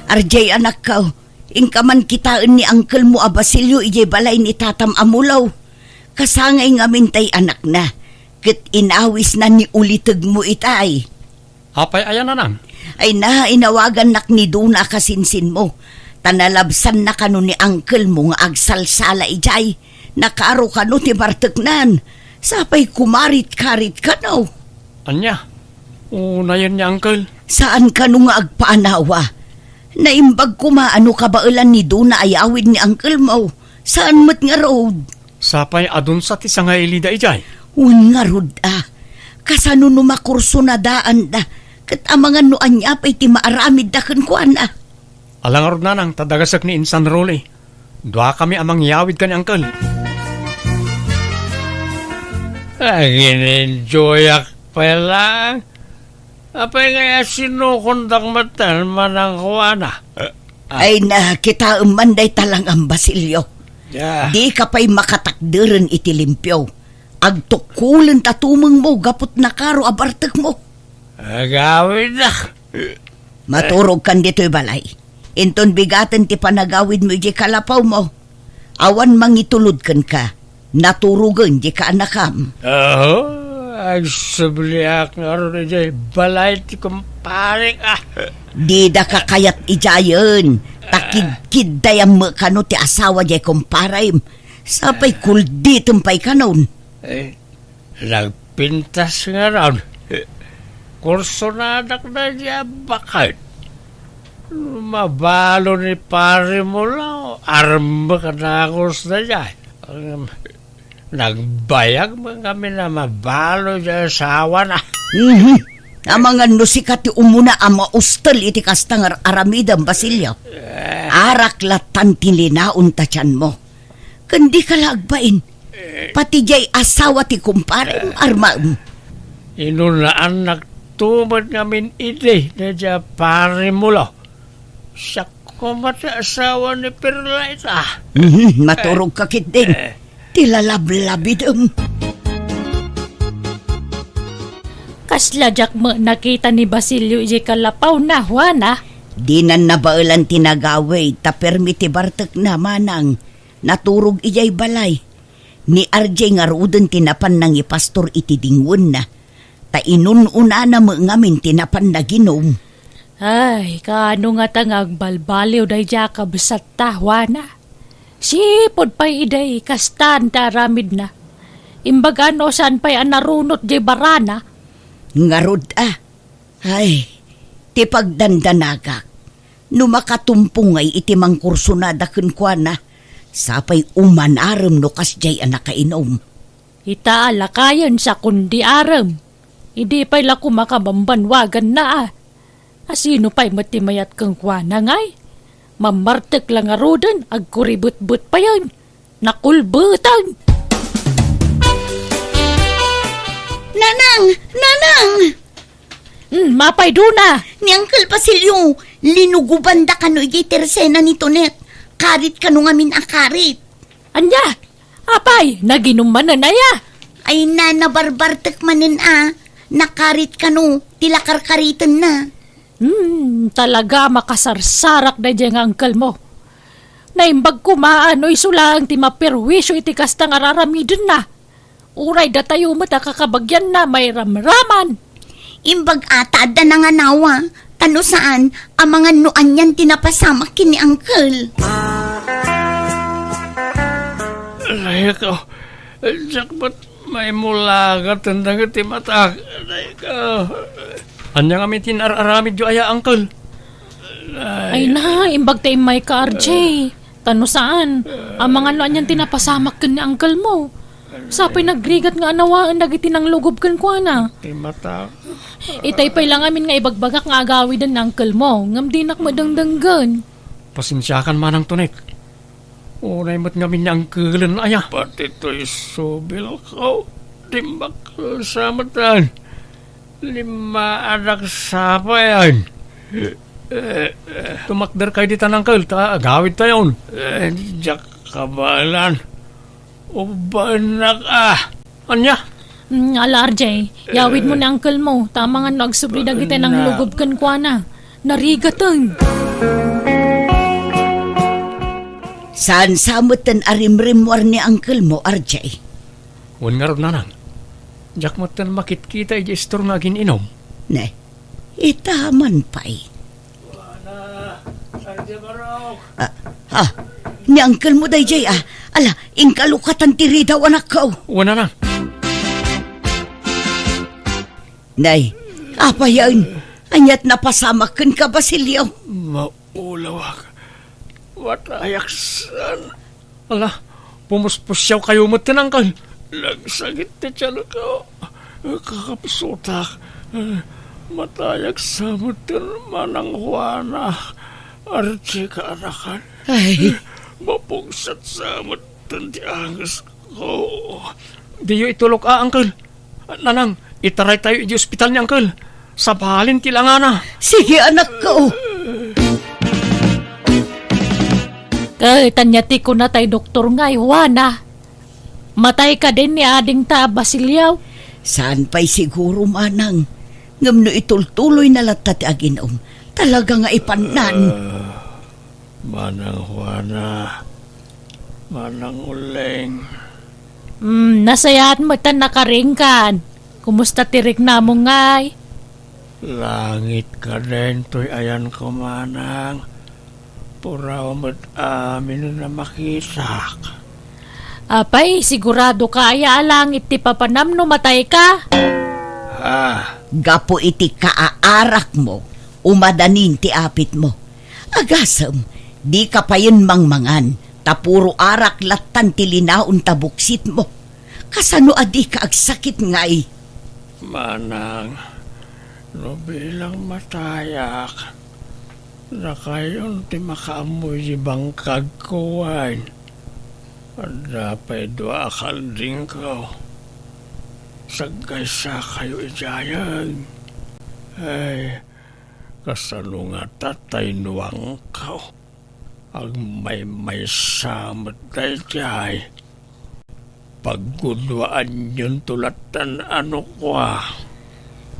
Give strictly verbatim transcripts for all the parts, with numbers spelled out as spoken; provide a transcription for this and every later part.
Arjay, anakko, inka man kitaen ni uncle mo a Basilio idiay balay ni tatam a Mulo. Kasangay ngamin tay anakna, ket inawisna ni ulitegmo itay. Apay aya, nanang? Ay na, inawagannak ni Dona a kasinsinmo, ta nalabsanna kano ni uncle mo nga agsalsala idiay. Nakaro kano ti barteknan. Sapay kumarit-karit kano. Ania? Unayen ni uncle? Saan kano nga agpaanawa? Naimbag koma a no kabaelan ni Dona a yawid ni uncle mo. Saan met ngarud? Sapay adunsa ti sangailida idiay? Wen ngarud a. Kasano no makursunadaanda? Ket amangan no ania pay ti maaramidda kenkuana? Ala ngarud, nanang, ta dagasek ni Insan Rolly. Duakami a mangyawid ken ni uncle. Agin-enjoyak pay laeng. Apay ngay a sinukondak metten, manang kuana? Ay na, kitaem man dayta lang-am, Basilio. Ya. Dika pay makatakderen iti limpio. Agtukkulen ta tumengmo gapu ti nakaro a bartekmo. Agawidak. Maturogkan ditoy balay. Inton bigaten ti panagawidmo idiay kalapawmo, awan mangitulod kenka. Naturogen di kaanakam. Aho, agsubliak ngarud idiay balay ti kumparek, ah. Didaka kayat idiayen, ta kidkiddayam met kano ti asawa diay kumparem. Sapay kulditem pay kanon. Eh, Nagpintas ngarud. Kursonadak daydiay a baket. Mabalo ni Pare Mulaw, armek a dagus daydiay. Nagbayag met ngamin a mabalo diay asawana. Mhm. Amangan no sika ti umuna a maustel iti kasta nga ar-aramidem, Basilio. Eh. Arak lattan ti linaon ta tianmo. Ken dika la agbain. Pati diay asawa ti kumparem, armaem. Inunaannak to met ngamin idi daydiay a Pare Mulaw. Siak koma ti asawa ni Perlaita. Mhm, maturogka ketdin. Eh. Ti lalablabidem. Kasla diak met nakita ni Basilio idiay kalapawna, Juana. Dinan nabaelan ti nagawid, ta permi ti bartekna, manang. Naturog idiay balay. Ni R J ngaruden ti napan nangipastor iti dingwenna, ta inun-unana met ngamin ti napan naginum. Ay, kaano ngata nga agbalbaliw daydiay a kabsatta, Juana? Sipud pay idi kastan ti aramidna. Imbaga no saan pay a narunot diay barana. Ngarud a, Ay, ti pagdandanagak, no makatumpong ngay iti mangkursunada kenkuana, sapay umanarem no kasdiay a nakainum. Ita a lakayen sakon di arem, idi pay la koma kabambanwaganna a. A sino pay met ti mayat kenkuana ngay? Mammartek la ngaruden, agkuribetbet payen. Nakulbetang! Nanang! Nanang! Hmm, mapay duna! Ni Uncle Basilio, linuguban da kano idiay tersena ni Tonet. Karit kano ngamin a karit. Anya? Apay, naginum manen aya? Ay na, nabarbartek manen a. Nakarit kano, ti lakarkaritenna. Hmm, talaga makasarsarak daydiay nga uncle mo. Naimbag koma a no isu laeng ti maperwisyo iti kasta nga ar-aramidenna. Uray datayo met a kakabagianna mairamraman. Imbag a ta adda nanganawa, ta no saan, amangan no anian ti napasamak ken ni uncle. Aray ko, diak met maimulagat dagiti matak. Aray ko. Ania ngamin ti ar-aramidyo aya, uncle? Ay na, imbag ta immayka, R J. Ta no saan, amangan no anian ti napasamak ken ni uncle mo. Sapay nagrigat nga anawaen dagiti nanglugob kenkuana. Ti matak. Itay pay la ngamin nga ibagbagak nga agawiden ni uncle mo, ngem dinak madengdenggen. Pasensiakan manang Tonet. Unay met ngamin ni uncle-en aya. Pati toy subilko, diak sa met. Limmaadak sapayan. Tumakderkay ditan, uncle, ta agawidtayon. Eh, diak kabaelan. Ubbaennak a. Ania? Mm, ala, R J, yawidmo ni uncle mo, ta amangan no agsubli dagiti nanglugub kenkuana. Narigaten. Saan sa metten a rimrimmuar ni uncle mo, R J? Wen ngarud, nanang. Diak metten makitkita idiay istor nga agin-inom. Ne, ita man pay. Ah, ah, ni uncle mo daydiay, ah. Ala, inkalukatan ti ridaw, anakko. Wen, nanang. Nay, apayen, ania't napasamak kenka, Basilio? Maulawak. Matayak san. Ala, pumuspusiaw kayo met, uncle. Nagsakit ti tiyan ko. Kakapsutak. Matayak sa met, Manang Juana. Arti kaanakan. Ay. Mapungset sa met ti anges ko. Diyo itulok a, uncle. Nanang, itaraytayo iti ospital ni uncle. Sabalin ti langana. Sige, anakko. Ket ania ti kuna tay doktor nga, Juana? Matay kadin ni adingta a Basilio? Saan pay siguro, manang. Ngem no itultuloyna latta ti aginom, talaga nga ipannan. Ah, Manang Juana, Manang Uling. Hmm, nasayaat met a nakaringkan. Kumusta ti riknamo ngay? Langit kadin toy ayanko, manang. Puraw met amin a makitak. Apay, sigurado ka aya a langit ti papanam no matay ka? Ah. Gapu iti kaaarakmo, umadanin ti apitmo. Agasem, dika payen mangmangan, ta puro arak lattan ti linaon ta buksitmo. Kasano a dika agsakit ngay? Manang, no bilang matayak, dakayon ti makaammo iti bangkagko wen. Adda pay dua a kaldingko. Saggaysakayo idiayen. Ay, kasano ngata tay nuangko? Agmaymaysa met daydiay. Pagguduaanyonto lattan a nukua.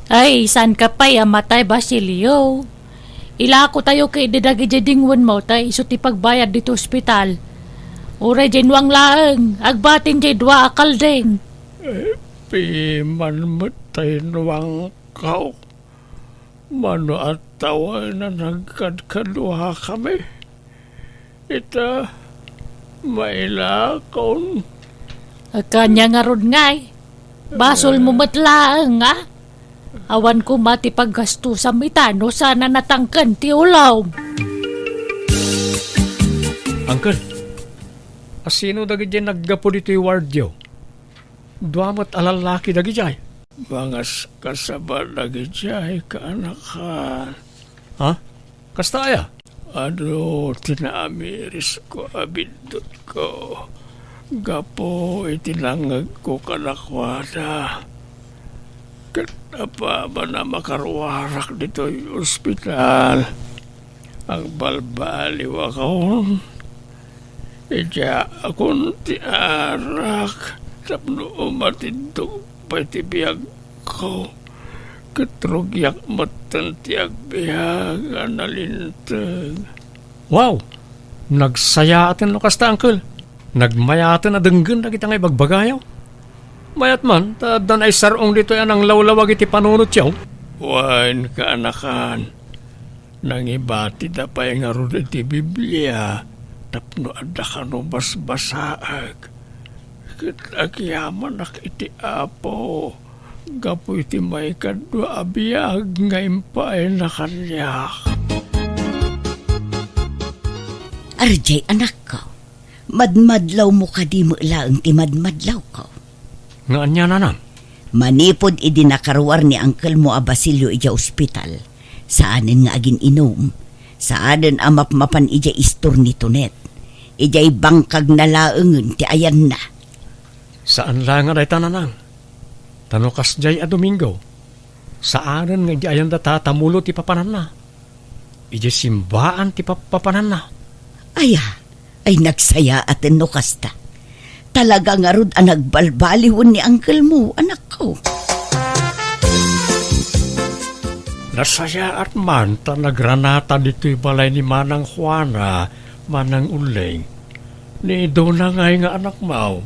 Ay, saan ka pay a matay, Basilio? Ilakotayo ketdi dagiti dingwenmo ta isu ti pagbayad ditoy ospital. Uray diay nuang laeng, agbatin diay dua a kalding. Eh, piman met tay nuangko. Mano a tawen a nagkadkaduakami? Ita, mailakon. Ania ngarud ngay? Basolmo met laeng, a? Awan koma ti paggastusam ita no saan a natangken ti ulom. Uncle, a sino dagiti naggapu ditoy wardyo? Dua met a lallaki dagidiay. Mangaskasaba dagidiay, kaanakan. Ha? Kasta aya? Adu ti naamirisko a biddutko gapu iti nangngegko kadakuada. Ket apaman a makaruarak ditoy ospital, agbalbaliwakon. Idiaakon ti arak tapno umatidto pay ti biagko, ket rugiak metten ti agbiag a nalinteg. Wow! Nagsayaaten no kasta, Uncle. Nagmayaten a denggen dagiti nga ibagbagayo. Mayat man, ta adda naisar-ong ditoy a nanglawlawag iti panunotyo. Wen, kaanakan, nangibatida pay ngarud iti Biblia tapno adda kano basbasaek. Ket agyamanak iti Apo gapu iti maikadua a biag nga impaayna kaniak. Arjay, anakko, madmadlawmo kadi met laeng ti madmadlawko? Nga ania, nanang? Manipud idi nakaruar ni angkelmo a Basilio idiay ospital, saanen nga agin-inum, saanen a mapmapan idiay istor ni Tonet, idiay bangkagna laengen ti ayanna. Saan la nga dayta, nanang. Ta no kasdiay a Domingo, saanen nga idiay ayanda tatamulo ti papananna. Idiay simbaan ti pappapananna. Aya, ay nagsayaaten no kasta. Talaga ngarud a nagbalbaliwen ni uncle mo, anakko. Nasayaat man ta nagranata ditoy balay ni Manang Juana, Manang Uling. Ni Dona ngay nga anakmo.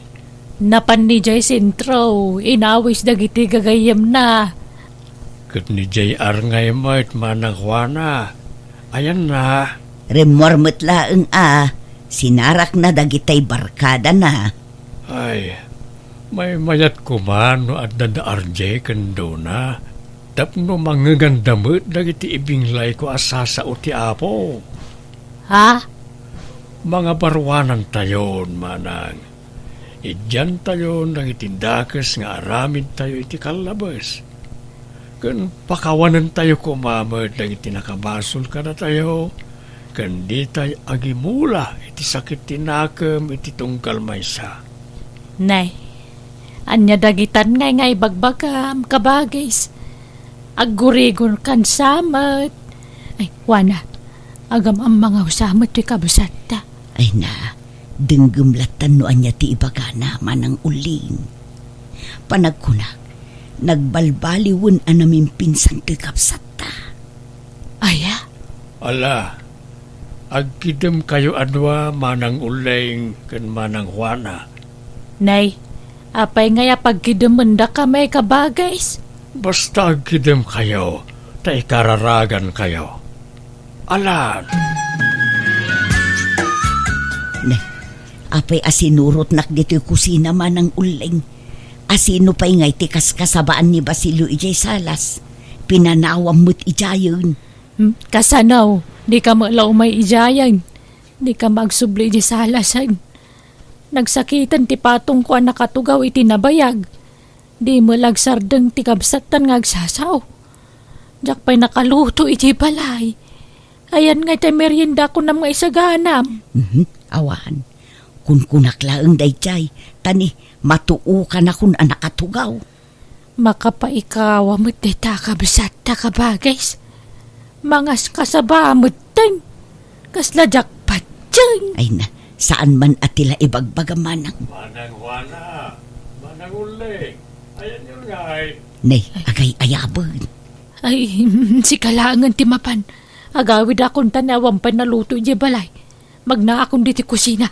Napan idiay sentro, inawis dagiti gagayyemna. Ket ni J R ngay met, Manang Juana. Ayanna. Rimmuar met laeng a sinarakna dagitay barkadana. Ay, maymayat koma no adda da R J ken Dona tapno mangngeganda met dagiti ibinglayko a sasao ti Apo. Ha? Mangabaruanantayon, Manang. Idiantayon dagiti dakes nga aramidtayo iti kallabes. Ken pakawanentayo koma met dagiti nakabasol kadatayo, ken ditay agimula iti sakit ti nakem iti tunggal maysa. Nay, ania dagitan ngay nga ibagbagam, kabagis? Aggurigon kan sa met. Ay, Juana, agam-ammang a usa met toy kabsatta. Ay na, denggem lattan no ania ti ibagana, Manang Uling. Panagkunak, nagbalbaliwen a namimpinsan toy kabsatta. Aya? Ala, agkidemkayo a dua, Manang Uling ken Manang Juana. Nay, apay ngay a pagkidemendakami, kabagis? Basta agkidemkayo, ta ikararagankayo. Alan. Ne, apay a sinurotnak ditoy kusina, Manang Uling? Asino pay ngay ti kaskasabaan ni Basilio idiay salas? Pinanawam met idiayen. Hmm, kasano? Dika met la umay idiayen. Dika magsubli idiay salasen. Nagsakiten ti patongko a nakatugaw iti nabayag. Di met la agsardeng ti kabsattan nga agsasao. Diak pay nakaluto iti balay. Ayan nga ti meriendakon nga isaganam. Mhm, awan. Kunkunak laeng daydiay, ta ni matuokanakon a nakatugaw. Makapaikawa met dayta a kabsatta, kabagis. Mangaskasaba metten. Kasla diak patien. Ay na, saan man a ti la ibagbaga, Manang. Manang Juana, Manang Uling, ayanyo ngay. Ne, agay-ayaben. Ay, sika laengen ti mapan. Agawidakon ta ni awan pay naluto idiay balay. Magnaakon ditoy kusina.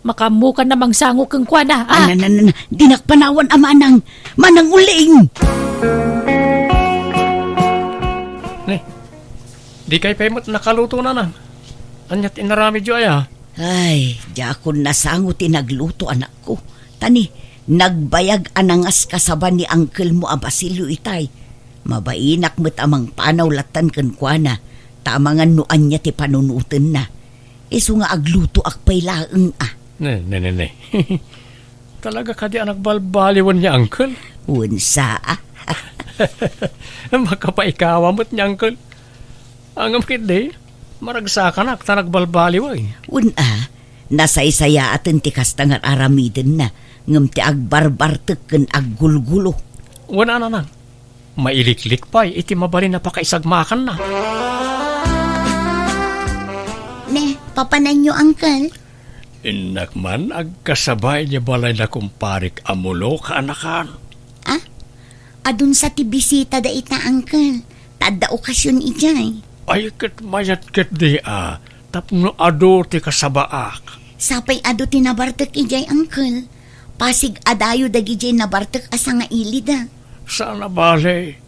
Makaammokan a mangsango kenkuana, a. Ana, ana, ana, dinak panawan a Manang, Manang Uling! Ne, dikay pay met nakaluto, Nanang. Ania ti inaramidyo aya? Ay, diakon nasango ti nagluto, anakko. Ta ni, nagbayag a nangaskasaba ni uncle mo a Basilio itay. Mabainak met a mangpanaw lattan kenkuana, ta amangan no ania ti panunotenna. Isu nga aglutoak pay laeng a. Ne, ne, ne, ne. Talaga kadi a nagbalbaliwen ni uncle? Wen sa a. Makapaikawa met ni uncle. Ngem ketdi, maragsakanak ta nagbalbaliwen. Wen a, nasaysayaaten ti kasta nga aramidenna, ngem ti agbarbartek ken aggulgulo. Wen a, Nanang. Mailiklik pay iti mabalin a pakaisagmakanna. Ne, papananyo, uncle? Innak man agkasaba idiay balay da kumparik a Mulo, kaanakan. Ah? Adun sa ti bisita dayta, uncle. Ta adda okasion idiay. Ay, ket mayat ketdi a, tapno adu ti kasabaak. Sapay adu ti nabartek idiay, uncle. Pasig a dayo dagidiay nabartek a sangailida. Saan a bale,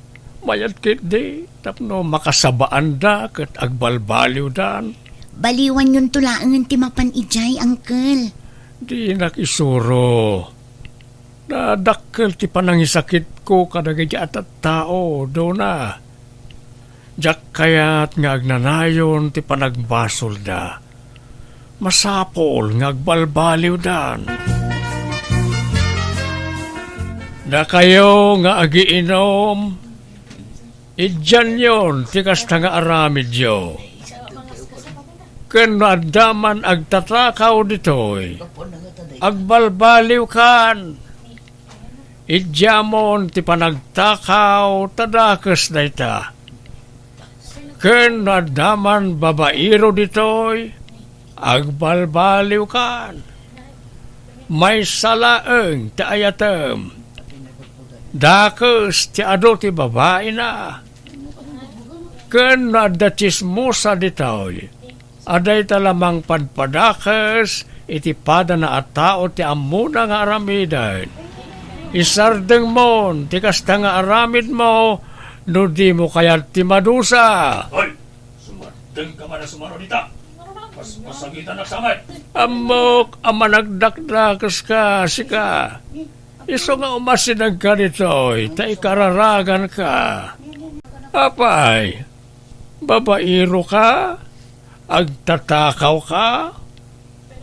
mayat ketdi tapno makasabaanda ket agbalbaliwdan. Baliwanyonto laengen ti mapan idiay, uncle. Dinak isuro. Nadakkel ti panangisakitko kadagiti a tattao, Dona. Diak kayat nga agnanayon ti panagbasolda. Masapul nga agbalbaliwdan. Dakayo nga agiinum, idianyon ti kasta nga aramidyo. Ken no adda man agtatakaw ditoy, agbalbaliwkan. Idiamon ti panagtakaw ta dakes dayta. Ken no adda man babaero ditoy, agbalbaliwkan. Maysa laeng ti ayatem. Dakes ti adu ti babaina. Ken no adda tsismosa ditoy, adda ita la mangpadpadakes iti padana a tao ti ammona nga aramiden. Isardengmon ti kasta nga aramidmo no dimo kayat ti madusa. Hoy! Sumardeng ka man a sumaro dita. Paspasagitan a samet. Ammok a managdakdakes ka, sika. Isu nga umasideg ka ditoy, ta ikararagan ka. Apay, babaero ka? Agtatakaw ka?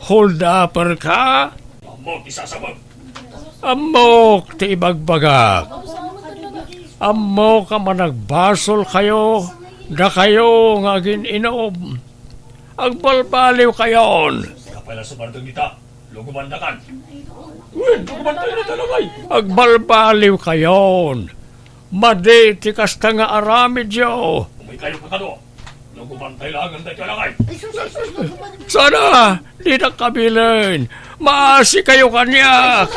Hold-upper ka? Ammok ti sasabag. Ammok ti ibagbagak. Ammok a managbasol kayo, dakayo nga agin-inom. Agbalbaliw kayon. Kapay la sumardeng dita. Lugubandakan. Wen, lugubantay na talagay. Agbalbaliw kayon. Madi ti kasta nga aramidyo. Umay kayo kakado. Lugubantay laeng daytoy a langay. Sana, dinak kabilen. Maasi kayo kaniak.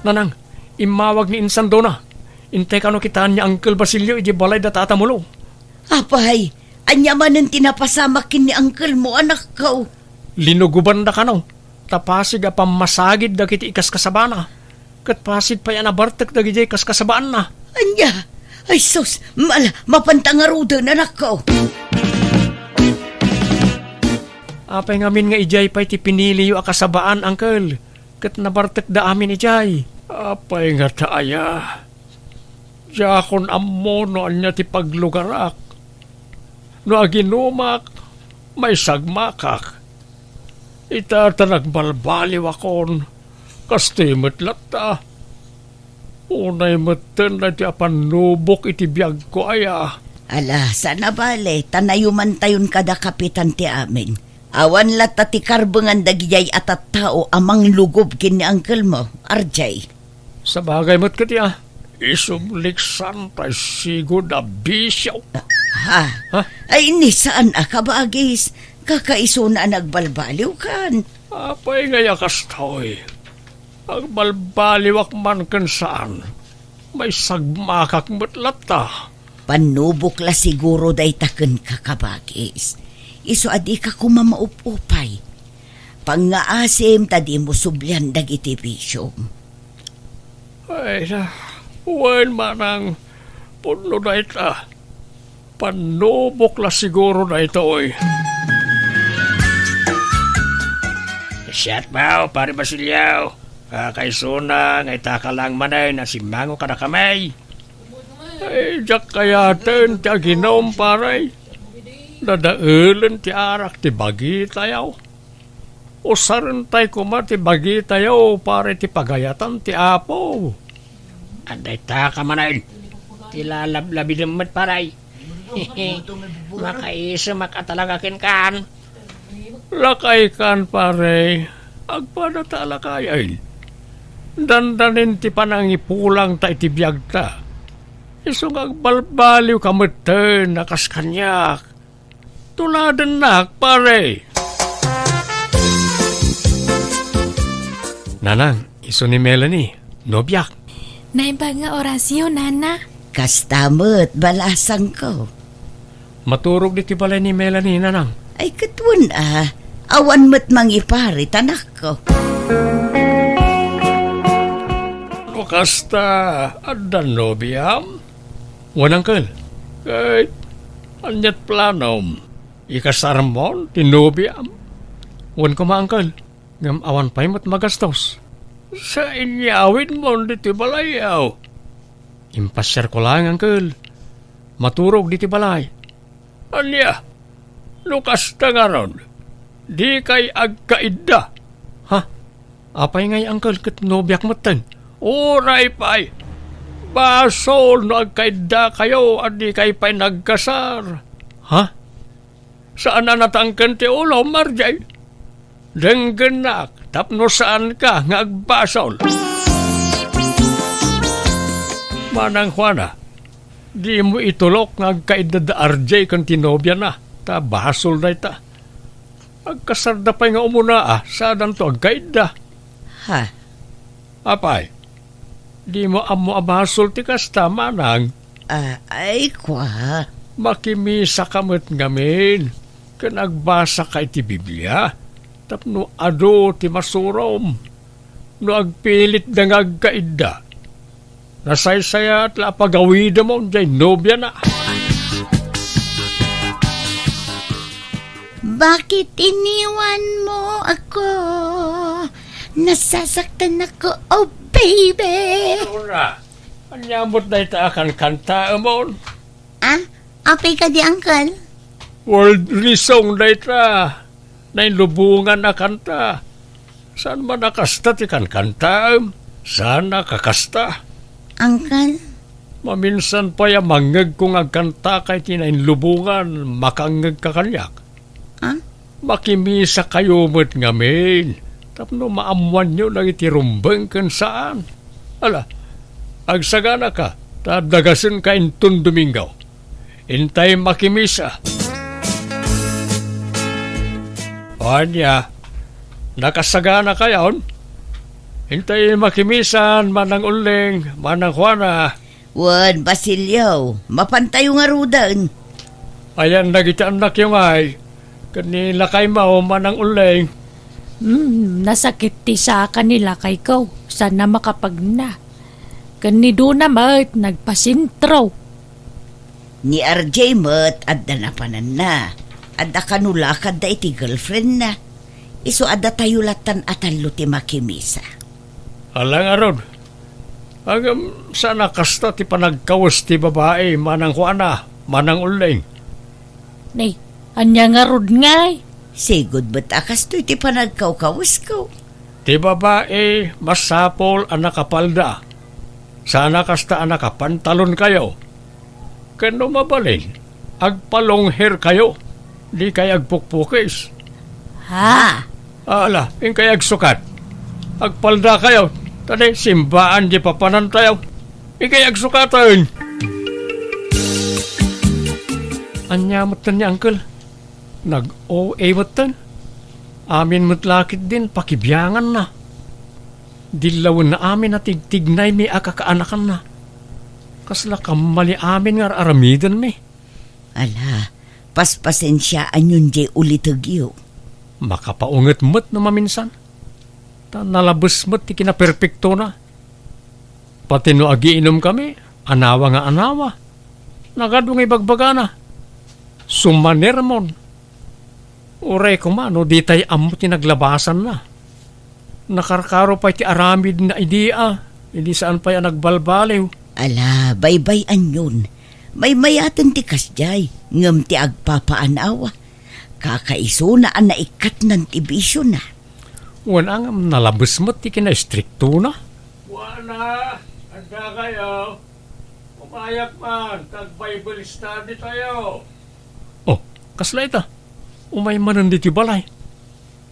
Nanang, immawag ni Insandona. Intay kano kitaan ni Uncle Basilio iti balay da Tata Mulo. Apay, ania manen ti napasamak ken ni uncle mo, anakko? Linugobanda kano, ta pasig a pammasagid dagiti ikaskasabana, ket pasig pay a nabartek dagidiay kaskasabaanna. Ania? Ay sus, mala, mapanta ngaruden, anakko. Apay ngamin nga idiay pay ti piniliyo a kasabaan, uncle, ket nabartekda amin idiay? Apay ngata aya? Diakon ammo no ania ti paglugarak. No aginumak, maisagmakak. Ita ta nagbalbaliwakon, kastoy met latta. Unay metten daytoy a pannubok iti biagko aya. Ala, saan a bale, ta nayumantayon kada kapitan ti amin. Awan latta ti karbengan dagidiay a tattao a manglugob ken ni uncle mo, R J. Sabagay met ket ya, isubliksan tay sigud a bisio. Ha? Ha? Ay, ni saan a kabagis, kakaisuna a nagbalbaliw kan. Apay ngay a kastoy? Agbalbaliwak man ken saan, maisagmakak met latta. Pannubok la siguro dayta ken kakabagis. Isu a dika koma maup-upay. Pangngaasim ta dimo sublian dagiti bisiom. Ay na, wen manang pudno dayta. Pannubok la siguro daytoy. Siak, Pare Basilio. Kakaisuna nga itaka lang manen a simmango kadakami. Ay, diak kayaten ti aginum, pare. Dadaelen ti arak ti bagitayo. Usarentay koma ti bagitayo, pare, ti pagayatan ti Apo. Adda itaka manen ti lalablabidem met, pare. Makaisemak a talaga kenkan. Lakaykan, pare, agpada ta a lakayen. Dandanin ti panangipulangta iti biagta. Isu nga agbalbaliwka metten a kas kaniak. Tuladennak, pare. Nanang, isu ni Melanie, nobiak. Naimbag nga orasyo, nana. Kasta met, balasangko. Maturog ditoy balay ni Melanie, nanang. Ay, ket wen a. Awan met mangiparit, anakko. No kasta, adda nobiam? Wen, uncle. Ket, aniat planom? Ikasarmon ti nobiam? Wen koma, uncle. Ngem awan pay met magastos. Sa inyawidmon ditoy balay, aw? Impasiarko laeng, uncle. Maturog ditoy balay. Ania? No kasta ngarud, dikay agkaidda. Ha? Apay ngay, uncle, ket nobiak metten? Uray pay. Basol no agkaiddakayo a dikay pay nagkasar. Ha? Saan a natangken ti ulom, R J? Denggennak tapno saanka nga agbasol. Manang Juana, dimo itulok nga agkaidda da R J ken ti nobiana, ta basol dayta. Agkasarda pay nga umuna a, sadanto agkaidda. Ha? Apay, dimo ammo a basol ti kasta, manang? Ah, ay, kua. Makimisaka met ngamin, ken agbasaka iti Biblia, tapno adu ti masurom. No agpilitda nga agkaidda, nasaysayaat la a pagawidem jay nobiana. Bakit iniwan mo ako? Nasasaktan ako, oh baby. Luna, ania met dayta a kankantaemon? Ah, apay kadi, Uncle? Worldly song dayta. Nainlubongan a kanta. Saan man a kasta ti kankantaem? Saan a kakasta? Uncle? Maminsan pay a mangngegko nga agkantaka iti nainlubongan, makangngegka kaniak? Ah? Makimisakayo met ngamin, tapno maammoanyo dagiti rumbeng ken saan. Ala, agsaganaka, ta dagasenka inton Domingo. Intay makimisa. O ania, nakasaganakayon? Intay makimisan, Manang Ulleng, Manang Juana. Wen, Basilio, mapantayo ngaruden. Ayan dagiti annakyo ngay, ken ni lakaymo, Manang Ulleng. Hmm, nasakit ti saka ni lakayko, saan a makapagna. Ken ni Dona met, nagpasentro. Ni R J met, adda napananna. Adda kano lakadda iti girlfriendna. Isu a datayo lattan a tallo ti makimisa. Ala ngarud. Ngem, saan a kasta ti panagkawes ti babai, Manang Juana, Manang Ulleng? Nay, ania ngarud ngay? Sigud met a kastoy ti panagkawkawesko. Ti babai, masapul a nakapalda. Saan a kasta a nakapantalonkayo. Ken no mabalin, agpalongherkayo. Dikay agpukpukis. Ha? Ala, inkay agsukat. Agpaldakayo. Ta di, simbaan di papanantayo. Inkay agsukaten. Ania metten ni Uncle? Nag-O A metten. Amin met la ketdin pakibianganna. Dillawenna amin a tigtignaymi a kakaanakanna. Kasla kammali amin nga ar-aramidenmi. Ala, paspasensiaanyon jay ulitegyo. Makapaunget met no maminsan. Ta nalabes met ti kinaperpektona. Pati no agiinumkami, anawa nga anawa. Nagadu nga ibagbagana. Sumanermon. Uray koma no ditay ammo ti naglabasanna. Nakarkaro pay ti aramidna idi a, idi saan pay a nagbalbaliw. Ala, baybay-anyon. Maymayaten ti kasdiay, ngem ti agpapaanawa. Kakaisuna a naikkatnan ti bisiona. Wen a ngem nalabes met ti kinaistriktona. Juana, addakayo. Umayak man, ta ag-Bible study tayo. Oh, kasla ita? Umay manen ditoy balay.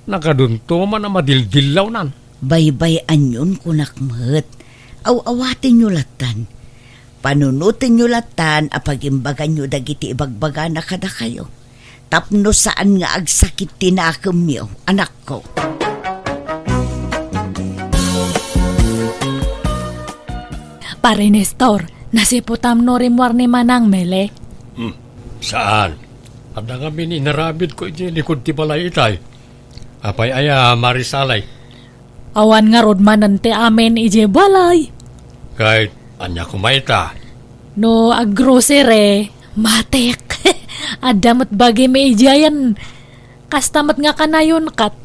Nagadunto man a madildillawnan. Baybay-anyon kunak met. Aw-awatenyo lattan. Panunotenyo lattan a pagimbaganyo dagiti ibagbagana kadakayo. Tapno saan nga agsakit ti nakemyo, anakko. Pare Nestor, nasiputam no rimmuar ni Manang Mele? Hmm, saan? Adda ngamin inaramidko idiay likud ti balay itay. Apay aya, Marisalay? Awan ngarud manen ti amin idiay balay. Ket ania koma ita? No aggrocery, matik. Adda met bagimi idiayen. Kasta met nga kanayon ket.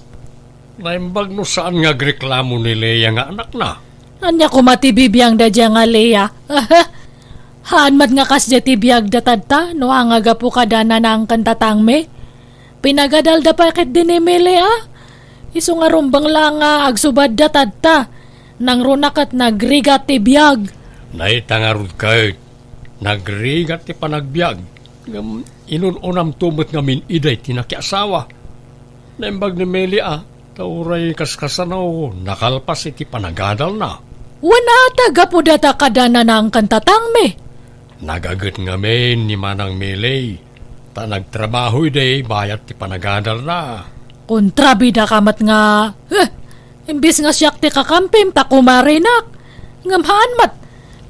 Naimbag no saan nga agreklamo ni Lea nga anakna. Ania koma ti bibiangda dia nga Lea? Haan met nga kasdiay ti biagda tatta, no anggapo kada nanang ken tatangmi. Pinagadalda pay ketdi ni Mele a. Isu nga rumbeng la nga agsubadda tatta. Nangruna ket nagrigat ti biag. Dayta ngarud ket nagrigat ti panagbiag. Ngem inun-unamto met ngamin idiay ti nakiasawa. Naimbag ni Mele a, ta uray kaskasano, nakalpas iti panagadalna. Wen a ta gapu data kada nanang ken tatangmi. Nagaget ngamin ni Manang Mele, ta nagtrabaho idi bayat ti panagadalna. Kontrabida ka met nga, eh, imbis nga siak ti kakampim ta kumarenak. Ngem haan met,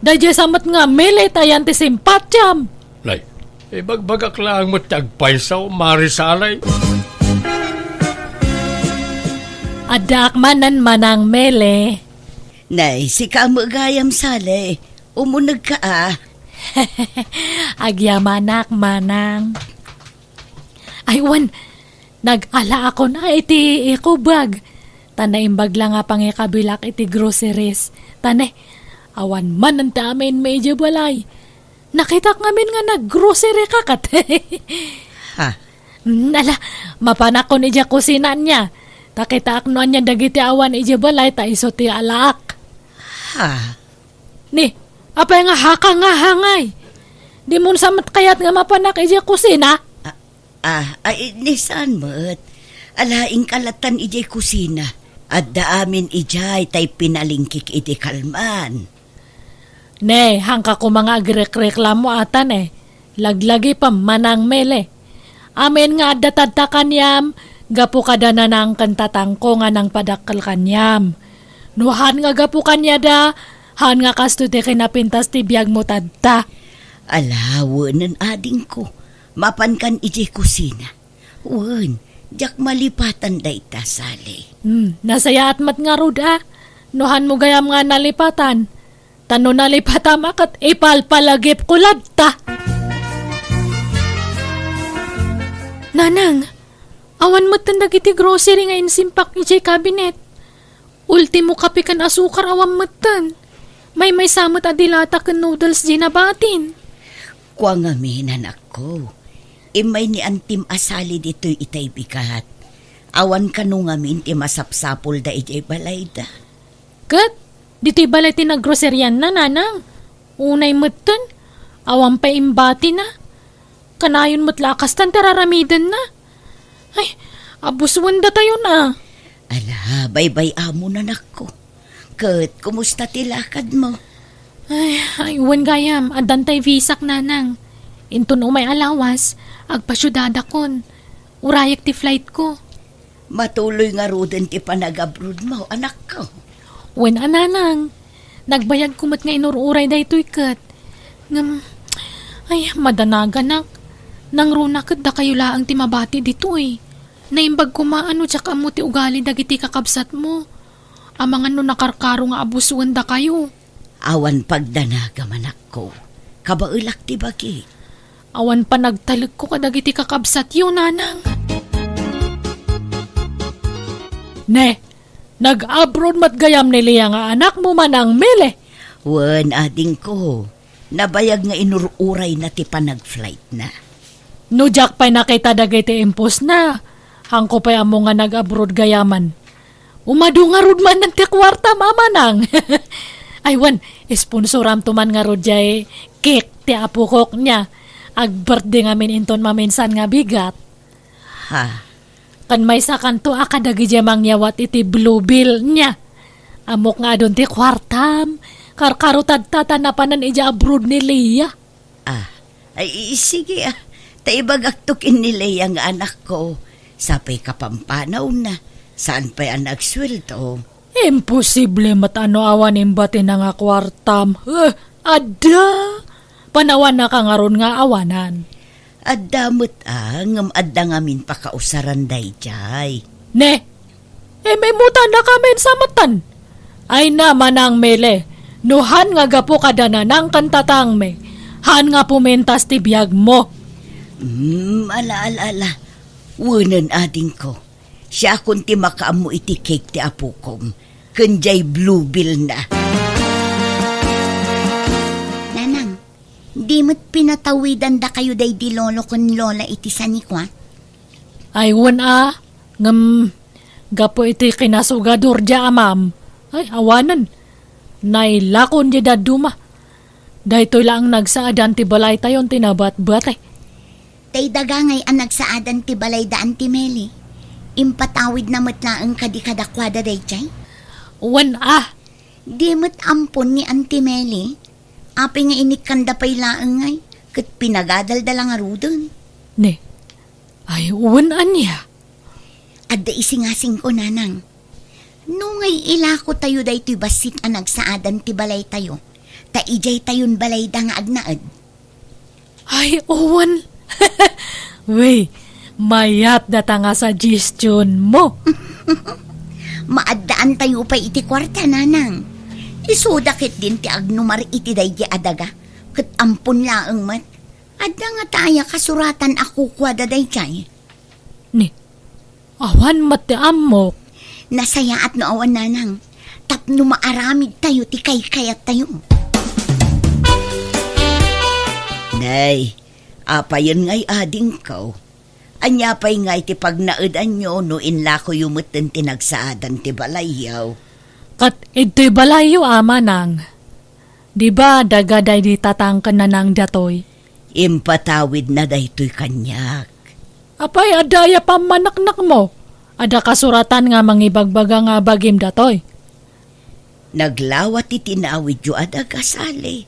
daydiay sa met nga milit ayan ti simpatiam. Nay, ibagbagak laeng met ti agpayso, Mari Sally. Addaak manen, Manang Mele. Nay, sika met gayam, Sally. Umunegka a. Agyamanak, Manang. Ay, wen, nag-alaakon a iti eco bag. Ta naimbag la nga pangikabilak iti groceries. Ta ne, awan manen ti amin idiay balay. Nakitak ngamin nga nag-grocery ka ket. Ha? Mm, ala, mapanakon idiay kusina ania. Ta kitaak no ania dagiti awan idiay balay ta isu ti alaak. Ha? Ni, apay nga haka nga hangay? Dimon sa met kayat nga mapanak idiay kusina? Ah, ah, ay, ni saan met? Ala, inkalatan idiay kusina. Adda amin idiay tay pinalingkik iti kalman. Ne, hangka koma nga agrekreklamo ata ne. Laglagi pa, Manang Mele. Amin nga adda tadta kaniam, gapu kada Nanang ken Tatangko nga nangpadakkel kaniam. No han nga gapu kaniada, han nga kastoy ti kinapintas ti biagmo tadta. Ala, wenen adingko. Mapankan idiay kusina. Wen, diak malipatan dayta, Sally. Hmm, nasayaat met ngarud a. No hanmo gayam nga nalipatan. Ta no nalipatam a ket ipalpalagipko latta. Nanang, awan metten dagiti grocery nga insimpak idiay cabinet. Ultimo kape ken asukar awan metten. Maymaysa met a dilata ken noodles diay nabatin. Kua ngamin, anakko. Immay ni Antim a Sally ditoy itay bigat. Awan kano ngamin ti masapsapulda idiay balayda. Ket, ditoy balay ti nagroserianna, Nanang. Unay metten, awan pay imbatina. Kanayon met la a kastan ti raramidenna. Ay, abusuen datayon a. Ala, baybay-amon, anakko. Ket, kumusta ti lakadmo? Ay, ay, wen gayam, addan tay visak, Nanang. Inton umay a lawas, agpasiudadakon. Urayek ti flightko. Matuloy ngaruden ti panagabroadmo, anakko. Wen a, Nanang. Nagbayagko met nga inur-uray daytoy ket. Ngem, ay, madanaganak. Nangruna ket dakayo laeng ti mabati ditoy. Naimbag koma a no diak ammo ti ugali dagiti kakabsatmo. Amangan no nakarkaro nga abusuen dakayo. Awan pagdanagam, anakko. Kabaelak ti bagi. Awan panagtalekko kadagiti kakabsatyo, Nanang. Ne, nag-abroad met gayam ni Lea nga anakmo, Manang Mele? Wen, adingko. Nabayag nga inur-urayna ti panagflightna. No diak pay nakita dagiti impostna, hanko pay ammo nga nag-abroad gayaman. Umadu ngarud manen ti kuartam, Manang. Ay, wen, sponsoramto man ngarud diay cake ti apokok nia. Ag-birthday ngamin inton maminsan nga bigat. Ha? Ken maysakanto a kadagiti mangyawat iti Bluebell nia. Ammok nga adun ti kuartam. Karkaro tadta ta napanan idiay abroad ni Lea. Ah, ay, i-, sige, ah. Ta ibagakto ken ni Lea nga anakko. Sapay kapampanawna. Saan pay a nagsueldo? Imposible met a no awan imbatina nga kuartam. Eh, adda! Panawannaka ngarud nga awanan. Adda met a, ngem adda ngamin pakausaran daydiay. Ne, imimutannakamin sa metten. Ay na, Manang Mele, no han nga gapu kada Nanang ken Tatangmi, han nga pumintas ti biagmo. Hmm, ala, ala, ala. Wenen adingko. Siakon ti makaammo iti cake ti apokom, ken diay Bluebell na. Nanang, di met pinatawidan dakayo daydi lolo ken lola iti sanikua? Ay, wen a, ngem gapu iti kinasugador dia amam. Ay, awanen. Nailakon dia dadduma. Daytoy laeng nagsaadan ti balaytayon ti nabatbati. Tay daga ngay a nagsaadan ti balay da Auntie Meli. Impatawidna met laeng kadi kadakuada daydiay? Wen a. Di met ampon ni Auntie Meli. Apay nga inikkanda pay laeng ngay, ket pinagadalda la ngaruden. Ne. Ay, wen ania? Adda isingasingko, Nanang. No ngay ilakotayo daytoy bassit a nagsaadan ti balaytayo, ta idiaytayon balayda nga agnaed. Ay, wen. Wey, mayat data nga suggestion mo. Maaddaantayo pay iti kuarta, Nanang. Isuda ketdin ti agnumar iti daydi a daga, ket ampon laeng met. Adda ngata aya kasuratan a kukuada daydiay? Ni, awan met ti ammok. Nasayaat no awan, Nanang, tapno maaramidtayo ti kaykayattayo. Nay, apayen ngay adingko? Ania pay ngay ti pagnaedanyo no inlakoyo metten ti nagsaadan ti balayyo? Ket idtoy balayyo, Ama, Nang. Di ba daga daydi tatang ken nanang datoy? Impatawidna daytoy kaniak. Apay, adda aya pammaneknekmo? Adda kasuratan nga mangibagbaga nga bagim datoy? Naglawa ti tinawidyo a daga, Sally.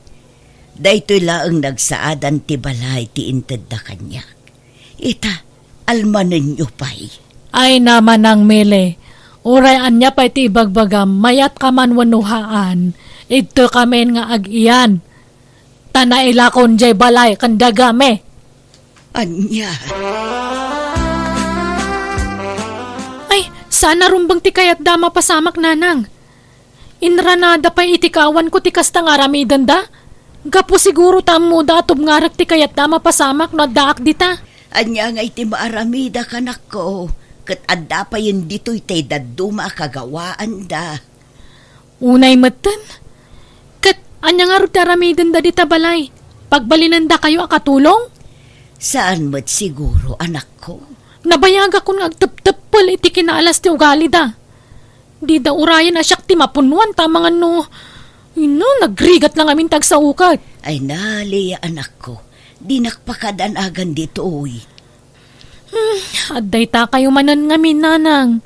Daytoy laeng nagsaadan ti balay ti intedda kaniak. Ita, almanenyo pay. Ay, Manang Mele, uray ania pay ti ibagbagam, mayat ka man wenno haan, idtoy kamin nga ag-iyan. Ta nailakon jay balay ken dagami. Ania? Ay, saan a rumbeng ti kayatda a mapasamak, Nanang. Inranada pay iti kaawanko ti kasta nga aramidenda. Gapu siguro ta ammoda a tubngarek ti kayatda a mapasamak no addaak dita. Ania ngay ti maaramida, anakko? Ket adda payen ditoy tay dadduma a kagawaanda. Unay metten. Ket ania ngarud ti aramidenda dita balay? Pagbalinendakayo a katulong? Saan met siguro, anakko. Nabayagakon nga agtepteppel iti kinaalas ti ugalida. Dida urayen a siak ti mapunnoan ta amangan no, ino, nagrigat la ngamin ti agsaukat. Ay na, Lea, anakko, dinak pakadanagan ditoy. Hmm, adda itakayo manen ngamin, Nanang.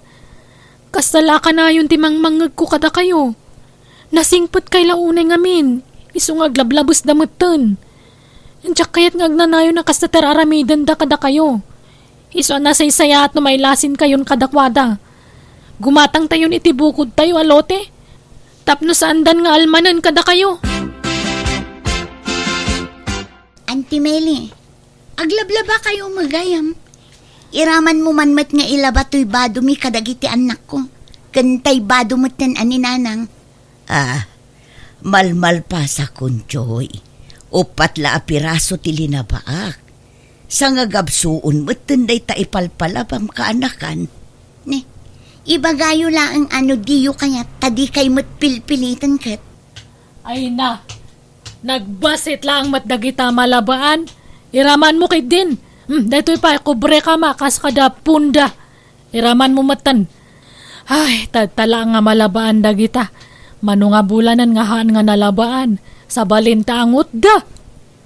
Kasta la a kanayon ti mangmangngegko kadakayo. Nasingpetkay la unay ngamin, isu nga aglablabesda metten. Diak kayat nga agnanayon a kasta ti ar-aramidenda kadakayo. Isu a nasaysayaat no mailasinkayon kadakuada. Gumatangtayon iti bukodtayo a lote, tapno saandan nga almanen kadakayo. Auntie Meli, aglablabakayo gayam. Iramanmo man met nga ilaba toy badomi kadagiti annakko, ken tay bado metten a ni Nanang. Ah, malmalpasakon, Joy. Uppat la a piraso ti linabaak. Sangagabsuon metten dayta ipalpalabam, kaanakan. Ne, ibagayo laeng a no diyo kayat, ta dikay met pilpiliten ket. Ay na, nagbassit laeng met dagita malabaan. Iramanmo ketdin. Hmm, daytoy pay, kubrekam a kas kada punda. Iramanmo metten. Ay, tatta laeng a malabaan dagita. Mano nga bulanen nga haan nga nalabaan, sabalin ta angutda.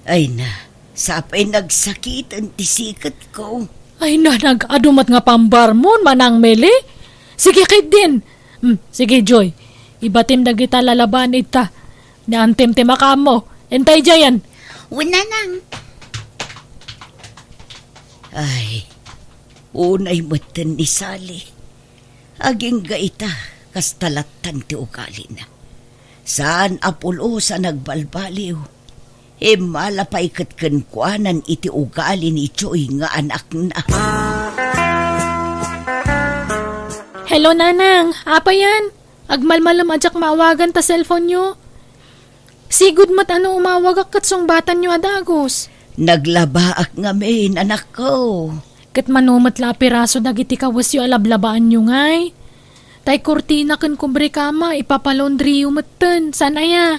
Ay na, sapay nagsakiten ti siketko. Ay na, nag-adu met nga pambarmon, Manang Meli. Sige ketdin. Hmm, sige, Joy. Ibatim dagita lalabaan ita. Ni Antem ti makaammo. Entay diayen. Wen, Nanang. Ay, unay metten ni Sally. Agingga ita, kasta lattan ti ugalina. Saan a pulos a nagbalbaliw. Immala pay ket kenkuanan iti ugali ni Joy nga anakna. Hello, Nanang. Apayan? Agmalmalem a diak maawagan ta cellphone-yo. Sigud met a no umawagak ket sungbatanyo a dagus. Naglabaak ngamin, anakko. Ket mano met la a piraso dagiti kawesyo a lablabaanyo ngay. Tay kurtina ken kubrekama, ipapalaundriyo metten, saan aya?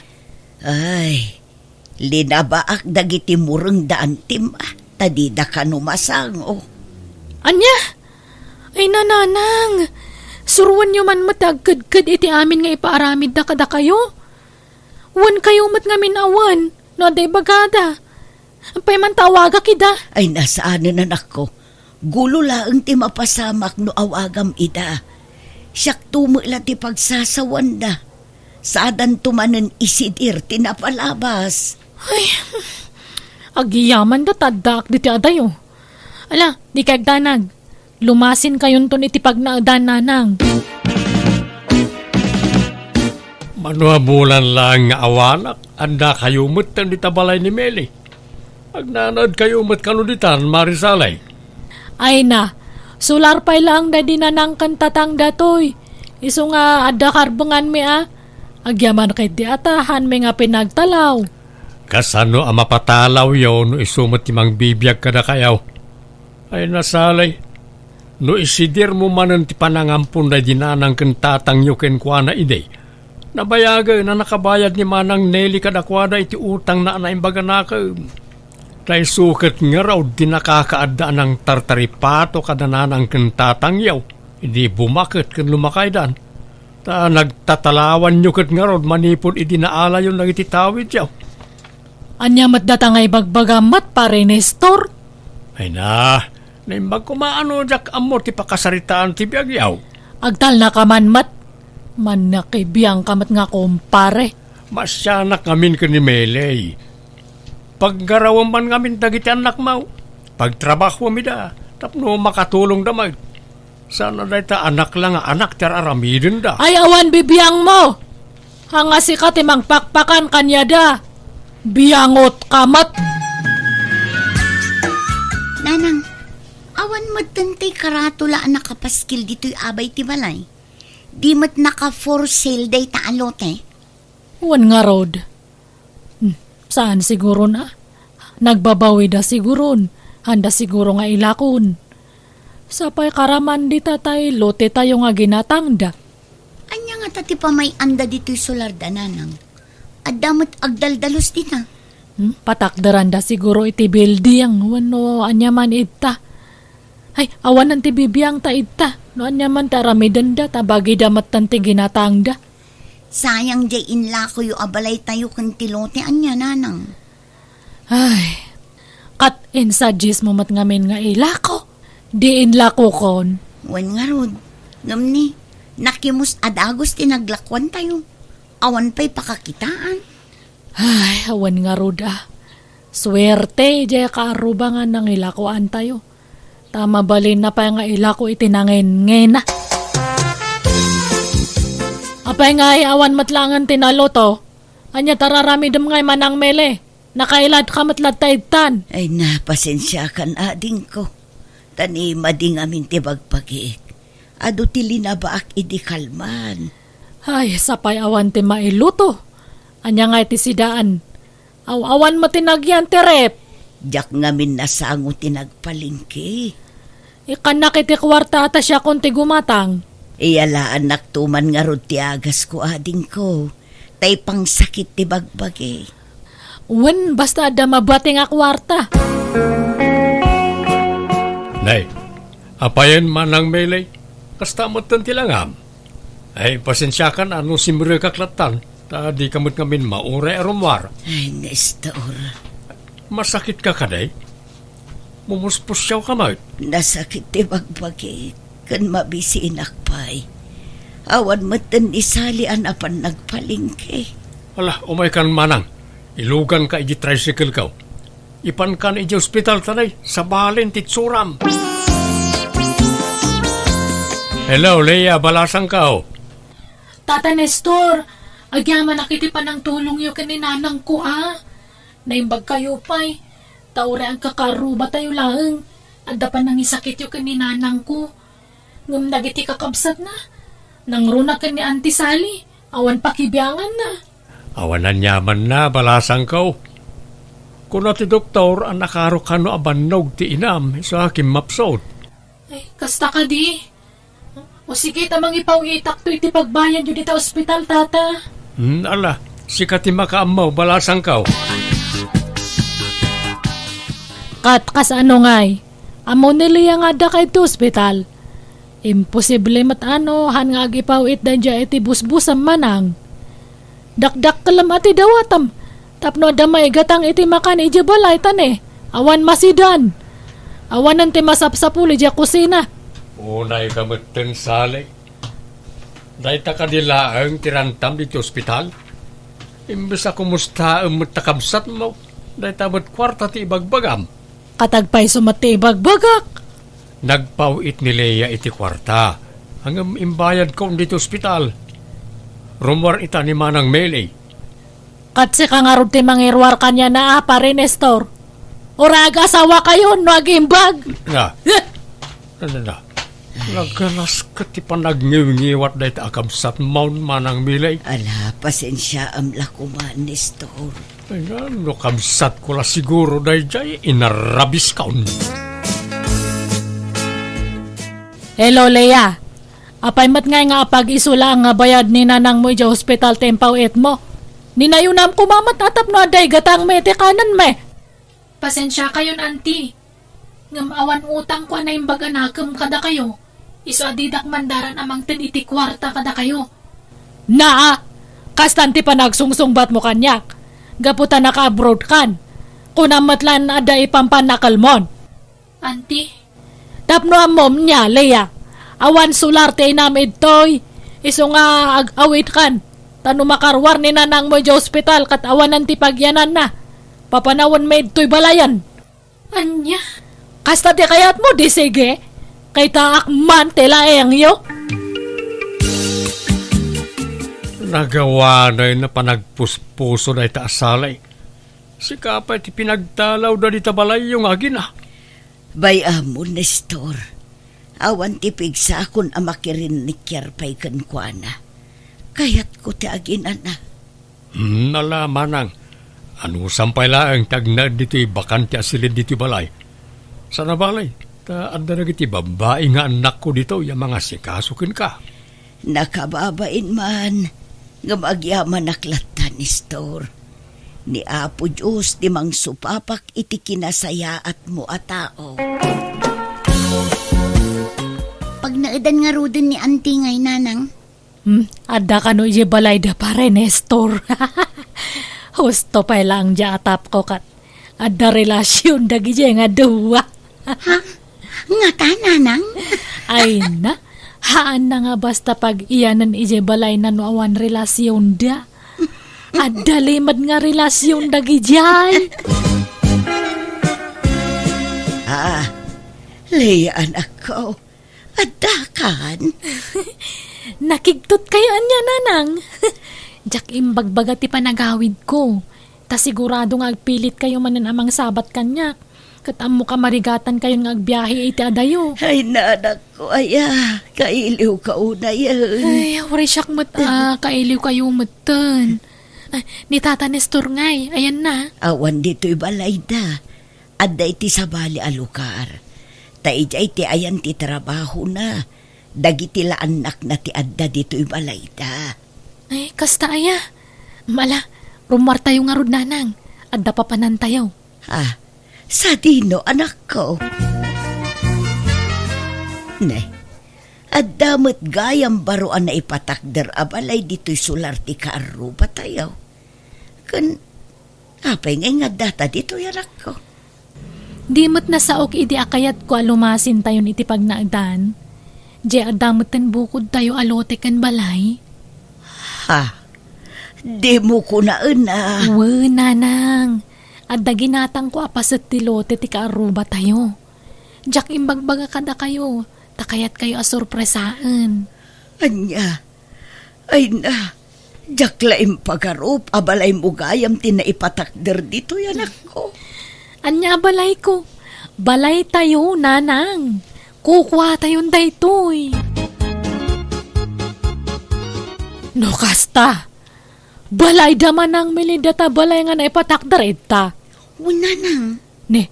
Ay, linabaak dagiti mureng da Antem, ah, ta dida kano masango. Ania? Ay, Nanang, suroenyo man met ti agkedked iti amin nga ipaaramidda kadakayo. Wen kayo met ngamin a wen, no adda ibagada. Apay man ta awagak ida? Ay, na saanen, anakko. Gulo laeng ti mapasamak no awagam ida. Siakto met la ti pagsasawanda. Saadanto manen isidir ti napalabas. Ay, agyamanda ta addaak ditoy adayo. Ala, dikay agdanag. Lumasinkayonton iti pagnaedan, nanang. Mano a bulan laeng nga awanak, addakayo metten dita balay ni Meli. Agnanaedkayo met kano ditan, Mari Sally? Ay na, sular pay laeng daydi nanang ken tatang datoy. Isu nga adda karbenganmi a. Agyaman ketdi a ta, haanmi nga pinagtalaw. Kasano a mapatalawyo no isu met ti mangbibiag kadakayo? Ay na, Sally, no isidirmo manen ti panangampon daydi nanang ken tatangyo kenkuana idi, nabayagen a nakabayad ni Manang Nelly kadakuada iti utangna a naimbag a nakem. Ta isu ket ngarud ti nakakaadda a nangtartaripato kada nanang ken tatangyo idi bumaket ken lumakaydan. Ta nagtatalawanyo ket ngarud manipud idi naalayon dagiti tawidyo. Ania met data nga ibagbagam met, Pare Nestor? Ay na, naimbag koma a no diak ammo ti pakasaritaan ti biagyo. Agtalnaka man met. Mannakibiangka met nga kumpare. Maasianak ngamin ken ni Meley. Paggarawem man ngamin dagiti annakmo. Pagtrabahuem ida tapno makatulongda met. Saan a dayta anak la nga anak ti ar-aramidenda. Ay, awan bibiangmo! Ania sika ti mangpakpakan kaniada. Biangotka met! Nanang, awan metten ti karatula a nakapaskil ditoy abay ti balay. Di met naka-for sale dayta a lote. Wen ngarud. Hmm, saan siguron a? Nagbabawida siguron. Haanda siguro nga ilakon. Sapay karaman dita tay lotetayo nga ginatangda. Ania ngata ti pamay-anda ditoy sularda, nanang? Adda met agdaldalos dita. Hmm, patakderanda siguro iti building wenno ania man ita. Ay, awanen ti bibiangta ita. No ania man ti aramidenda, ta bagida metten ti ginatangda. Sayang diay inlakoyo a balaytayo ken ti lote, ania, nanang? Ay, ket insuggestmo met ngamin nga ilako. Di inlakokon. Wen ngarud, ngem ni, nakimus a dagus ti naglakuantayo. Awan pay pakakitaan. Ay, awan ngarud a. Suerte, diay kaarruba nga nangilakoantayo. Ta mabalinna pay nga ilako iti nangenngena. Apay ngay, awan met laengen ti naloto? Ania ti ar-aramidem ngay, Manang Mele? Nakailadka met latta idtan. Ay na, pasensiakan, adingko. Ta ni madi ngamin ti bagbagiek. Adu ti linabaak idi kalman. Ay, sapay awan ti mailuto. Ania ngay ti sidaan? Aw-awan met ti nagyan ti ref. Diak ngamin nasango ti nagpalengke. Ikkannak iti kuarta ta siakon ti gumatang. Iyalaannakto man ngarud ti agasko, adingko. Tay pangsakit ti bagbagi. Wen, basta adda mabati nga kuarta. Nay, apayen, Manang Meley? Kasta metten ti langam. Ay, pasensiakan a no simrekak lattan, ta dika met ngamin mauray a rummuar. Ay, Nestor. Masakitka kadi? Mumuspusiawka met? Nasakit ti bagbagi, ken mabisiinak pay. Awan metten ni Sally a napan nagpalengke. Ala, umaykan, Manang. Iluganka iti tricycle-ko. Ipankan iti ospital ta nay, sabalen ti itsuram. Hello, Leia, balasangko. Tata Nestor, agyamanak iti panangtulongyo ken ni nanangko a. Naimbagkayo pay, ta uray agkakaarrubatayo laeng, adda panangisakityo ken ni nanangko. Ngem dagiti kakabsatna, nangruna ken ni Auntie Sally, awan pakibianganna. Awan aniamanna, balasangko. Kuna ti doktor a nakaro kano a bannog ti inam, isu a kimmapsut. Ay, kasta kadi? O sige, ta mangipaw-itakto iti pagbayadyo dita ospital, tata. Hmm, ala, sika ti makaammo, balasangko. Kat, kasano ngay? Ammo ni Leia nga adda ka iti ospital. Imposible met a no, han nga agipaw-it daydiay iti busbusam, Manang. Dakdakkelem a ti dawatam, tapno adda maigatang iti makan idiay balay ta ne, awan masidan. Awanen ti masapsapul idiay kusina. Unayka metten, Sally. Dayta kadi laeng ti rantam ditoy ospital? Imbes a kumustaem met ta kabsatmo, dayta met kuarta ti ibagbagam. Katagpayso met ti ibagbagak. Nagpaw-it ni Lea iti kuarta. Ngem imbayadko ditoy ospital. Rummuar ita ni Manang Meli. Ket sika ngarud ti mangiruar kaniana, a, Pare Nestor. Uray agasawakayon no agimbag. Na. Na, na, na. Naganas ket ti panagngiwngiwat dayta a kabsatmon, Manang Meli. Ala, pasensiaam la koma, Nestor. Ay, no kabsatko la siguro daydiay, inarrabiskon. Hello, Lea. Apay met ngay nga apag-isu laeng nga bayad ni nanangmo idiay ospital ti impaw-itmo? Ninayunam koma met a tapno adda igatangmi iti kanenmi. Pasensiakayon, Auntie. Ngem awan utangko a naimbag a nakem kadakayo, isu a didak mandaran a mangted iti kuarta kadakayo. Naa, kastan ti panagsungsungbatmo kaniak, gapu ta naka-abroadkan. Kunam met laeng adda ipampannakelmon. Auntie. Tapno ammom nia, Lea, awan solar ti inam idtoy, isu nga ag-awidkan. Ta no makaruar ni nanangmo idiay ospital ket awanen ti pagyananna, papanawenmi idtoy balayen. Ania? Kasta ti kayatmo, di sige. Kitaak man ti laengyo. Nagawanay na panagpuspuso dayta a sali. Sika pay ti pinagtalawda dita balayyo nga agina. Bay-am, Nestor. Awan ti pigsakon a makirinnikiar pay kenkuana. Kayatko ti aginana. Hmm, ala, manang. Anusam pay laeng ti agnaed ditoy bakante a silid ditoy balay. Saan a bale, ta adda dagiti babbai nga annakko ditoy a mangasikaso kenka. Nakababain man, ngem agyamanak latta, Nestor. Ni Apo Dios ti mangsupapak iti kinasayaatmo a tao. Pagnaedan ngaruden ni Auntie ngay, Nanang. Hmm, adda kano idiay balayda, Pare Nestor. Husto pay laeng di atapko ket adda relasion dagidiay nga dua. Ha? Ngata, Nanang? Ay na, haanna nga basta pag-iyanen idiay balayna no awan relasionda. Adda limed nga relasion dagidiay. Ah, Lea, anakko. Addakan? Nakigtot kayo ania, Nanang? Diak imbagbaga ti panagawidko. Ta sigurado nga agpilit kayo manen a mangsabat kaniak. Ket ammok a marigatan kayon nga agbiahe iti adayo. Ay, nanakko, aya, kailiw ka unayen. Ay, uray siak met a kailiw kayo metten. Ah, ni Tata Nestor ngay, ayanna. Awan ditoy balayda. Adda iti sabali a lugar. Ta idiay ti ayan ti trabahona. Dagiti la annakna ti adda ditoy balayda. Ay, kasta aya. Mala, rummuartayo ngarud, Nanang. Adda papanantayo. Ah, sadino, anakko? Ne, adda met gayam baro a naipatakder a balay ditoy solar ti kaarrubatayo. Ken apay ngay nga addata ditoy, anakko? Di met nasaok idi a kayatko a lumasintayon iti pagnaedan. Diay adda metten bukodtayo a lote ken balay. Ha? Dimo kunaen a? Wen, Nanang. Adda ginatangko a paset ti lote ti kaarrubatayo. Diak imbagbaga kadakayo, ta kayatkayo a sorpresaen. Ania? Ay na, diak la impagarup a balaymo gayam ti naipatakder ditoy, anakko. Ania a balayko? Balaytayo, Nanang. Kukuatayon daytoy. No kasta, balayda, Manang Meli, data balay nga naipatakder ita. Wen, Nanang. Ne,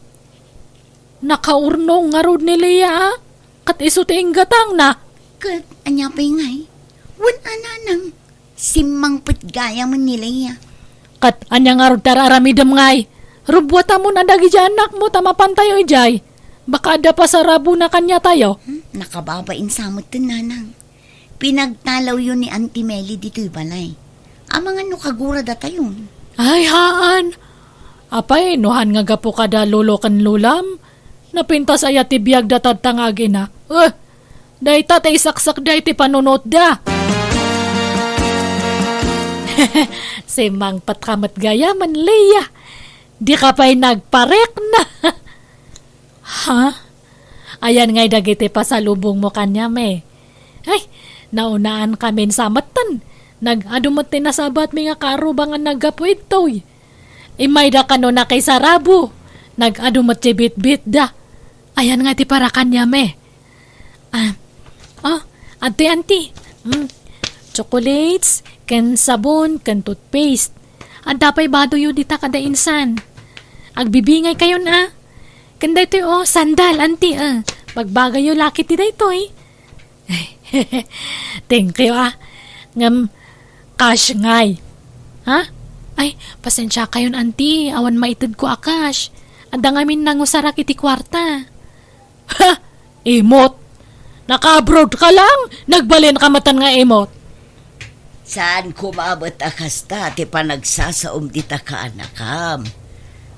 nakaurnong ngarud ni Lea, a? Ket isu ti inggatangna. Ket ania pay ngay? Wen a, Nanang, simmangpet gayamen ni Lea. Ket ania ngarud ti ar-aramidem ngay? Rubbuatamon a dagiti annakmo ta mapantayo idiay. Baka adda pasarabona kaniatayo. Hmm, nakababain sa metten, Nanang. Pinagtalawyo ni Auntie Meli ditoy balay. Amangan no kaguradatayon. Ay, haan. Apay, no han nga gapu kada lolo ken lolam? Napintas aya ti biagda tadta nga agina? Eh, dayta ti isaksak day ti panunotda. Simmangpet ka met gayamen, Lea. Di ka pay nagparikna. Ha? Ayan ngay dagiti pasalubongmo kaniam, eh. Ay, naunaan kamin sa metten. Nag-adu met ti nasabatmi nga kaarruba nga naggapu idtoy. Immayda kano nakisarabo. Nag-adu met ti bitbitda. Ayan nga ti para kaniam, eh. Ah, oh, adtoy, anti. Mm. Chocolates, ken sabon, ken toothpaste. Adda pay badoyo dita kada insan. Agbibingay kayon, ah. Ken daytoy, oh, sandal, anti, ah. Pagbagayyo laki ti daytoy. Thank you, ah. Ngem, cash ngay. Ha? Ay, pasensia kayon, anti. Awan maitedko a cash. Adda ngamin nangusarak iti kuarta. Ha? Imot? Naka-abroad ka lang? Nagbalin ka matan nga imot? Saan koma met a kasta ti panagsasaom dita kaanakam.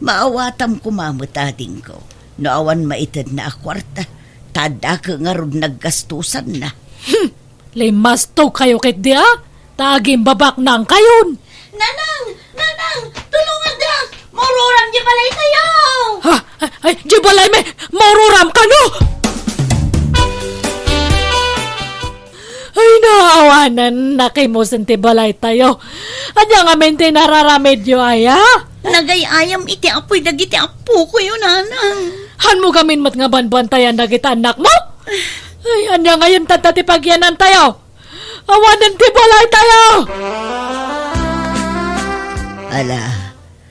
Maawatam koma met, adingko, no awan maitedna a kuarta, ta addaka ngarud naggastusanna. Hmm, limastog kayo ketdi, a? Ta agimbabaknang kayon. Nanang! Nanang! Tulonganda! Maururam di balay tayo! Ha? Ay, ay, di balay mi! Maururam kano? Ay, naawanan, nakimusen ti balay tayo. Ania ngamin ti nararamidyo, aya? Nagay-ayam iti apuy dagiti apo ko yo, nanang. Hanmo gamin met nga banbantayan dagiti annakmo? Ay, ania ngayon tatta ti pagyanan tayo? Awanen ti balay tayo! Ala,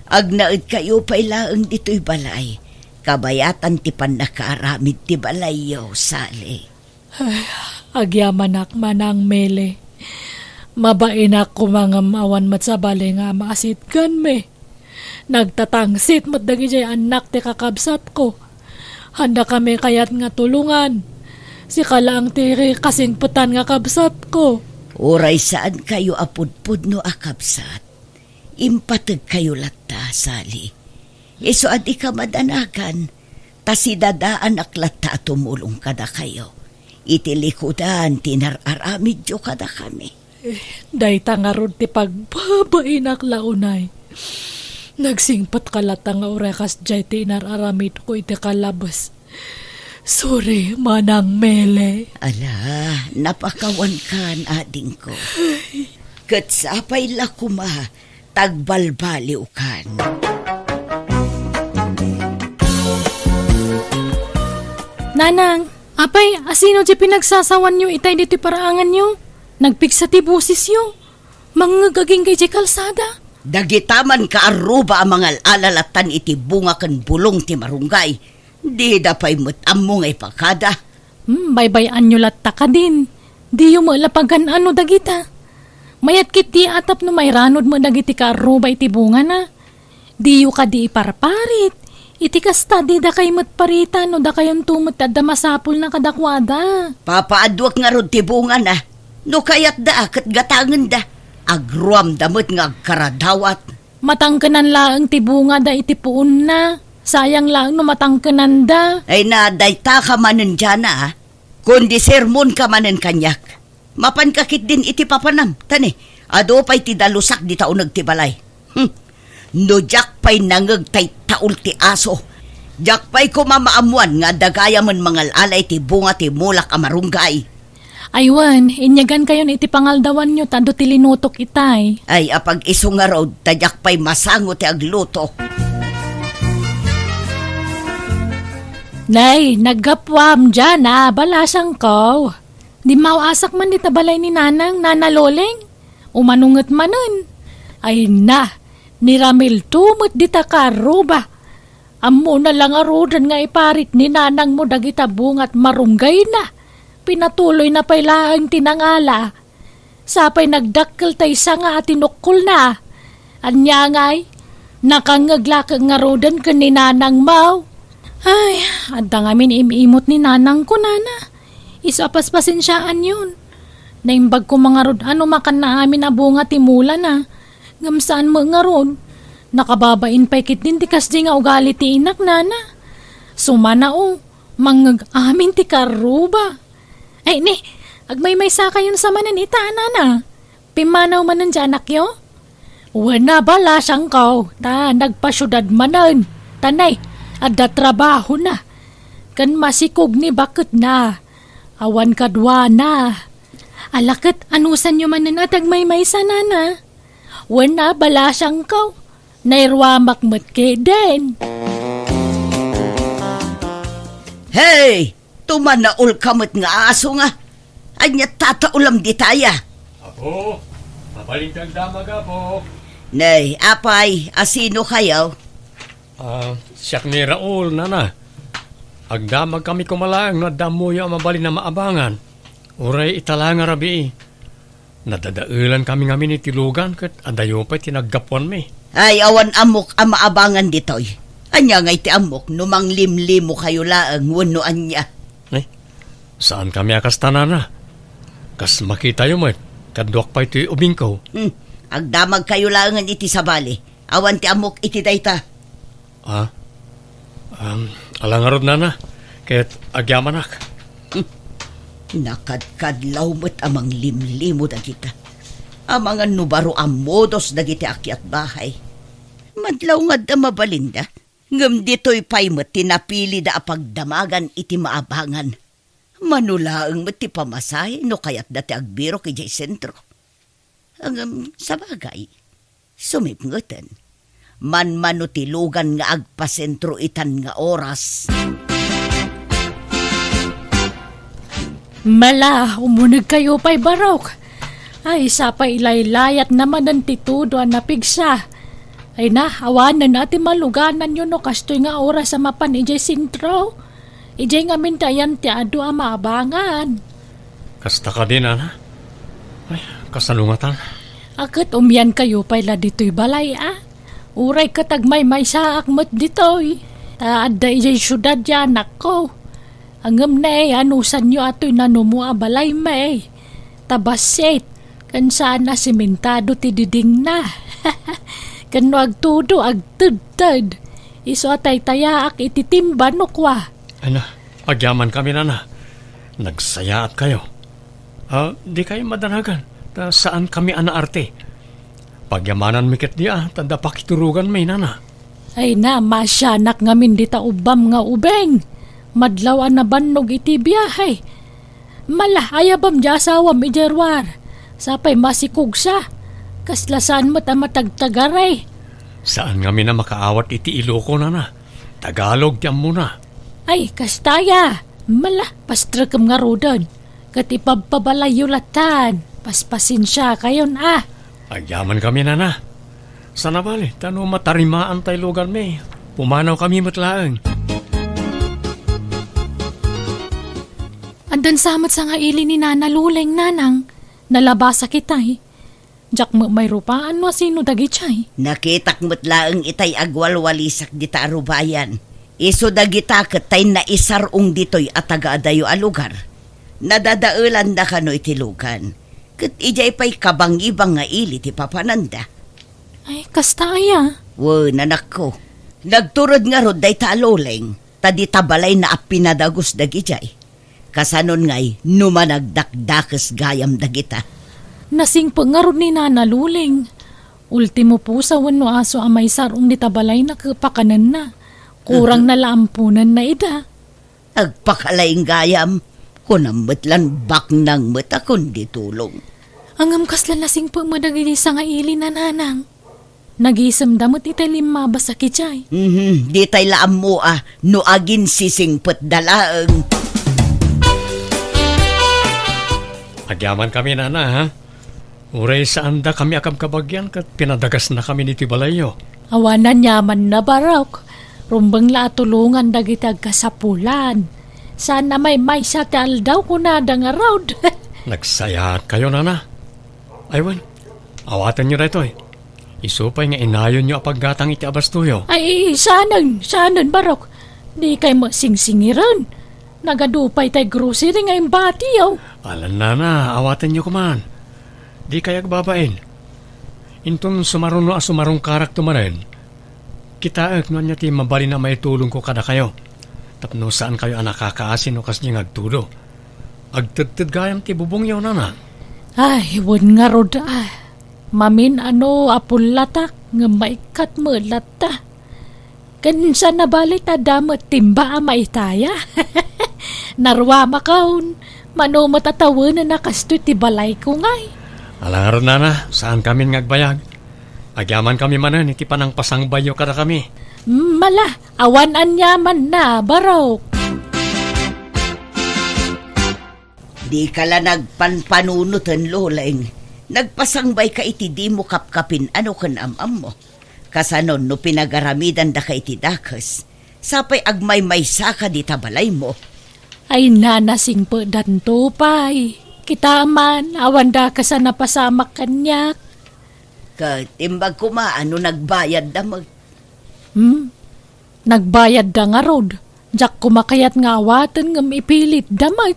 agnaed kayo pay laeng ditoy balay. Kabayatan ti pannakaaramid ti balayyo, Sally. Ay, agyamanak, Manang Mele. Mabainak koma ngem awan met sabali nga maasitganmi. Nagtatangsit met dagiti annak ti kakabsatko. Haanda kami kayat nga tulongan. Sika laeng ti kasingpetan nga kabsatko. Uray saan kayo a pudpudno a kabsat, impateg kayo latta, Sally. Isu a dika madanagan, ta sidadaanak latta a tumulong kadakayo iti likudan ti nar-aramidyo kadakami. Dayta ngarud ti pagbabainak la unay. Nagsingpetka latta nga uray kasdiay ti inar-aramidko iti kalabes. Sorry, Manang Mele. Ala, napakawankan, adingko. Ket sapay la koma, tagbalbaliwkan. Nanang, apay, asino ti pinagsasawanyo itay ditoy paraanganyo? Nagpigsa ti bosesyo. Mangngeg agingga idiay kalsada. Dagita man kaarruba a mangal-ala lattan iti bunga ken bulong ti marunggay. Dida pay met ammo nga ipakada. Hmm, baybay-anyo latta kadin. Diyo met la pagan-ano dagita. Mayat ketdi a tapno mairanod met dagiti kaarruba iti bungana. Diyo kadi iparparit. Iti kasta, didakay met paritan no dakayonto met ti adda masapulna kadakuada. Papaaduek ngarud ti bungana. No kayatda, ket gatangenda. Agruamda met nga agkaradawat. Matangkenan laeng ti bungada iti puonna. Sayang laeng no matangkenanda. Ay na, dayta ka manen, Jana, a? Kundi sermon ka manen kaniak. Mapanka ketdin iti papanam, ta ne, adu pay ti dalusak dita uneg ti balay. Hmm. No diak pay nangeg tay taul ti aso, diak pay koma maammuan nga adda gayamen mangal-ala iti bunga ti mulak a marunggay. Ay wen, inyagankayon iti pangaldawanyo ta adu ti linutok itay. Ay, apag-isu ngarud, ta diak pay masango ti agluto. Nay, naggapuam, Jana, balasangko. Dimmaw-asak man dita balay ni Nanang, Nana Loleng. Umanunget manen. Ay na, ni Ramil to met dita kaarruba. Ammona la ngaruden nga iparit ni nanangmo dagita bungat marunggayna. Pinatuloyna pay laeng ti nangala. Sapay nagdakkel tay sanga a tinukkolna. Ania ngay, nakangngeg la ket ngaruden ken ni nanangmo. Ay, adda ngamin im-imot ni nanangko, nana. Isu a paspasensiaanyon. Naimbag koma ngarud a no makanna amin a bunga ti mulana. Ngem saan met ngarud. Nakababain pay ketdin ti kasdi nga ugali ti inak, nana. Sumana, o, mangngeg amin ti kaarruba. Ay, ni, agmaymaysa kayon sa manen ita, nana. Pimmanaw manen ti anakyo? Wen a, balasangko, ta nagpasiudad manen. Ta ne, adda trabahona. ken masikog ni baketna. Awan kaduana. Ala ket anusanyo manen a ti agmaymaysa, nana? Wen a, balasangko. Nairuamak met keden. Hey! Tumanaol ka met nga aso nga. Ania tataolam ditaya? Apo, mabalin ti agdamag, Apo. Nay, apay, asino kayo? Ah, siak ni Raul, nana. Agdamag kami koma laeng no adda ammoyo a mabalin a maabangan. Uray ita la nga rabii. Nadadaelan kami ngamin iti lugan ket adayo pay ti naggapuanmi. Ay, awan ammok a maabangan ditoy. Ania ngay ti ammok no manglimlimo kayo laeng wenno ania? Ay, saan kami a kasta, nana. Kas makitayo met, kaduak pay toy ubingko. Hmm, agdamag kayo laengen iti sabali. Awan ti ammok iti dayta. Ah? Um, ala ngarud, nana, ket agyamanak. Hmm. Nakadkadlaw met a manglimlimo dagita. Amangan no baro a modos dagiti akyat bahay. Madlaw nga adda mabalinda, ngem ditoy pay met ti napilida a pagdamagan iti maabangan. Mano laeng met ti pamasahe no kayatda ti agbirok idiay sentro. Ngem sabagay, sumipngeten. Manmano ti lugan nga agpasentro itan nga oras. Mala, umunegkayo pay, barok. Ay, sapay ilaylayat na manen ti tudo a napigsa. Ay na, awanen a ti malugananyo no kastoy nga oras a mapan idiay sentro. Idiay ngamin ti ayan ti adu a maabangan. Kasta kadi, nana? Ay, kasano ngatan? A ket umiankayo pay la ditoy balay, a? Uray ket agmaymaysaak met ditoy. Ta adda idiay siudad ti anakko. Ngem ne, anusanyo a toy nanumo a balaymi. Ta bassit, ken saan a simentado ti didingna. Ken no agtudo, agtedted. Isu a taytayaak iti timba no kua. Ay na, agyamankami, nana. Nagsayaatkayo. Ah, dikay madanagan, ta saankami a naarte. Pagyamananmi ketdi a, ta adda pakituroganmi, nana. Ay na, masianak ngamin dita ubbam nga ubing. Madlaw a nabannog iti biahe. Mala, ayabam diay asawam idiay ruar. Sapay masikogsa. Kasla saan met a matagtagari. Saan ngamin a makaawat iti Iloko, nana. Tagalog ti ammona. Ay, kasta aya. Mala, pastrekem ngaruden. Ket ipabpabalayyo lattan. Paspasensiakayon a. Agyamankami, nana. Saan a bale, ta no matarimaan tay luganmi, pumanawkami met laeng. Addan sa met sangaili ni Nana Luleng, nanang. Nalabasak itay. Diak met mairupaan no asino dagijay. Nakitak met laeng itay agwalwalisak dita a rubayan. Isu dagita ket tay naisar-ong ditoy a tagaadayo a lugar. Nadadaelanda kano iti lugan. Ket idiay pay kabangibang nga ili ti papananda. Ay, kasta aya? Wen, anakko. Nagtured ngarud dayta a Luleng, ta dita balayna a pinadagus dagidiay. Kasanon ngay no managdakdakes gayam dagita? Nasingpet ngarud ni Nana Luleng. Ultimo pusa wenno aso a maisar-ong dita balayna ket pakanenna. Kurang na la amponenna ida. Agpakalaing gayam, kunam met lan baknang met a kundi tulong. Ngem kasla nasingpet met dagiti sangaili, nanang. Nagisemda met itay limmabas a kitiay. Mhm, ditay la ammo a no aginsisingpetda laeng. Agyamankami, nana, ha? Uray saandakami a kabkabagian ket pinadagasnakami iti balayyo. Awanan yamanna, barok. Rumbeng la a tulongan dagiti agkasapulan. Saan a maymaysa ti aldaw, kunada ngarud. Nagsayaatkayo, nana. Ay wen, awatenyo daytoy. Isu pay nga inayonyo a paggatang iti abastoyo. Ay, saanen, saanen, barok. Dikay met singsingiren. Nagadu pay tay grocery nga imbatiyo. Alan, nana, awatenyo koman. Dikay agbabain. Inton sumaruno a sumarungkarakto manen, kitaek no ania ti mabalin a maitulongko kadakayo. Tapno saankayo a nakakaasi no kasdiay nga agtudo. Agtedted gayam ti bubongyo, nana. Ay, wen ngarud, ah. Mamin-ano a pullatak, ngem maikkat met latta. Ken saan a bale ta adda met timba a maitaya. Naruamakon, mano met a tawenenna kastoy ti balayko ngay. Ala ngarud, nana, saan kamin nga agbayag. Agyaman kami manen iti panangpasangbayyo kadakami. Mm, ala, awan aniamanna, barok. Dika la nagpanpanunoten, Loleng. Nagpasangbayka iti dimo kapkapin-ano ken am-ammo. Kasano no pinagaramidandaka iti dakes, sapay agmaymaysaka dita balaymo? Ay, nana, singpetdanto pay. Kita man, awan dakes a napasamak kaniak. Ket imbag koma no nagbayadda met. Hmm? Nagbayadda ngarud. Diak koma kayat nga awaten ngem ipilitda met.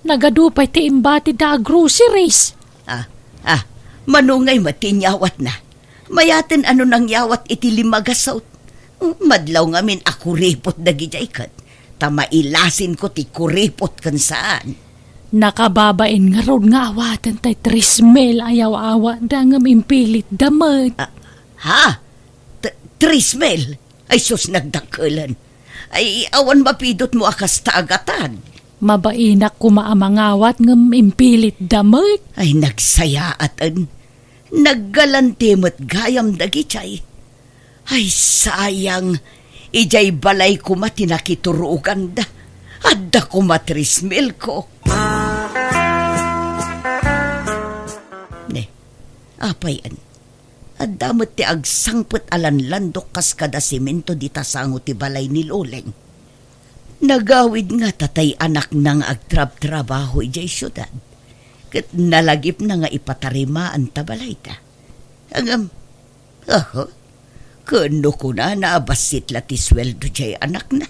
Nagadu pay ti imbatida a groceries. Ah, ah, mano ngay met ti inyawatna? Mayaten a no nangyawat iti lima gasut. Madlaw ngamin a kuripot dagidiay ket ta mailasinko ti kuripot ken saan. Nakababain ngarud nga awaten tay tris mil a yaw-awatda ngem impilitda met. Ah, ha? T-, tris mil? Ay sus, nagdakkelen. Ay, awan mapidutmo a kasta a gatad. Mabainak koma a mangawat ngem impilitda met. Ay, nagsayaaten. Naggalanti met gayam dagidiay. Ay, sayang. Idiay balay koma ti nakituroganda. Adda koma tris mil ko. Ne, apay en? Adda met ti agsangpet a lanlandok kas kada semento dita sango ti balay ni Loleng. Nagawid ngata tay anakna nga agtrabtrabaho idiay siudad, ket nalagipna nga ipatarimaan ta balayda. Ngem, aha, ken no kunana a bassit la ti sueldo diay anakna,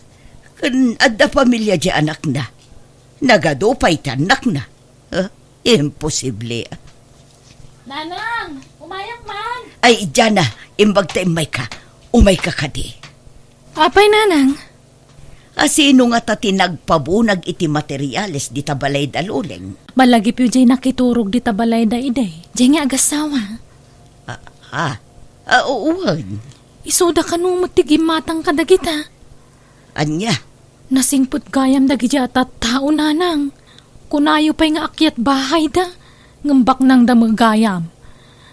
ken adda pamilia diay anakna, nagadu pay ti annakna. Huh? Imposible. Nanang, umayak man. Ay, Diana, imbag ta immayka. Umayka kadi. Apay, Nanang? A, sino ngata ti nagpabunag iti materiales dita balayda, Loleng? Malagipyo diay nakiturog dita balayda idi. Diay nga agassawa. Ah, ah. Ah, wen. Isuda kano met ti gimmatang kadagita. Ania? Nasingpet gayam dagiti a tattao, Nanang. Kunayo pay nga akyat bahayda, ngem baknangda met gayam.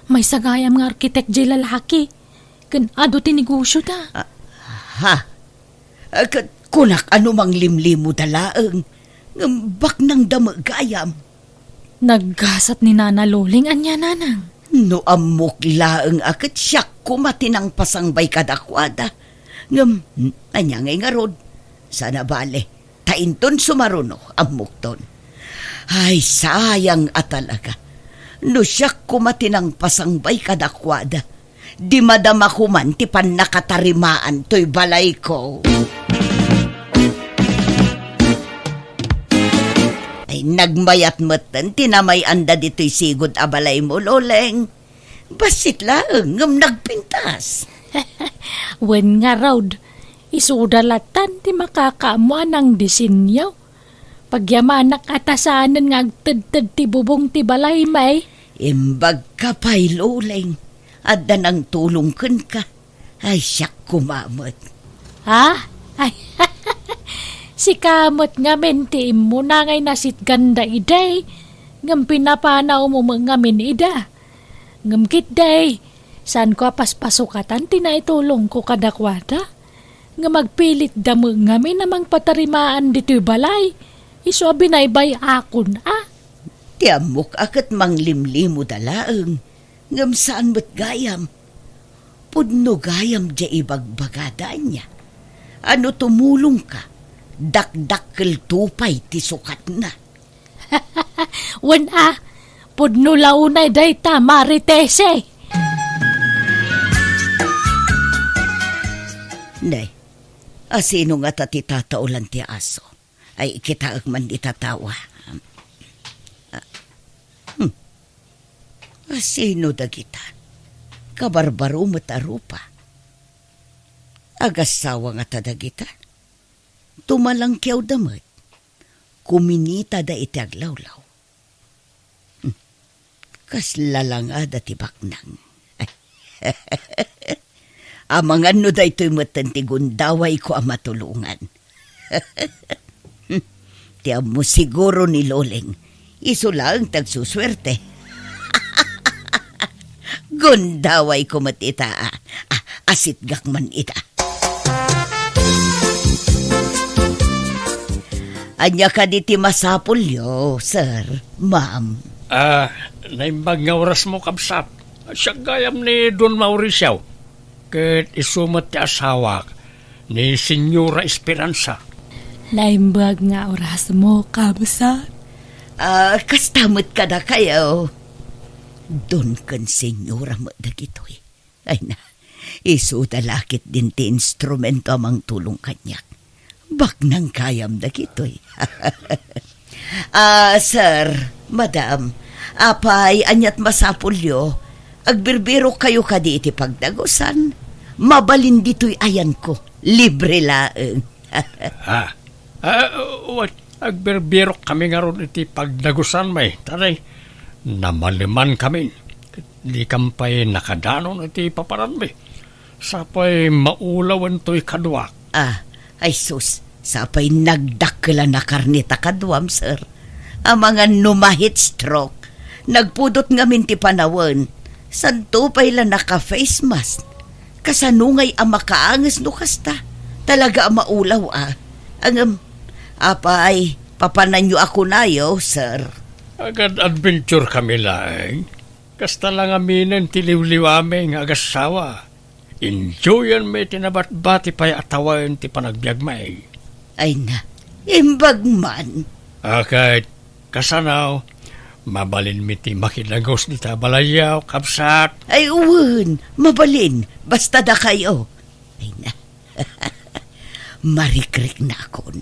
Maysa gayam nga arkitek diay lalaki, ken adu ti negosioda. Ah, ha? Ah, ket kunak a no manglimlimoda laeng, ngem baknangda met gayam. Naggasat ni Nana Loleng ania, Nanang? No ammok laeng a ket siak koma ti nangpasangbay kadakuada. Ngem, ania ngay ngarud? Saan a bale, ta inton sumaruno, ammokton. Ay, sayang a talaga. No siak koma ti nangpasangbay kadakuada, di madama koman ti pannakatarimaan toy balayko. Ay, nagmayat metten ti namay-anda ditoy sigud a balaymo, Loleng. Bassit laeng ngem nagpintas. Wen ngarud, isuda latan ti makakaammo a nangdisenyo. Pagyamanak a ta saanen nga agtedted ti bubong ti balay, may. Imbagka pay, Loleng, adda nangtulong kenka. Ay, siak koma met. Ha? Ay, sika met ngamin ti immuna ngay nasitganda idi, ngem pinapanawmo met ngamin ida. Ngem ketdi, saanko a paspasukatan ti naitulongko kadakuada. Ngem agpilitda met ngamin a mangpatarimaan ditoy balay, isu a binaybay-akon a. Ti ammok a ket manglimlimoda laeng, ngem saan met gayam. Pudno gayam diay ibagbagada ania. A no tumulongka, dakdakkelto pay ti sukatna. Wen a, pudno la unay dayta, Maritese. Nay, asino ngata ti tataolan ti aso? Ay, kitaek man dita tawa. Ah, hmm. Asino dagita? Kabarbaro met a rupa. Agassawa ngata dagita? Tumalangkiawda met. Kuminitada iti aglawlaw. Hmm. Kasla langada ti baknang. Amangan no daytoy metten ti gundawayko a matulongan. Ti ammo siguro ni Loleng, isu laeng ti agsusuerte. Gundawayko met ita, a, a, asitgak man ita. Ania kadi ti masapulyo, sir, ma'am? Ah, naimbag nga orasmo, kabsat. Siak gayam ni Don Mauricio, ket isu met ti asawak, ni Señora Esperanza. Naimbag nga orasmo, kabsat. Ah, kasta met kadakayo. Don ken Señora met dagitoy. Ay na, isuda la ketdin ti instrumento a mangtulong kaniak. Baknang kayam dagitoy. Ah, sir, madam, apay, aniat masapulyo? Agbirbirokkayo kadi iti pagdagusan? Mabalin ditoy ayanko. Libre laeng. Ah, ah, wen, agbirbirok kami ngarud iti pagdagusan, may, tanay, namaleman kami. Di kam pay nakadanon iti papananmi. Sapay maulawen toy kaduak. Ah, ay sus, sapay nagdakkel a nakarnita kaduam, sir. Amangan no ma-heat stroke. Nagpudot ngamin ti panawen. Santo pay la naka-face mask. Kasano ngay a makaanges no kasta? Talaga a maulaw a. Ngem, apay, papananyo a kunayo, sir? Agad-adventure kami laeng. Kasta la ngaminen ti liwliwami nga agassawa. Enjoyanmi ti nabatbati pay a tawen ti panagbiagmi. Ay na, imbag man. Akat, kasano, mabalinmi ti makidagus dita balayyo, kabsat? Ay, wen, mabalin, basta dakayo. Ay na, marikriknakon.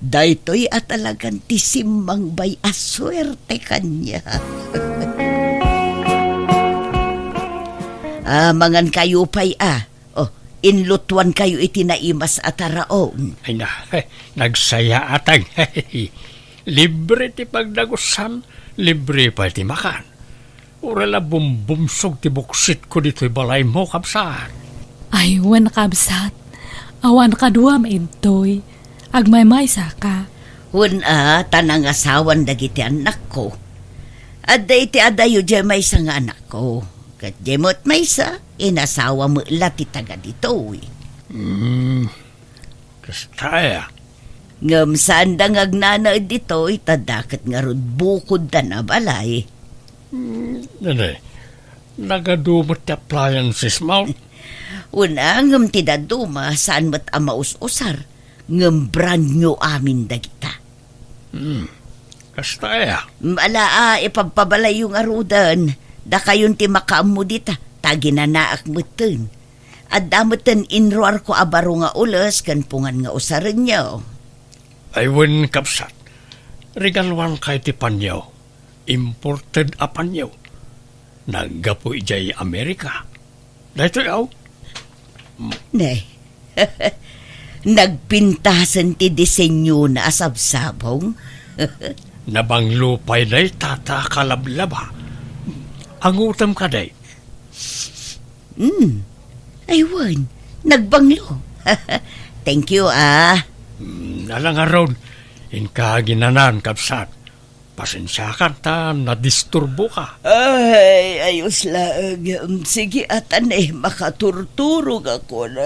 Daytoy a talagan ti simmangbay a suerte kaniak. Ah, mangankayo pay a. Oh, inlutuankayo iti naimas a taraon. Ay na, nagsayaatag. Libre ti pagdagusan, libre pay ti makan. Uray la bumbumsog ti buksitko ditoy balaymo, kabsat. Ay, wen, kabsat. Awan kaduam intoy. Agmaymaysaka. Wen a, ta nangasawan dagiti annakko. Adda iti adayo diay maysa nga anakko. Ket diay met maysa, inasawa met la ti taga ditoy. Hmm. Kasta aya. Ngem saanda nga agnanaed ditoy, ta dakket ngarud bukoddan a balay. Hmm, nene, nagadu met ti appliances mo? Wen a, ngem ti dadduma, saan met a maus-usar, ngem brand new amin dagita. Hmm, kasta aya. Ala a, ipabpabalayyo ngaruden, dakayon ti makaammo dita, ta aginanaak metten. Adda metten inruarko a baro nga ules ken pungan nga usarenyo. Ay wen, kabsat, regaluankayo ti panyo. Imported a panyo. Naggapu idiay Amerika. Daytoy, aw? Ne. Nagpintasen ti disenyona a sabsabong. Nabanglo pay dayta ta kalablaba. Angutem kadi? Hmm. Ay, wen, nagbanglo. Thank you, ah. Hmm, ala ngarud, inka aginanan, kabsat. Pasensiakan ta nadisturboka. Ay, ayos laeng. Sige, a, ta ne, makaturturogakon.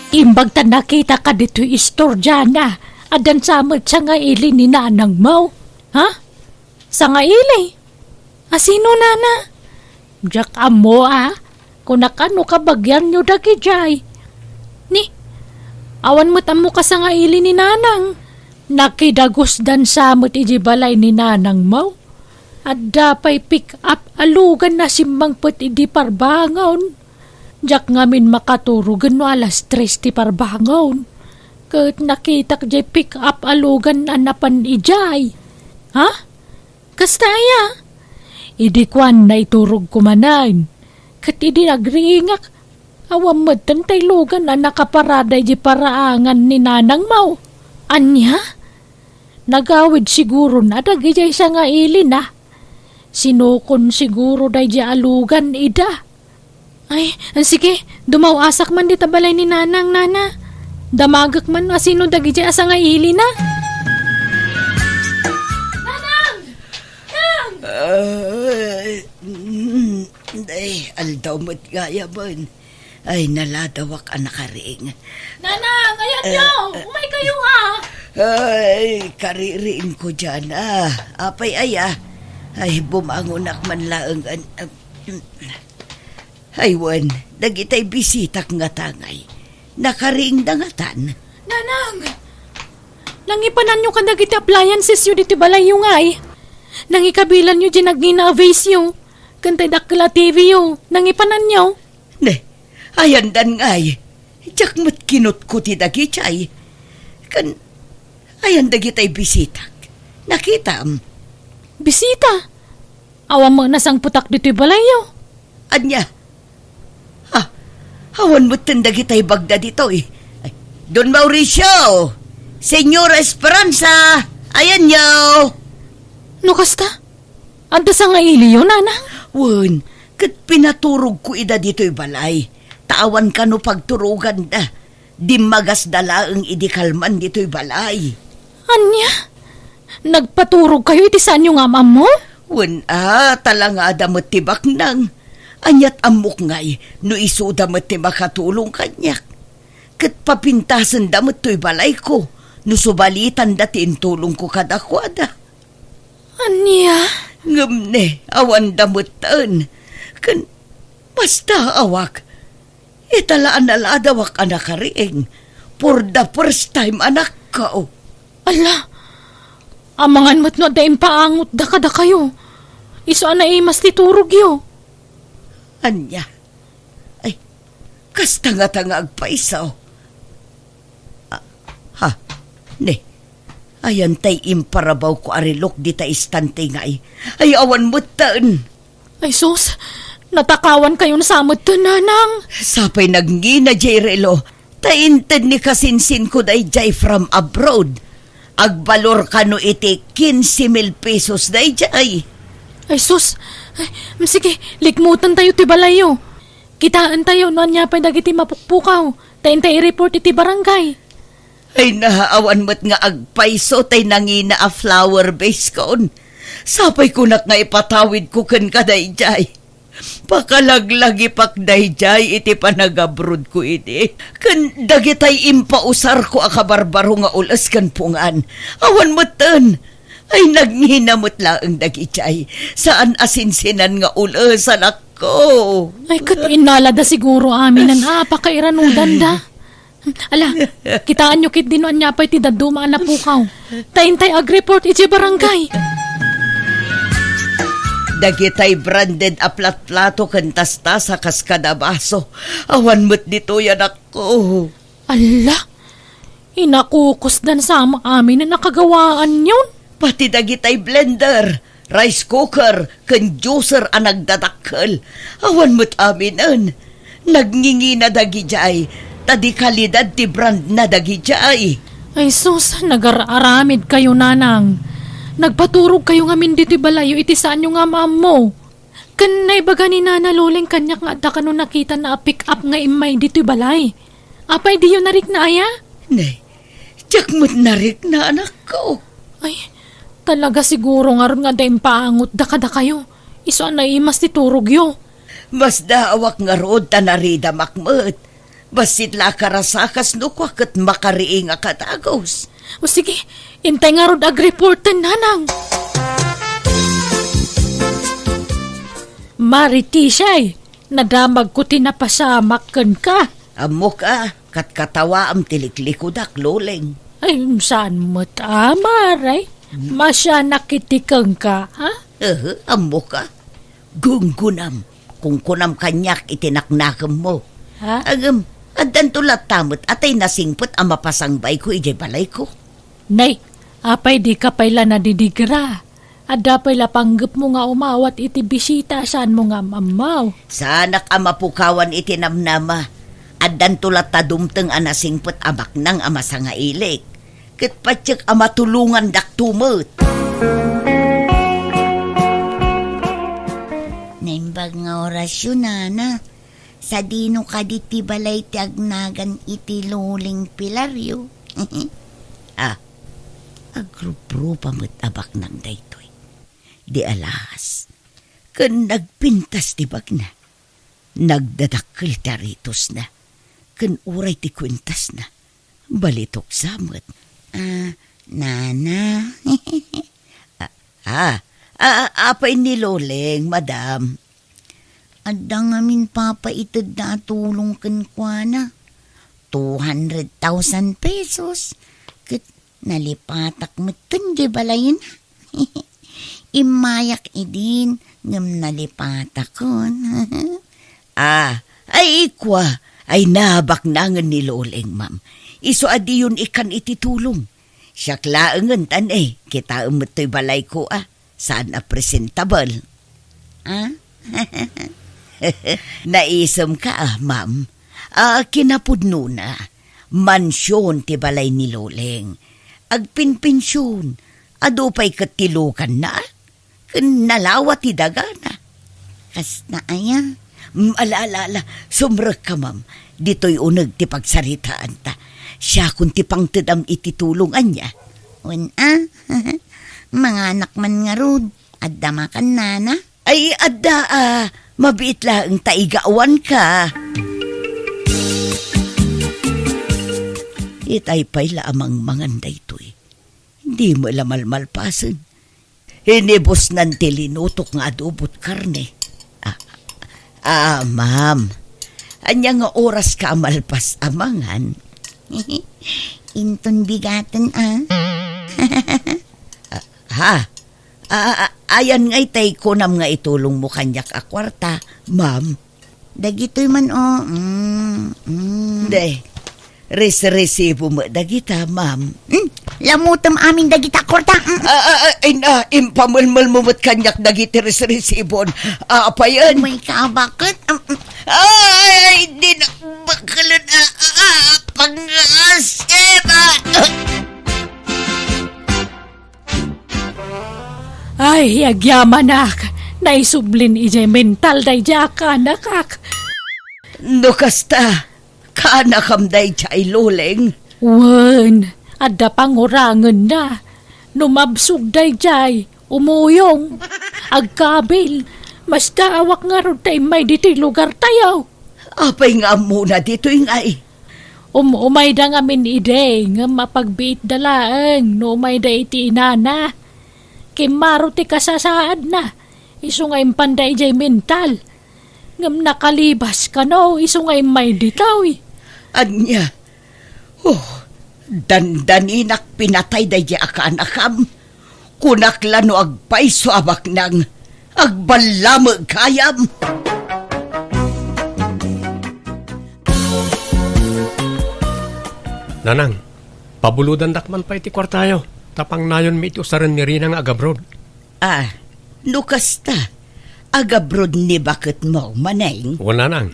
Imbag ta nakitaka ditoy istorya na, addan sa met sangaili ni nanangmo. Ha? Sangaili? A, sino, nana? Diak ammo, a. Kunak, no kabagianyo dagidiay. Ni, awan met ammo kasangaili ni nanang. Nakidagusdan sa met idiay balay ni nanangmo. Adda pay pick-up a lugan a simmangpet idi parbangon. Diak ngamin makaturogen no alas tres ti parbangon. Ket nakitak diay pick-up a lugan a napan idiay. Ha? Kasta aya? Idi kuan, naiturogko manen. Ket idi agriingak, awan metten tay lugan a nakaparada idiay paraangan ni nanangmo. Ania? Nagawid siguron a dagidiay sangailina. Sinukon siguro daydiay a lugan ida. Ay, sige, dumaw-asak man dita balay ni Nanang, Nana. Damagek man no asino dagidiay a sangailina. Nanang! Nang! Ay, mm, ay, aldaw met gayam. Ay, naladawak a nakariing. Nanang, ayanyo! Eh, eh. Umaykayo, a! Ay, kaririingko diay, a. Apay aya? Ay, bumangonak man laeng, an-, am-, ay, wen, dagitay bisitak ngata ngay. Nakariingda ngatan. Nanang! Nangipananyo kadagiti appliancesyo ditoy balayyo ngay. Nangikabilanyo diay nagngina a vaseyo. Ken tay dakkel a T V yo. Nangipananyo. Ne, ayandan ngay. Diak met kinutkuti dagidiay. Ken, ayan dagitay bisitak. Nakitam? Bisita? Awan met nasangpetak ditoy balayyo. Ania? Ah, awan metten dagitay bagda ditoy. Ay, Don Mauricio! Señora Esperanza! Ayanyo! No kasta? Adda sangailiyo, Nanang? Wen, ket pinaturogko ida ditoy balay. Ta awan kano pagturoganda. Dimmagasda laeng idi kalman ditoy balay. Ania? Nagpaturogkayo iti saanyo nga am-ammo? Wen a, talangada met ti baknang. Aniat ammok ngay no isuda met ti makatulong kaniak. Ket papintasenda met toy balayko no subalitanda ti intulongko kadakuada. Ania? Ngem ne, awanda metten. Ken basta awak, ita la a naladawak a nakariing. For the first time, anakko. Ala, amangan met no adda impaangotda kadakayo. Isu a naimas ti turogyo. Ania? Ay, kasta ngata nga agpayso. Ah, ha? Ne, ayan tay imparabawko a relok dita istante ngay. Ay, awan metten. Ay sus, natakawankayon sa metten, Nanang. Sapay nagngina diay relo, ta inted ni kasinsinko daydiay from abroad. Agbalor kano iti quince mil pesos daydiay. Ay sus, ay, sige, likmutentayo ti balayyo. Kitaentayo no ania pay dagiti mapukpukaw, ta intay i-report iti barangay. Ay, naawan met nga agpayso tay nangina a flower vase kon. Sapay kunak nga ipatawidko kenka daydiay. Pakalaglagipak daydiay iti panagabrodko idi. Ken dagitay impausarko a kabarbaro nga ules ken pungan. Awan metten. Ay, nagngina met laeng dagidiay. Saan a sinsinan nga ules, anakko. Ay, ket innalada siguro aminen a pakairanudanda. Ala, kitaenyo ketdi no ania pay ti dadduma a napukaw. Ta intay agreport idiay barangay. Dagitay branded a platplato ken tastasa kas kada baso, awan met ditoy, anakko. Ala, inakukusdan sa aminen a kagawaanyon. Pati dagitay blender, rice cooker, ken juicer a nagdadakkel. Awan met aminen. Nagngingina dagidiay, ta di kalidad ti brandna dagidiay. Ay sus, nagar-aramidkayo, Nanang. Nagpaturogkayo ngamin ditoy balayyo iti saanyo nga am-ammo. Ken naibaga ni Nana Loleng kaniak nga adda kano nakitana a pick-up nga immay ditoy balay. Apay diyo narikna aya? Nay, diak met narikna, anakko. Ay, talaga siguro ngarud nga adda impaangotda kadakayo. Isu a naimas ti turogyo. Masdaawak ngarud ta naridamak met. Bassit la a karasakas no kua ket makariing a kadagus. O sige, intay ngarud agreporten, Nanang. Maritisay, nadamagko ti napasamak kenka. Ammok a, katkatawaem ti liklikudak, Loleng. Ay, saan met a, Mare? Hmm. Masianak iti kenka, ha? Ehe, ammok a. Gunggunam, kunkunam kaniak iti naknakemmo. Ha? Ngem, addanto latta met a tay nasingpet a mapasangbayko idiay balayko. Nay, apay dika pay la nadidigra? Adda pay la panggepmo nga umawat iti bisita a saanmo nga am-ammo. Saanak a mapukawan iti namnama. Addanto latta dumteng a nasingpet a baknang a masangailik. Ket patiek a matulongandakto met. Bag nga orasyo, nana. Sadino kadi ti balay ti agnagan iti Loling Pilario? Ah, agruprupa met a baknang daytoy. Di alas, ken nagpintas ti bagna. Nagdadakkel ti aritosna, ken uray ti kuentasna, balitok sa met. Ah, nana. Ah, ah, ah, apay ni Loleng, madam? Adda ngamin papaitedda a tulong kenkuana. Two hundred thousand pesos. Ket nalipatak met ken di balayna. Immayak idin, ngem nalipatakon. Ah, ay kua, ay nabaknangen ni Loleng, ma'am. Isu a diyon ikkan iti tulong. Siak laengen, tan, eh, kitaem met toy balayko, ah. Saan a presentable. Ah? Naisemka, ah, ma'am. Ah, kinapudnona, mansion ti balay ni Loleng. Agpinpension, adu pay ket ti luganna, ken nalawa ti dagana. Kasta aya? Mm, ala, ala, ala, sumrekka, ma'am. Ditoy uneg ti pagsaritaanta. Siakon ti pangtedam iti tulong ania. Wen a, manganak man ngarud, adda makan nana? Ay, adda a, mabiit laeng ta igawanka. Itay pay la a mangmangan daytoy. Di mo la malmalpasen. Inibusnan ti linutok nga adobot karne. Ah, ah, ma'am. Ania nga oraska a malpas a mangan? Inton bigaten, ah. Ah, ha? Ah, ah, ayan nga itay kunam nga itulongmo kaniak a kuarta, ma'am. Dagitoy man, oh. Mm, mm. De, res-resibo met dagita, ma'am. Hmm? Lamutem amin dagita kuarta. Mm. Ah, ah, ah, ay na, impamelmelmo met kaniak dagiti res-resibon. Ah, apayen? May kabaket? Mm, mm. Ay, di na bakelen, ah, ah, ah, pangasip, ah. Ay, agyamanak, naisublin idiay mental daydiay a kaanakak. No kasta, kaanakam daydiay, Loleng? Wen, adda pangurangenna. No mabsog daydiay, umuyong, agkabil, masdaawak ngarud ta immay ditoy lugartayo. Apay nga ammona ditoy ngay? Um-, umayda ngamin idi, ngem apagbiitda laeng no umayda iti inana. Kimmaro ti kasasaadna, isu nga impanda idiay mental. Ngem nakalibas kano, isu nga immay ditoy. Ania? Oh, dandaninak pinatay daydiay a kaanakam. Kunak la no agpayso a baknang, agballameg gayam. Nanang, pabulodandak man pay ti kuartayo, ta pangnayonmi iti usaren ni Rina nga agabroad. Ah, no kasta, agabroad ni baketmo, Maneng? Wen, Nanang.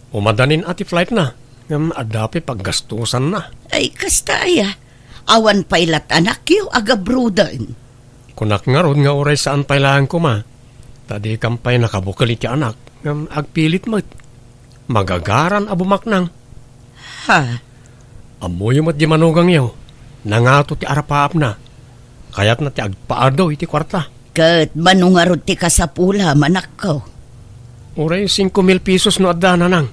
Umadanin a ti flightna, ngem adda pay paggastusanna. Ay, kasta aya? Awan pay la't anakyo agabroaden. Kunak ngarud nga uray saan pay laeng koma, ta dikam pay nakabukel iti anak, ngem agpilit met. Magagaran a bumaknang. Ha? Ammoyo met di manugangyo, nangato ti arapaapna. Kayatna ti agpaardo iti kuarta. Ket mano ngarud ti kasapulam, anakko? Uray singko mil pesos no adda, Nanang.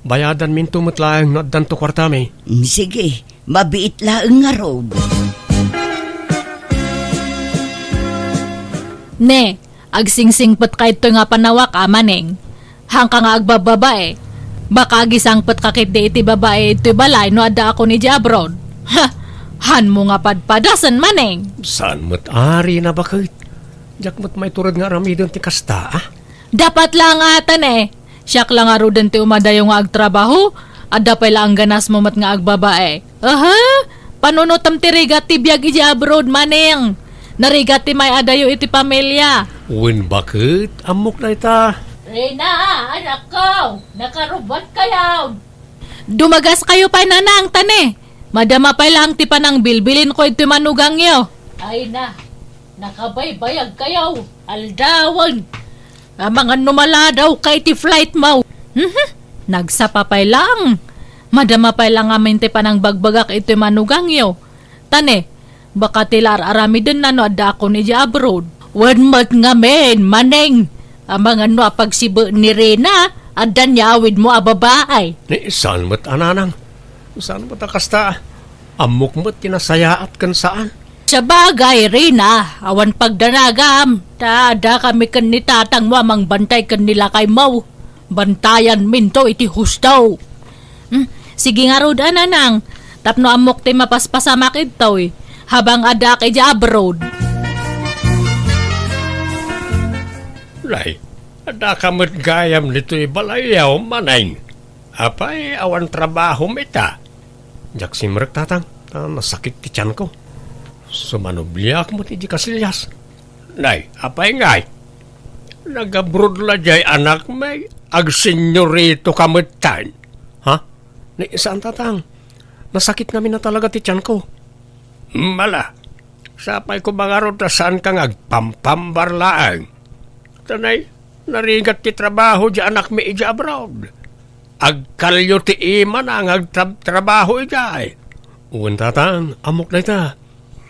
Bayadanminto met laeng no addanto kuartami. Mm, sige, mabiit laeng ngarud. Ne, agsingsingpetka idtoy nga panawak, a Maneng. Haanka nga agbababae. Baka agisangpetka ketdi iti babae idtoy balay no addaakon idiay abroad. Ha! Haanmo nga padpadasen, Maneng. Saan met ari na baket? Diak met maitured nga aramiden ti kasta, ah? Dapat la nga atan, eh. Siak la ngaruden ti umadayo nga agtrabaho, adda pay la angganasmo met nga agbabae. Aha! Panunotem ti rigat ti biag idiay abroad, Maneng. Narigat ti may-adayo iti pamilia. Wen baket, ammok dayta. Rina, anakko, nakarubat kayo. Dumagas kayo pay, Nanang, ta ne. Madama pay lang ti panangbilbilinko iti manugangyo. Ay na, nakabaybayag kayo. Aldawen. Amangan no maladawka iti flight mo. Mhm. Nagsapa pay lang. Madama pay lang amin ti panangbagbagak iti manugangyo. Tane, baka ti la ar-aramiden no adda akon iti abroad. Wen met ngamin, Maneng. Amangan no apagsibe ni Rina, adda ni awid mo a babae. Ni saan met a nanang? Saan met a kasta? Ammok met ti nasayaat ken saan. Sabagay, Rina, awan pagdanagam. Ta adda kami ken ni tatang mo a mangbantay ken ni lakay mo. Bantayan minto iti husto. Hmm, sige ngarud a nanang, tapno ammok ti mapaspasamak idtoy, habang addaak iti abroad. Nay, adda ka met gayam ditoy balayyo, Maneng. Apay, awan trabahom ita? Diak simrek, tatang, ta nasakit ti tianko. Sumanubliak met iti kasilias. Nay, apay ngay? Nag-abroad la jay anak mi, agsenyorito ka metten. Ha? Ni, saan, tatang? Nasakit ngamin a talaga ti tianko. Mala, sapay ko mangarud ta saan ka nga agpampambar laeng. Tanay, narigat ti trabaho di anak mi ija abroad. Agkalyo ti imana nga agtrab-, trabaho ijay. Wen, tatang, ammok dayta.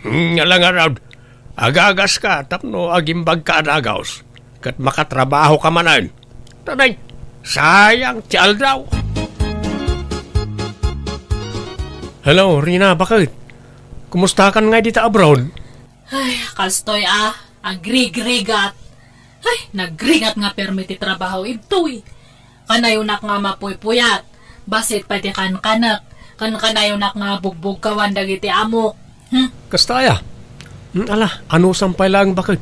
Hmm, ala ngarud, agagas ka tapno agimbag ka a dagus, ket makatrabaho ka manen. Tanay, sayang ti aldaw. Hello, Rina, bakit? Kumusta kan nga dita abroad? Ay, kastoy a, agrigrigat. Ay, nagrigat nga permi ti trabaho idtoy. Kanayonak nga mapuypuyat. Bassit pay ti kankanek. Ken kanayonak nga bugbugkawan dagiti amok. Hmm? Kasta aya? Hmm, ala, anusam pay laeng bakit?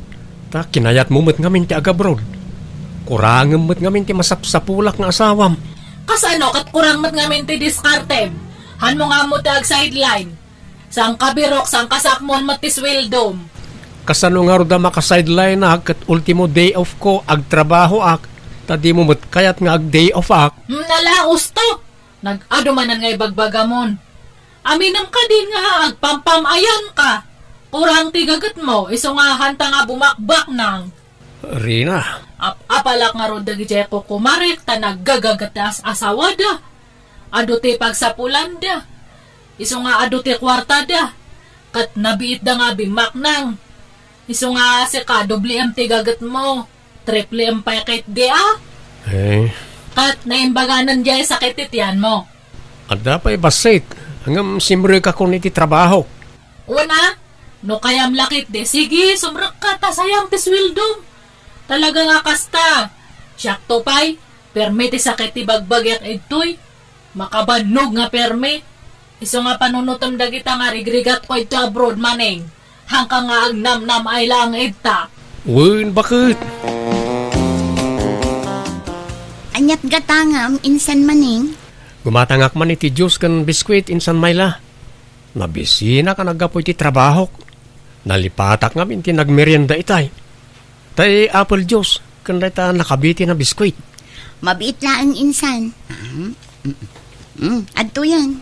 Ta kinayatmo met ngamin ti agabroad. Kurangem met ngamin ti masapsapulak nga asawam. Kasano ket kurang met ngamin ti diskartem? Hanmo nga ammo ti agsideline. Saan ka birok, saan ka sakmon met ti sweldom. Kasano ngarud a makasideline-ak ket ultimo day off ko, agtrabahoak, ta dimo met kayat nga ag-day off-ak? Hmm, nala, usto! Nag-adu manen nga ibagbagamon. Aminem kadin nga agpampam-ayan ka. Kurang ti gagetmo, isu nga hanta nga bumakbaknang. Rina. Ap-apalak ngarud dagiti kukumarek ta naggagaget ti as-asawada. Adu ti pagsapulanda. Isu nga adu ti kuartada. Ket nabiitda nga bimmaknang. Isu nga sika, doble M ti gagetmo. Triple M pay ketdi a. Eh. Ket naimbaganen diay sakit ti tianmo. Adda pay bassit. Ngem simrekakon iti trabahok. Una, no kayam la ketdi, sige, sumrekka ta sayang ti sweldom. Talaga nga kasta. Siakto pay, permi ti sakit ti bagbagiak idtoy. Makabannog nga permi. Isu nga panunotem dagita nga rigrigatko idto abroad, Maneng. Hanka nga agnamnam-ay laeng idta. Wen, bakit? Aniat gatangam, insan, Maneng? Gumatangak man iti juice ken biskuit, insan Myla. Nabisinak a naggapu iti trabahok. Nalipatak ngamin ti nagmerienda itay. Tay apple juice ken dayta nakabiti a biskuit. Mabiit laeng, insan. Mm, mm, mm. Adtoyen.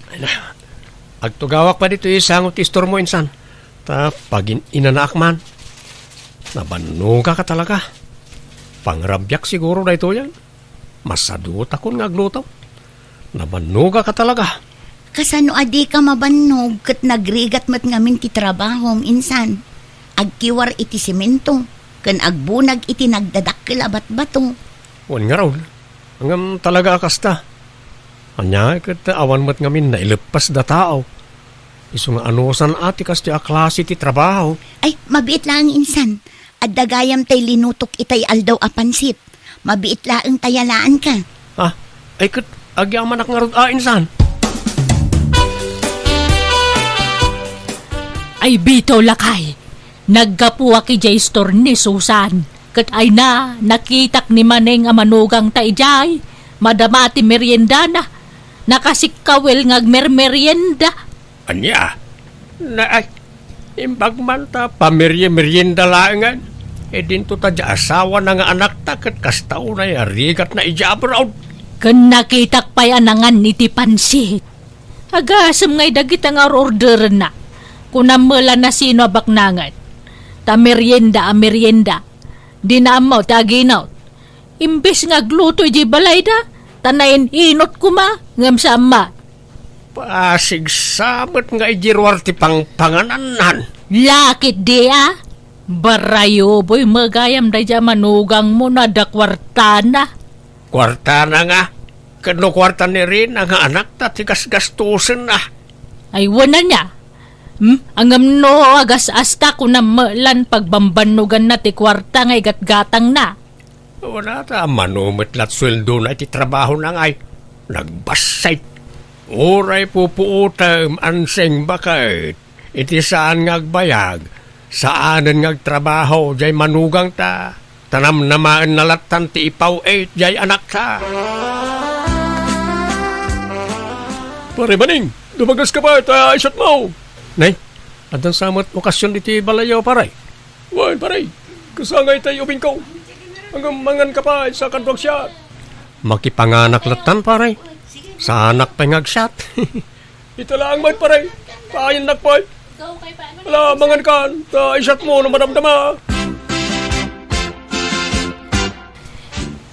Ay na, agtugawak pay ditoy sango ti istormo, insan. Ta pagin-inanaak man. Nabannogak a talaga. Pangrabiak siguro daytoyen. Masadutakon nga agluto. Nabannogak a talaga. Kasano a dika mabannog ket nagrigat met ngamin ti trabahom, insan? Agkiwar iti semento ken agbunag iti nagdadakkel a batbato. Wen ngarud, ngem talaga a kasta. Ania ket awan met ngamin naileppasda tao. Isu nga anusan a ti kastoy a klase ti trabaho. Ay, mabiit laeng, insan. Adda gayam tay linutok itay aldaw a pansit. Mabiit laeng ta yalaanka. Ah, ay ket agyamanak ngarud a, insan. Ay bitaw, lakay, naggapuak idiay istor ni Susan. Ket ay na, nakitak ni Maneng a manugangta idiay. Madama ti meriendana. Nakasikkawil nga agmermerienda. Ania? Na, ay, imbag man ta pamerye-meryenda laengen. E dinto ta di asawana nga anakta ket kasta unay a rigatna idiay abroad. Ken nakitak pay a nangan iti pansit. Agasem ngay dagita nga or-orderenna. Kunam mela nasino a baknangen. Ta merienda a merienda. Dina ammo ti aginot. Imbes nga agluto idiay balayda, ta nain-inot koma ngem saan met. Pasigsa met nga idi ruar ti pangpanganannan. Lakit di a? Barayuboy met gayam daydiay a manugangmo no adda kuartana. Kuartana nga? Ket no kuarta ni Rina nga anakta ti gasgastosenna? Ay, wen ania? Hmm? Ngem no agas-asta, kunam met la pagbambannoganna ti kuarta nga igatgatangna. Wala ta, mano met lat sueldona iti trabahona ngay. Nagbassit. Uray pupuotem, Ansing, baket. Iti saan nga agbayag, saanen nga agtrabaho jay manugangta, ta namnamaenna lattan ti ipaw-it jay anakta. Pare Baning, dumagas ka pa, ta isat mo. Nay, addan sa met okasyon diti balayyo, pare. Wen, pare, kasangay tay ubingko. Ngem mangan ka pa, sa kaduak siat. Makipanganak lattan, pare. Saanak pay nga agsiat. Ita laeng met, pare. Paayannakon. Ala, mangan kan, ta isat mo no madamdama.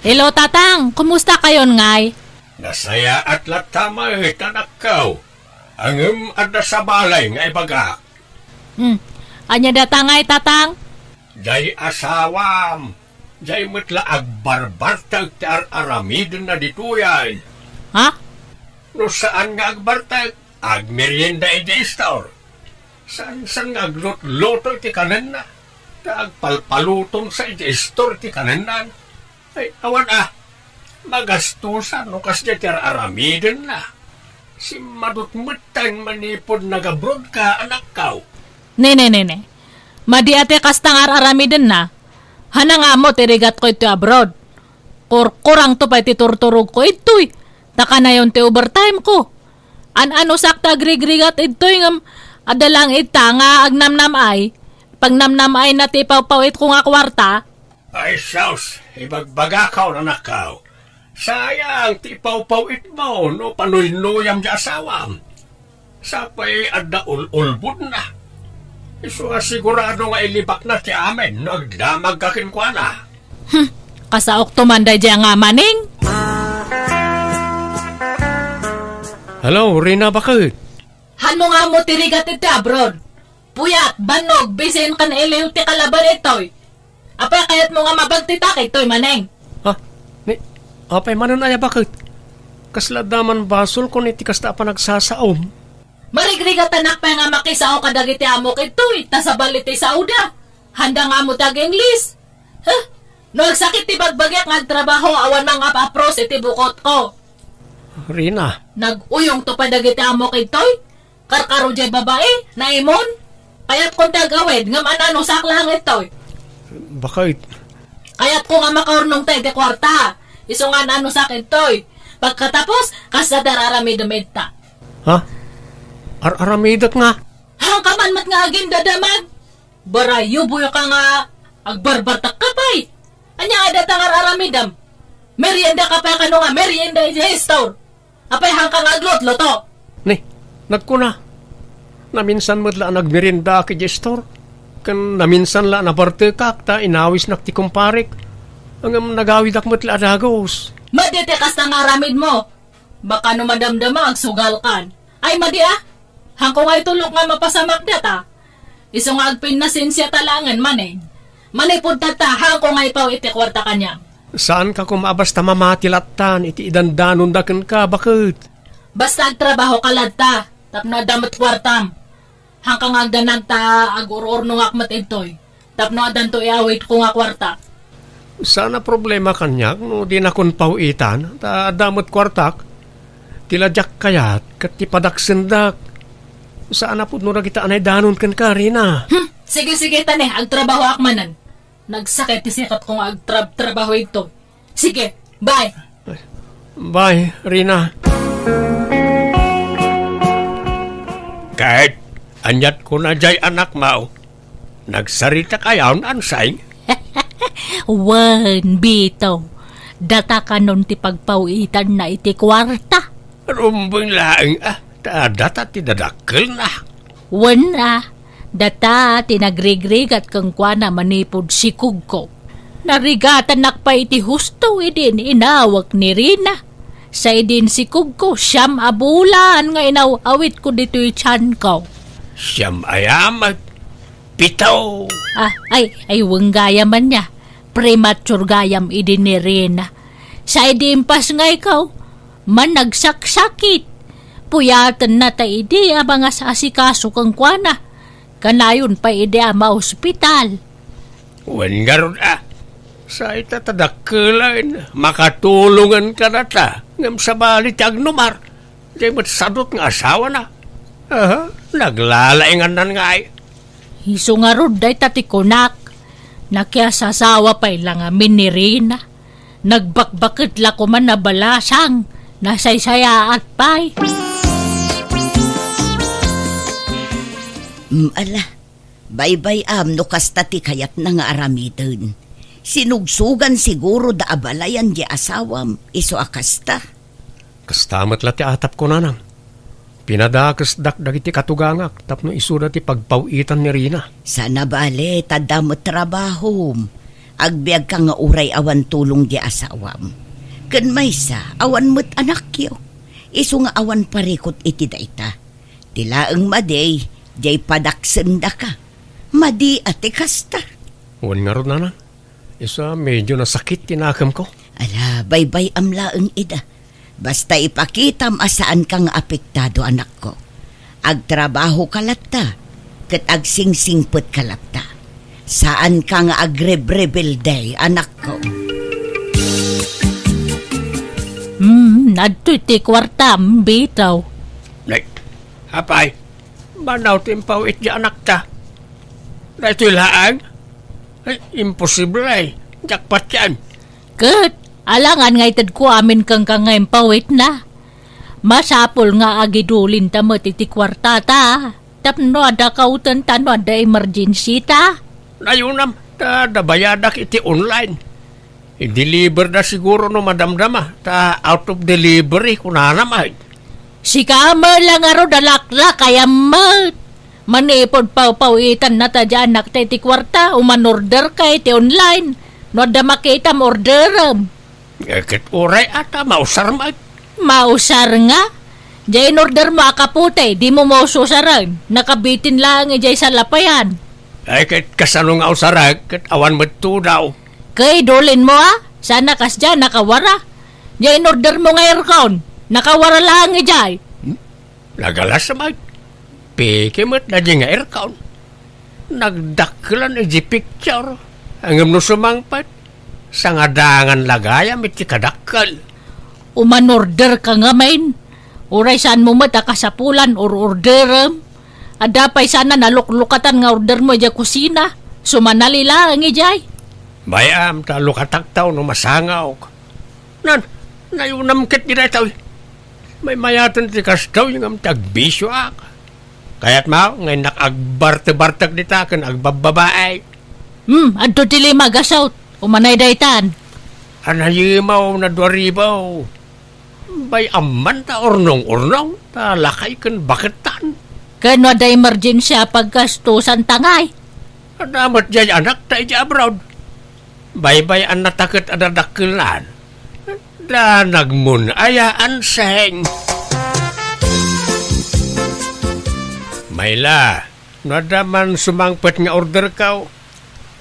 Hello, Tatang. Kumusta kayon ngay? Nasayaat latta met, anakko. Ngem adda sa balay nga ibagak. Hmm. Ania dayta ngay, Tatang? Jay asawam. Jay met la agbarbartek ti ar-aramidenna ditoyen. Ha? No saan nga agbartek, agmerienda idiay istor. Saan-saan nga aglutluto iti kanenna, ta agpalpalutonsa idiay istor iti kanenna. Ay, awan a, magastosan no kasdiay ti ar-aramidenna. Simmadut metten manipud nagabrodka, anakko. Ne, ne, ne, ne. Madi a ti kasta nga ar-aramidenna. Hanang ammo ti rigatko iti abroad. Kurkurangto pay ti turturogko idtoy, ta kanayon ti overtime ko. An-anusak ti agrigrigat idtoy ngem adda laeng ita nga agnamnam-ay, pagnamnam-ayna ti ipawpaw-itko nga kuarta. Ay, sus, ibagbagakon, anakko. Sayang ti ipawpaw-itmo no panuynuyam ti asawam. Sapay adda ul-ulbodna. Isu a sigurado nga ilibakna ti amin no agdamagka kenkuana. Hmm, kasaokto man daydiay a Maning. Hello, Rina, baket? Hanno nga ammo ti rigat iti abroad? Puyat, bannog, bisin ken iliw ti kalaban itoy. Apay kayatmo nga mabagtitak itoy, Maning? Ha? Ni, apay manen aya, baket? Kasla adda man basolkon iti kasta a panagsasaom? Marigrigatanak pay nga makisao kadagiti amok itoy, ta sabali ti saoda. Handa nga ammo ti ag-Ingles. Huh? No agsakit ti bagbagiak nga agtrabaho, awan mangap-apros iti bukotko. Rina. Nag-uyongto pay dagiti amok itoy? Karkaro jay babai, naimon. Kayatkon ti ag-awid, ngem an-anusak laeng itoy. Baket? Kayatko nga makaurnongta iti kuarta. Isu nga an-anusak itoy. Pagkatapos, kasta ti ar-aramidem ita. Ha? Ar-aramidek nga? Hanka man met nga agindadamag. Barayuboyka nga agbarbartakka pay. Ania a dayta nga ar-aramidem? Meriendaka pay kano nga merienda iti store. Apay, hanka nga aglutluto? Ni, nagkuna, naminsan met la a nagmeriendaak idiay store, ken naminsan la a nabartekak ta inawisnak ti kumparek, ngem nagawidak met la a dagus. Madi ti kasta nga aramidmo. Baka no madamdama, agsugalkan. Ay, madi a. Hanko nga itulok nga mapasamak data. Isu nga agpinnasensia ta laengen manen. Manipud tatta, hanko nga ipaw iti kuarta kaniam. Saanka koma a basta mamati lattan iti idandanonda kenka, baket? Basta agtrabahoka latta, tapno adda met kuartam. Hanka nga agdanag ta agur-urnongak met idtoy, tapno addanto iawidko nga kuarta. Saan a problema kaniak no dinakon paw-itan, ta adda met kuartak. Ti la diak kayat ket ti padaksendak. Saan a pudno dagita a naidanon kenka, Rina. Hmm, sige, sige, ta ne, agtrabahoak manen. Nagsakit ti sikatko nga agtrab-trabaho idtoy. Sige, bye. Bye, Rina. Ket, aniat kuna jay anakmo? Nagsarita kayon, Ansing? Wen, Bito. Data kanon ti pagpaw-itanna iti kuarta. Rumbeng laeng, a, ta data ti dadakkelna. Wen a, data ti nagrigrigat kenkuana manipud sikugko. Narigatanak pay iti husto idi inawek ni Rina. Sa idi insikogko, siam a bulan nga inaw-awitko ditoy tianko. Siam aya met? Pito! Ah, ay, ay, wen gayam ania. Premature gayam idi ni Rina. Sa idi impasngayko, managsaksakit. Puyatenna ta idi a mangas-asikaso kenkuana. Kanayon pay idi a maospital. Wen ngarud a, sa ita ta dakkelen, makatulongen kadata, ngem sabali ti agnumar, diay met sadut nga asawana. Aha, naglalaingannan ngay. Isu ngarud dayta ti kunak, nakiasasawa pay la ngamin ni Rina. Nagbakbaket la koman a balasang, nasaysayaat pay. Mm, ala, baybay-am no kasta ti kayatna nga aramiden. Sinugsogan siguro da a balayan di asawam, isu a kasta. Kasta met la ti atapko, nanang. Pinadakesdak dagiti katugangak tapno isuda ti pagpaw-itan ni Rina. Sana bale, ta adda met trabahom. Agbiagka nga uray awan tulong di asawam. Ken maysa, awan met anakyo. Isu nga awan parikut iti dayta. Ti laeng madi, diay padaksendaka. Madi a ti kasta. Wen ngarud, nanang. Isu a medio nasakit ti nakemko. Ala, baybay-am laeng ida. Basta ipakitam a saanka nga apektado, anakko. Agtrabahoka latta, ket agsingsingpetka latta. Saanka nga agrebrebelde, anakko. Hmm, adtoy ti kuartam, bitaw. Nay, apay, manaw ti impaw-it di anakta. Daytoy laeng? Ay, imposible. Jackpot yan. Ket, alangan nga itedko amin kenka nga impaw-itna. Masapul nga agidulinta met iti kuartata. Tapno adda kautenta no adda emergency ta. Nayunam, ta adda bayadak iti online. I-deliver da siguro no madamdama, ta out of delivery, kunana met. Sika met la ngarud a laklakayam met. Manipud pawpaw-itanna ta di anakta iti kuarta, umanorder ka iti online. No adda makitam, orderem. Eh, ket uray ata, mausar met. Mausar nga? Diay inorder mo a kapote, dimo maususaren. Nakabitin laeng idiay salapayan. Ay, ket kasano nga usarek, ket awan met tudaw. Kay, idulin mo, a? Sana kasdiay, nakawara. Diay inorder mo nga aircon, nakawara laeng idiay. Hmm? Nagalas met. Peke met daydiay nga aircon. Nagdakkelan idiay picture. Ngem no sumangpet, sangadangan la gayam iti kadakkel. Umanorder ka ngamin. Uray saan mo met a kasapulan or orderem. Adda pay sana naluklukatan nga order mo idiay kusina. Sumanali laeng idiay. Bay-am ta lukatak ta no masangawk. Nan, nayunam ket di daytoy. Maymayaten ti kastoy ngem ti agbisioak. Kayatmo nga innak agbartebartek dita ken agbabbabae? Hmm, adto ti lima gasut. Umanay daytan. Anayimaw na dua ribu. Bay-am man ta urnong-urnong, ta lakay ken baketan. Ken no adda emergency a paggastusan ta ngay? Adda met diay anakta idiay abroad. Baybay-annata ket adda dakkelnan. Da nagmun-aya, Anseng. Mayla, no adda man sumangpet nga orderko,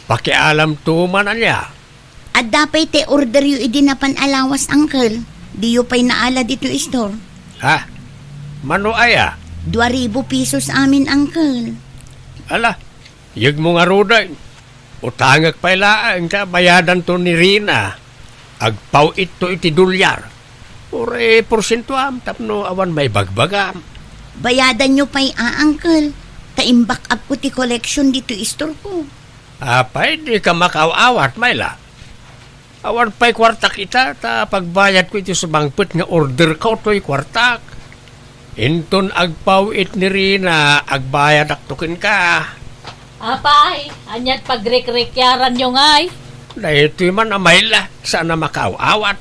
pakialamto man ania. Adda pay ti orderyo idi napan a lawas, uncle. Diyo pay naala ditoy store. Ha? Mano aya? Dua ribu pesos amin, uncle. Ala, yegmo ngaruden. Utangek pay laeng ta bayadanto ni Rina. Agpaw-itto iti dolyar. Uray porsientoam tapno awan maibagbagam. Bayadanyo pay a, uncle. Ta imback-upko ti collection ditoy istorko. Apay, dika makaaw-awat, Mayla? Awan pay kuartak ita, ta pagbayadko iti sumangpet nga orderko toy kuartak. Inton agpaw-it ni Rina, agbayadakto kenka. Apay, aniat pagrikrikyaranyo ngay? Daytoy man a Mayla, saan a makaaw-awat.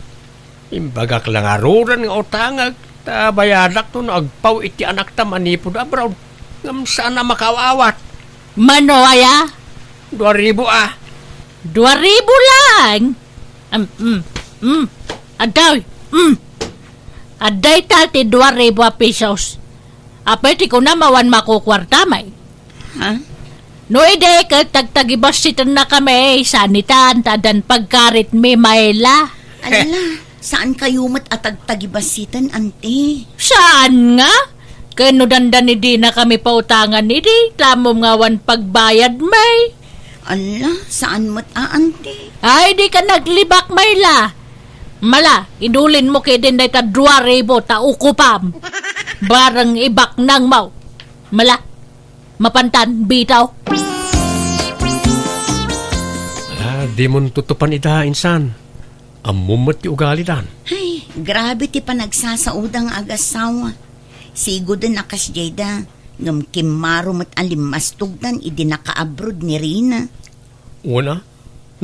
Imbagak la ngaruden nga utangek, ta bayadakto no agpaw-it ti anakta manipud abroad. Ngem saan a makaaw-awat. Mano aya? Dua ribu a. Dua ribu lang? Um, um, um. Adda, um. Adda ita ti dua ribu a pesos. Apay ti kunam awan makukuarta, may? Ha? No idi ket tagtagibassitennakami, saan itan ta addan pagkaritmi, Mayla. Ala, saan kayo met a tagtagibassiten, ante? Saan nga? Ken no dandani dinakami pautangan idi, tamom nga awan pagbayadmi. Ala, saan met a, ante? Ay, di ka naglibak, Mayla. Mala, idulinmo kidin dayta dua ribu ta ukupam. Bareng ibaknangmo. Mala, mapantan, bitaw. Ala, dimon tutupan ida, insan. Ammom met ti ugalidan. Ay, grabe ti panagsasaoda nga agasawa. Sigoden a kasdiay da, ngem kimmaro met a limmastogdan idi nakaabroad ni Rina. Wen a,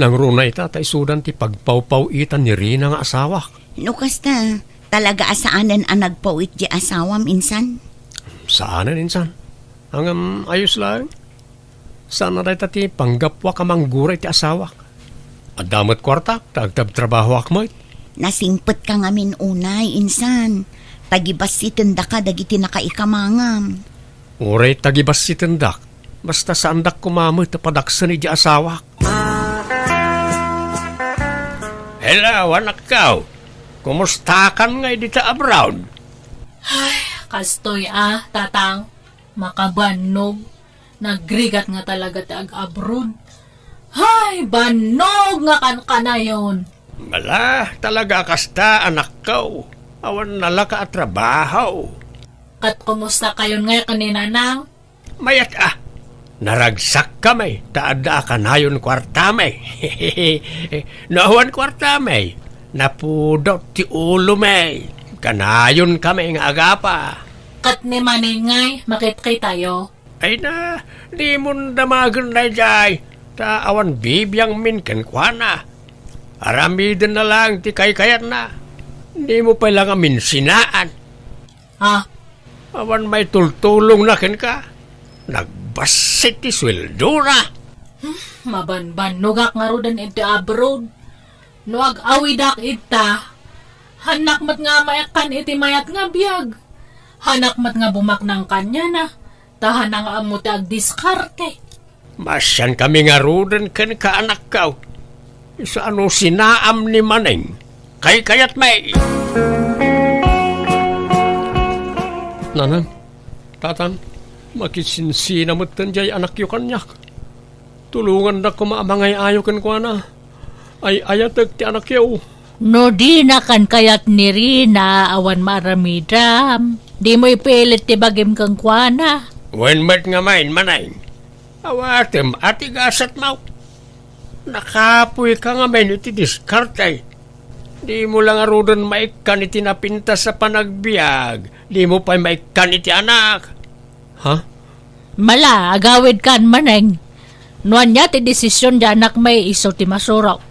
nangruna ita ta isudan ti pagpawpaw-itan ni Rina nga asawak. No kasta, talaga a saanen a nagpaw-it di asawam, insan? Saanen, insan. Ngem ayos laeng. Saan a dayta ti panggapuak a manggura iti asawak. Adda met kuartak ta agtabtrabahoak met. Nasingpetka ngamin unay, insan. Tagibassitendaka dagiti nakaikamangam. Uray tagibassitendak, basta saandak koma met a padaksen iti asawak. Hello, anakko. Kumustakan ngay dita abroad? Ay, kastoy a, tatang. Makabannog. Nagrigat nga talaga ti ag-abroad. Hay, bannog nga kankanayon! Mala, talaga a kasta, anakko. Awan nalaka a trabaho. Ket kumusta kayon ngay ken ni Nanang? Mayat a. Naragsakkami ta adda a kanayon kuartami. No awan kuartami, napudot ti ulomi. Kanayonkami nga agapa. Ket ni Maneng ngay, makitkitayo? Ay na, dimon damagen daydiay, ta awan bibiangmin kenkuana. Aramidenna laeng ti kaykayatna. Dimo pay la nga minsinaan. Ah? Awan maitultulongna kenka. Nagbassit ti sueldona. Hmm, mabanbannogak ngaruden iti abroad. No ag-awidak ita, hanak met nga maikkan iti mayat nga biag. Hanak met nga bumaknang kaniana, ta hana nga ammo ti agdiskarte. Maasiankami ngaruden kenka, anakko. Isu a no sinaam ni Maneng, kaykayatmi. Nanang, tatang, makisinsina metten diay anakyo kaniak. Tulongandak koma a mangay-ayo kenkuana. Ay-ayatek ti anakyo. No dina kankayat ni Rina, awan maaramidam. Dimo ipilit ti bagim kenkuana. Wen met ngamin, Maneng. Awatem a ti gasatmo. Nakapoyka ngamin iti diskarte. Dimo la ngaruden maikkan iti napintas a panagbiag. Dimo pay maikkan iti anak. Ha? Mala, agawidkan, Maneng. No ania ti desisyon ti anakmi, isu ti masurok.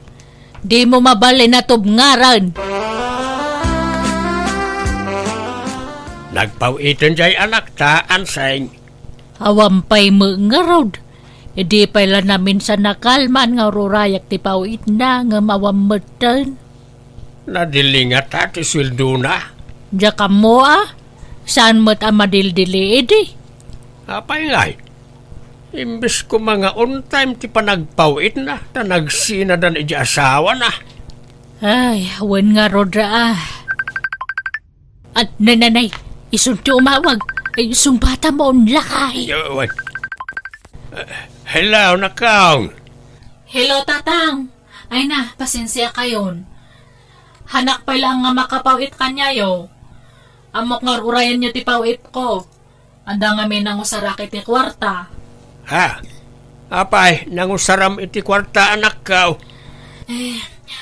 Dimo mabalin a tubngaran. Nagpaw-iten diay anakta, Anseng. Awan pay met ngarud. Idi pay la naminsan a kalman nga ururayak ti paw-itna, ngem awan metten. Nadili ngata ti sueldona? Diak ammo a, saan met a madildili idi? Apay ngay? Imbes koma nga on time ti panagpaw-itna, ta nagsinadan idi asawana. Ay, wen ngarud a. At nananay, isun ti umawag. Ay, sumbata mo, lakay. Yo, wen. Eh, hello, nakang. Hello, Tatang. Ay na, pasensia kayon. Hanak pay laeng nga makapaw-it kaniayo. Ammok nga urayanyo ti paw-itko. Adda ngamin nangusarak iti kuarta. Ha? Apay, nangusaram iti kuarta, anakko? Eh,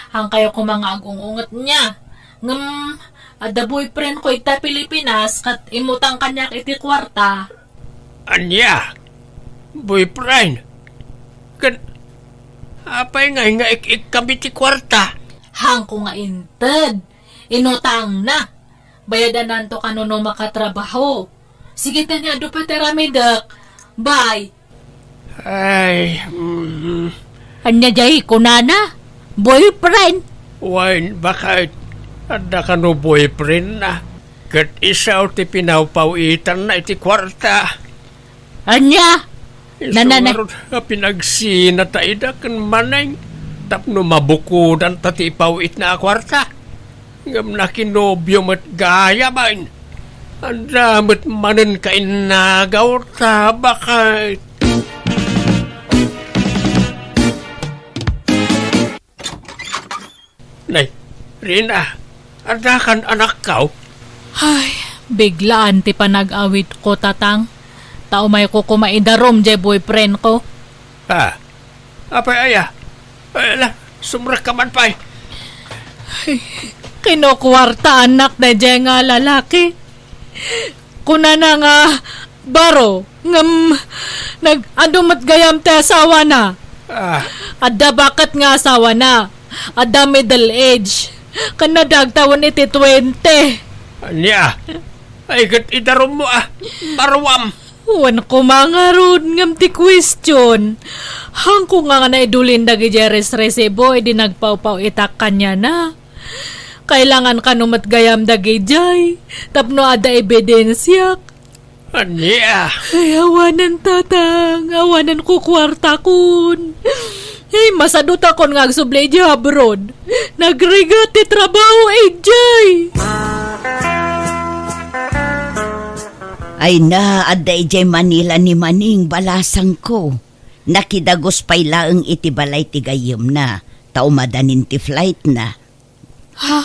haankayo koma nga agung-unget nia. Ngem, adda boyfriendko ita Pilipinas, ket immutang kaniak iti kuarta. Ania? Boyfriend? Ken, apay ngay nga ik-ikkam iti kuarta? Haanko nga inted. Inutangna. Bayadananto kano no makatrabaho. Sige, ta nia, adu pay ti aramidek. Bye. Ay, mm, Ania jay kunana? Boyfriend? Wen, baket, adda kano boyfriendna. Ket isu ti pinawpaw-itanna iti kuarta. Ania? Isu Nanana- ngarud a pinagsina ta ida ken Maneng tapno mabukodanta ti ipaw-itna a kuarta. Ngem nakinobio met gayamen. Adda met manen kainnagaw ta baket. Nay, Rina, adda kan anakkaw? Ay, biglaan ti panag-awitko, Tatang. Ta umayko koma idarum jay boyfriendko. Ha? Apay aya? Ala, sumrekka man pay. Ay, kinukuartaannak dayjay nga lalaki. Kunana nga baro, ngem nag-adu met gayam ti asawana. Ah. Adda baket nga asawana. Adda middle age. Ken adda agtawen iti twenty. Ania? Ay, ket idarummo, ah. Baruam. Wen koma ngarud, ngem ti question, haanko nga naidulin dagiti resresibo idi nagpawpaw-itak kaniana. Kailangan kano met gayam dagijay tapno adda ebidensiak. Ania? Ay, awanen, Tatang. Awanen kukuartakon. Ay, masadutakon nga agsubli idiay abroad. Nagrigat ti trabaho idiay. Ay na, adda idiay Manila ni Maneng, balasangko. Nakidagus pay laeng iti balay ti gayyemna, ta umadanin ti flightna. Ha?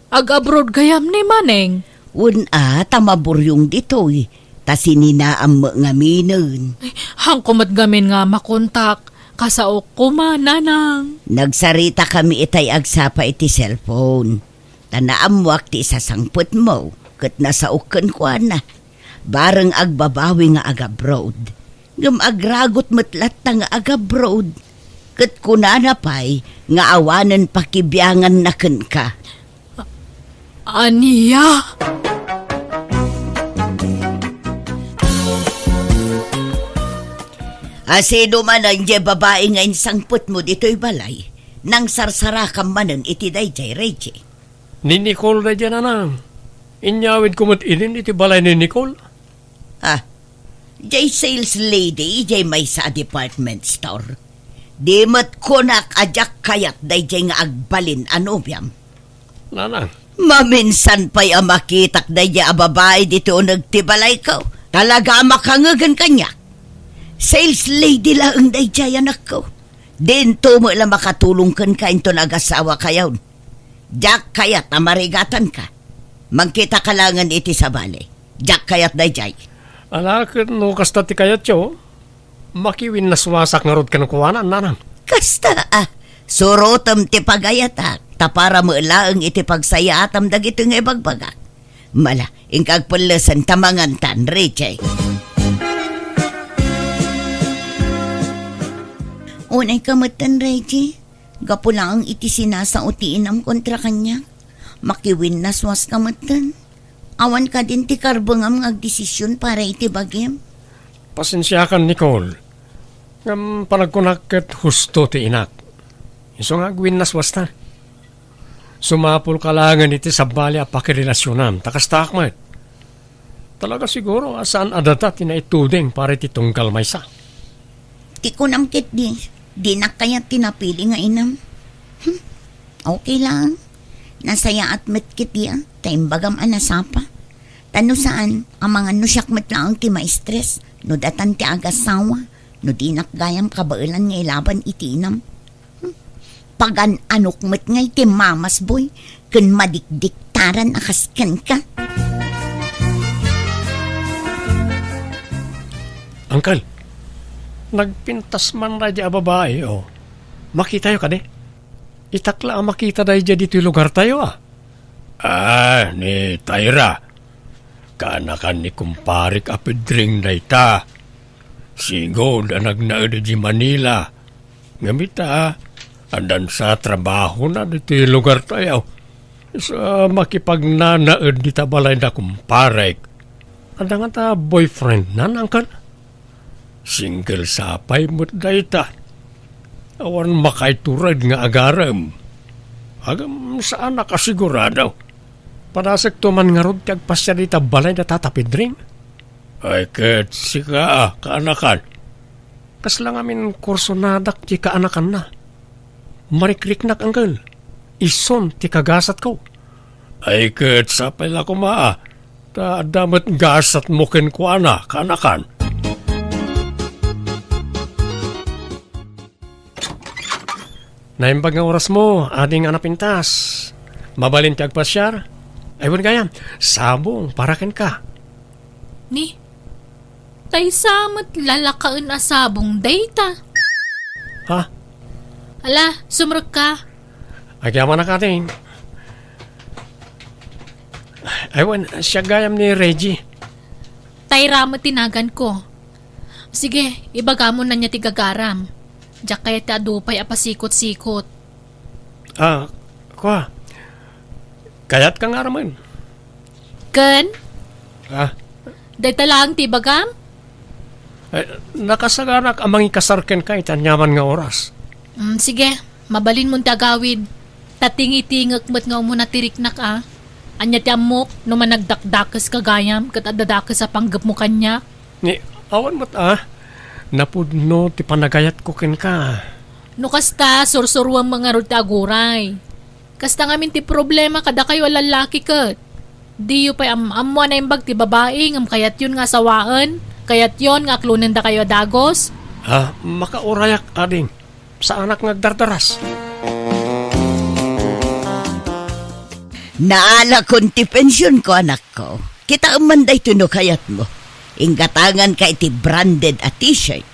Ag-abroad gayam ni Maneng? Wen a, ta maburyong ditoy, ta sininaam met ngaminen. Ay, haanko met ngamin nga makontak, kasaok koma, Nanang. Nagsaritakami itay agsapa iti cellphone. Ta naammoak ti isasangpetmo, ket nasaok kenkuana. Bareng agbabawi nga agabroad. Ngem agragut met latta nga agabroad. Ket kunana pay nga awanen pakibianganna kenka. Ania? Asino manen diay babai nga insangpetmo ditoy balay? Nangsarsarakam manen iti daydiay, Reggie. Ni Nicole daydiay, Nanang. Inyawidko met idin iti balay ni Nicole. Ah, diay sales lady, diay maysa a department store. Di met kunak a diak kayat daydiay nga agbalin a nobiam. Nanang. Maminsan pay a makitak daydiay a babai ditoy uneg ti balayko. Talaga a makangegen kaniak. Sales lady laeng daydiay, anakko. Dinto met la makatulong kenka inton agasawakayon. Diak kayat a marigatanka. Mangkitaka laengen iti sabali. Diak kayat daydiay. Ala, ket no kasta ti kayatyo, makiwinnaswasak ngarud kenkuana, Nanang. Kasta a, surotem ti pagayatak, ta para met laeng iti pagsayaatam dagitoy nga ibagbagak. Mala, inka agpellesen ta mangantan, Richie. Unayka metten, Reggie. Gapu laeng iti sinasao ti inam kontra kaniak, makiwinnaswaska metten. Awan kadin ti karbengam nga agdesision para iti bagim? Pasensiakan, Nicole. Ngem panagkunak ket husto ti inak. Isu nga agwinnaswasta. Sumapulka laengen iti sabali a pakirelasionam, ta kastaak met. Talaga siguro a saan a data ti naituding para iti tunggal maysa. Ti kunam ketdi, dinak kayat ti napili nga inam. Hmm, okay lang. Nasayaat met ketdi a, ta imbagam a nasapa. Ta no saan, amangan no siak met laeng ti maistres, no datan ti agasawa, no dinak gayam kabaelan nga ilaban iti inam. Pagan-anok met ngay ti mamasboy ken madikdiktaran a kas kenka. Uncle, nagpintas man daydi a babai, o. Makitayo kadi? Itak la a makita daydi ditoy lugartayo, a. Ah, ni Tyra. Kaanakan ni kumparek a Pedring dayta. Sigud a nagnaed idiay Manila. Ngem ita, addan sa trabahona ditoy lugartayo. Sa makipagnanaed dita balay da kumparek. Adda ngata boyfriendna, uncle? Single sa pay met dayta. Awan makaitured nga agarem. Agam saan a kasigurado. Padasekto man ngarud ti agpasiar dita balay da Tata Pedring? Ay, ket sika, kaanakan. Kasla ngamin kursonadak ti kaanakanna. Marikriknak, angkel. Isun ti kagasatko. Ay, ket sapay la koma, ta adda met gasatmo kenkuana, kaanakan. Naimbag nga orasmo, ading a napintas. Mabalin ti agpasiar? Ay, wen gayam, sabong para kenka. Ni, tay sa met lalakaen a sabong dayta. Ha? Ala, sumrekka. Agyamanak, ading. Ay, wen, siak gayam ni Reggie. Tayra met ti naganko. Sige, ibagam no ania ti gagaram. Diak kayat ti adu pay a pasikot-sikot. Ah, kua. Kayatka nga aramen? Ken? Ah. Dayta laeng ti ibagam? Eh, nakasaganak a mangikasar kenka iti aniaman nga oras. Mm, sige, mabalinmon ti agawid. Ta tingitingek met nga umuna ti riknak a. Ania ti ammok no managdakdakeska gayam ket adda dakes a panggepmo kaniak? Ni, awan met a. Napudno ti panagayatko kenka. No kasta, sursuruam ngarud ti aguray. Kasta ngamin ti problema kadakayo a lallaki ket. Diyo pay am-ammo a naimbag ti babai ngem kayatyon nga asawaen, kayatyon nga aklonen dakayo a dagus? Ah, makaurayak, ading. Saanak nga agdardaras. Naalakon ti pensionko, anakko. Kitaem man daytoy no kayatmo. Inggatanganka iti branded a t-shirt.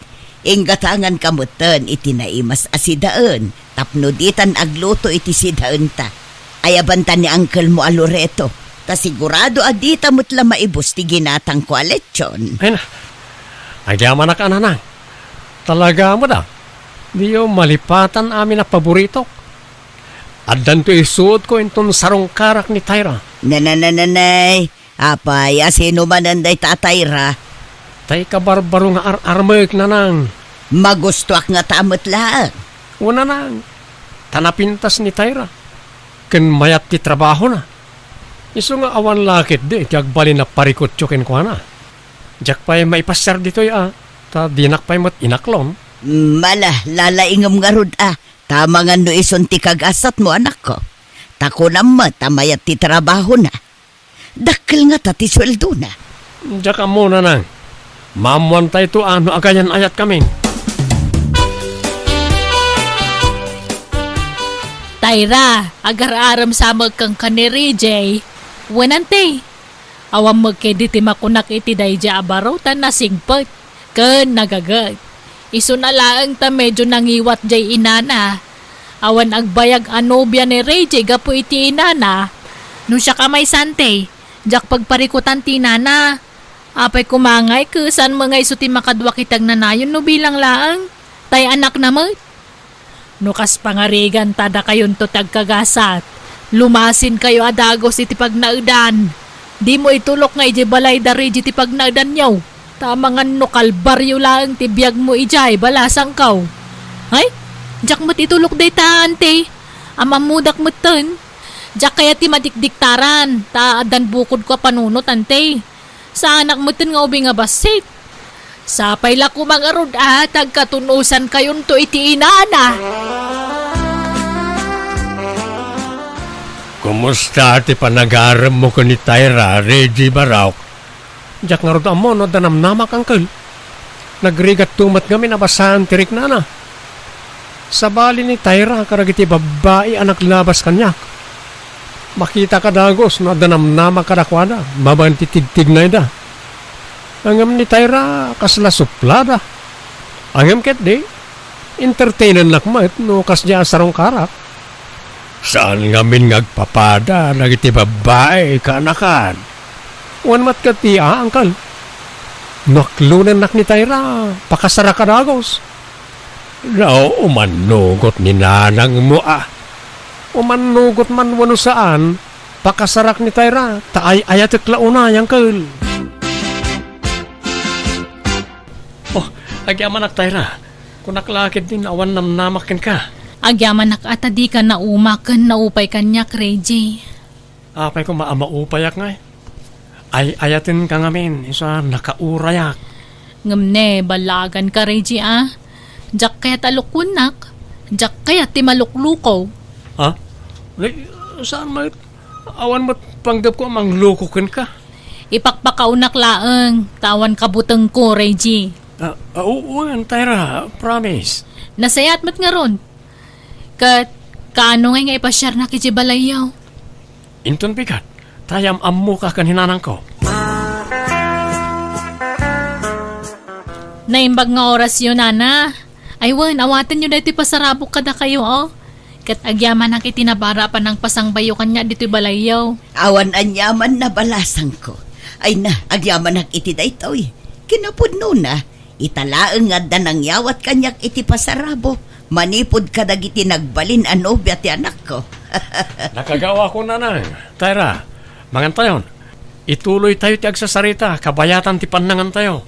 Inggatanganka metten iti naimas a sidaen tapno ditan agluto iti sidaenta. Ayabanta ni angkelmo a Loreto, ta sigurado a dita met la maibus ti ginatangko a lechon. Ay na, agyamanak a nanang. Talaga met a, diyo malipatan amin a paboritok. Addanto isuotko inton sarungkarak ni Tyra. Nananananay, apay, a sino manen dayta a Tyra? Tay kabarbaro nga ar-armek, nanang. Magustoak ngata met laeng. O, nanang, ta napintas ni Tyra. Ken mayat ti trabahona. Isu nga awan la ketdi ti agbalin a parikutyo kenkuana. Diak pay maipasiar ditoy a, ta dinak pay met inaklon. Mala, lalaingem ngarud a, ta amangan no isun ti kagasatmo, anakko. Ta kunam met a mayat ti trabahona. Dakkel ngata ti sueldona. Diak ammo, nanang. Maammoantayto a no agayan-ayatkamin. Tyra, agar-arem sa met kenka ni Ray J. Wen, anti. Awan met ketdi ti makunak iti daydiay a baro ta nasingpet ken nagaget. Isuna laeng ta medio nangiwat jay inana. Awan agbayag a nobia ni Ray J gapu iti inana. No siak a maysa, anti, diak pagparikutan ti inana. Apay koma ngay ket saan met nga isu ti makaduak iti agnanayon no bilang laeng? Tay anakna met. No kas pangariganta dakayonto ti agkagasat, lumasinkayo a dagus iti pagnaedan. Dimo itulok nga idiay balay da Ray J ti pagnaedanyo. Ta amangan no kalbario laeng ti biagmo idiay balasangko. Ay, diak met itulok dayta, anti. Am-ammodak metten. Diak kayat ti madikdiktaran, ta addan bukodko a panunot, anti. Saanak metten nga ubing a bassit. Sapay la koma ngarud a ta agkatunosankayonto iti inana. Kumusta ti panagaremmo ken ni Tyra, Reggie Barok? Diak ngarud ammo no adda namnamak, angkel. Nagrigatto met ngamin a basaan ti riknana. Sabali ni Tyra kadagiti babbai a naglabas kaniak. Makitaka dagus no adda namnama kadakuada babaen ti tigtignayda. Ngem ni Tyra, kasla suplada. Ngem ketdi, entertainennak met no kasdiay a sarungkarak. Saan ngamin nga agpapada dagiti babbai, kaanakan. Wen met ketdi a, angkel. No aklonennak ni Tyra, pakasarak a dagus. No, umannugot ni nanangmo a. Umannugot man wenno saan, pakasarak ni Tyra, ta ay-ayatek la unay, angkel. Oh, agyamanak, Tyra. Kunak la ketdin awan namnamak kenka. Agyamanak a ta dika naumak ken naupay kaniak, Reggie. Apay koma a maupayak ngay? Ay-ayatenka ngamin, isu a nakaurayak. Ngem ne, ballaganka, Reggie, a. Diak kayat a lukuennak. Diak kayat ti malukluko. Ha? Ay, saan met? Awan met panggepko a mangluko kenka. Ipakpakaonak laeng, ta awan kabutengko, Reggie. Ah, ah, oo, wen, Tyra, promise. Nasayaat met ngarud. Ket, kaano ngay nga ipasiarnak idiay balayyo? Inton bigat, ta am-ammoka ken ni nanangko. Naimbag nga orasyo, nana. Ay wen, awatenyo daytoy pasarabok kadakayo, o. Ket agyamanak iti nabara a panangpasangbayo kaniak ditoy balayyo. Awan aniaman a balasangko. Ay na, agyamanak iti daytoy. Kinapudnona, ita laeng nga adda nangyawat kaniak iti pasarabok manipud kadagiti nagbalin a nobia ti anakko. Nakagawako, nanang. Tyra, mangantayon. Ituloytayo ti agsasarita, kabayatan ti pannangantayo.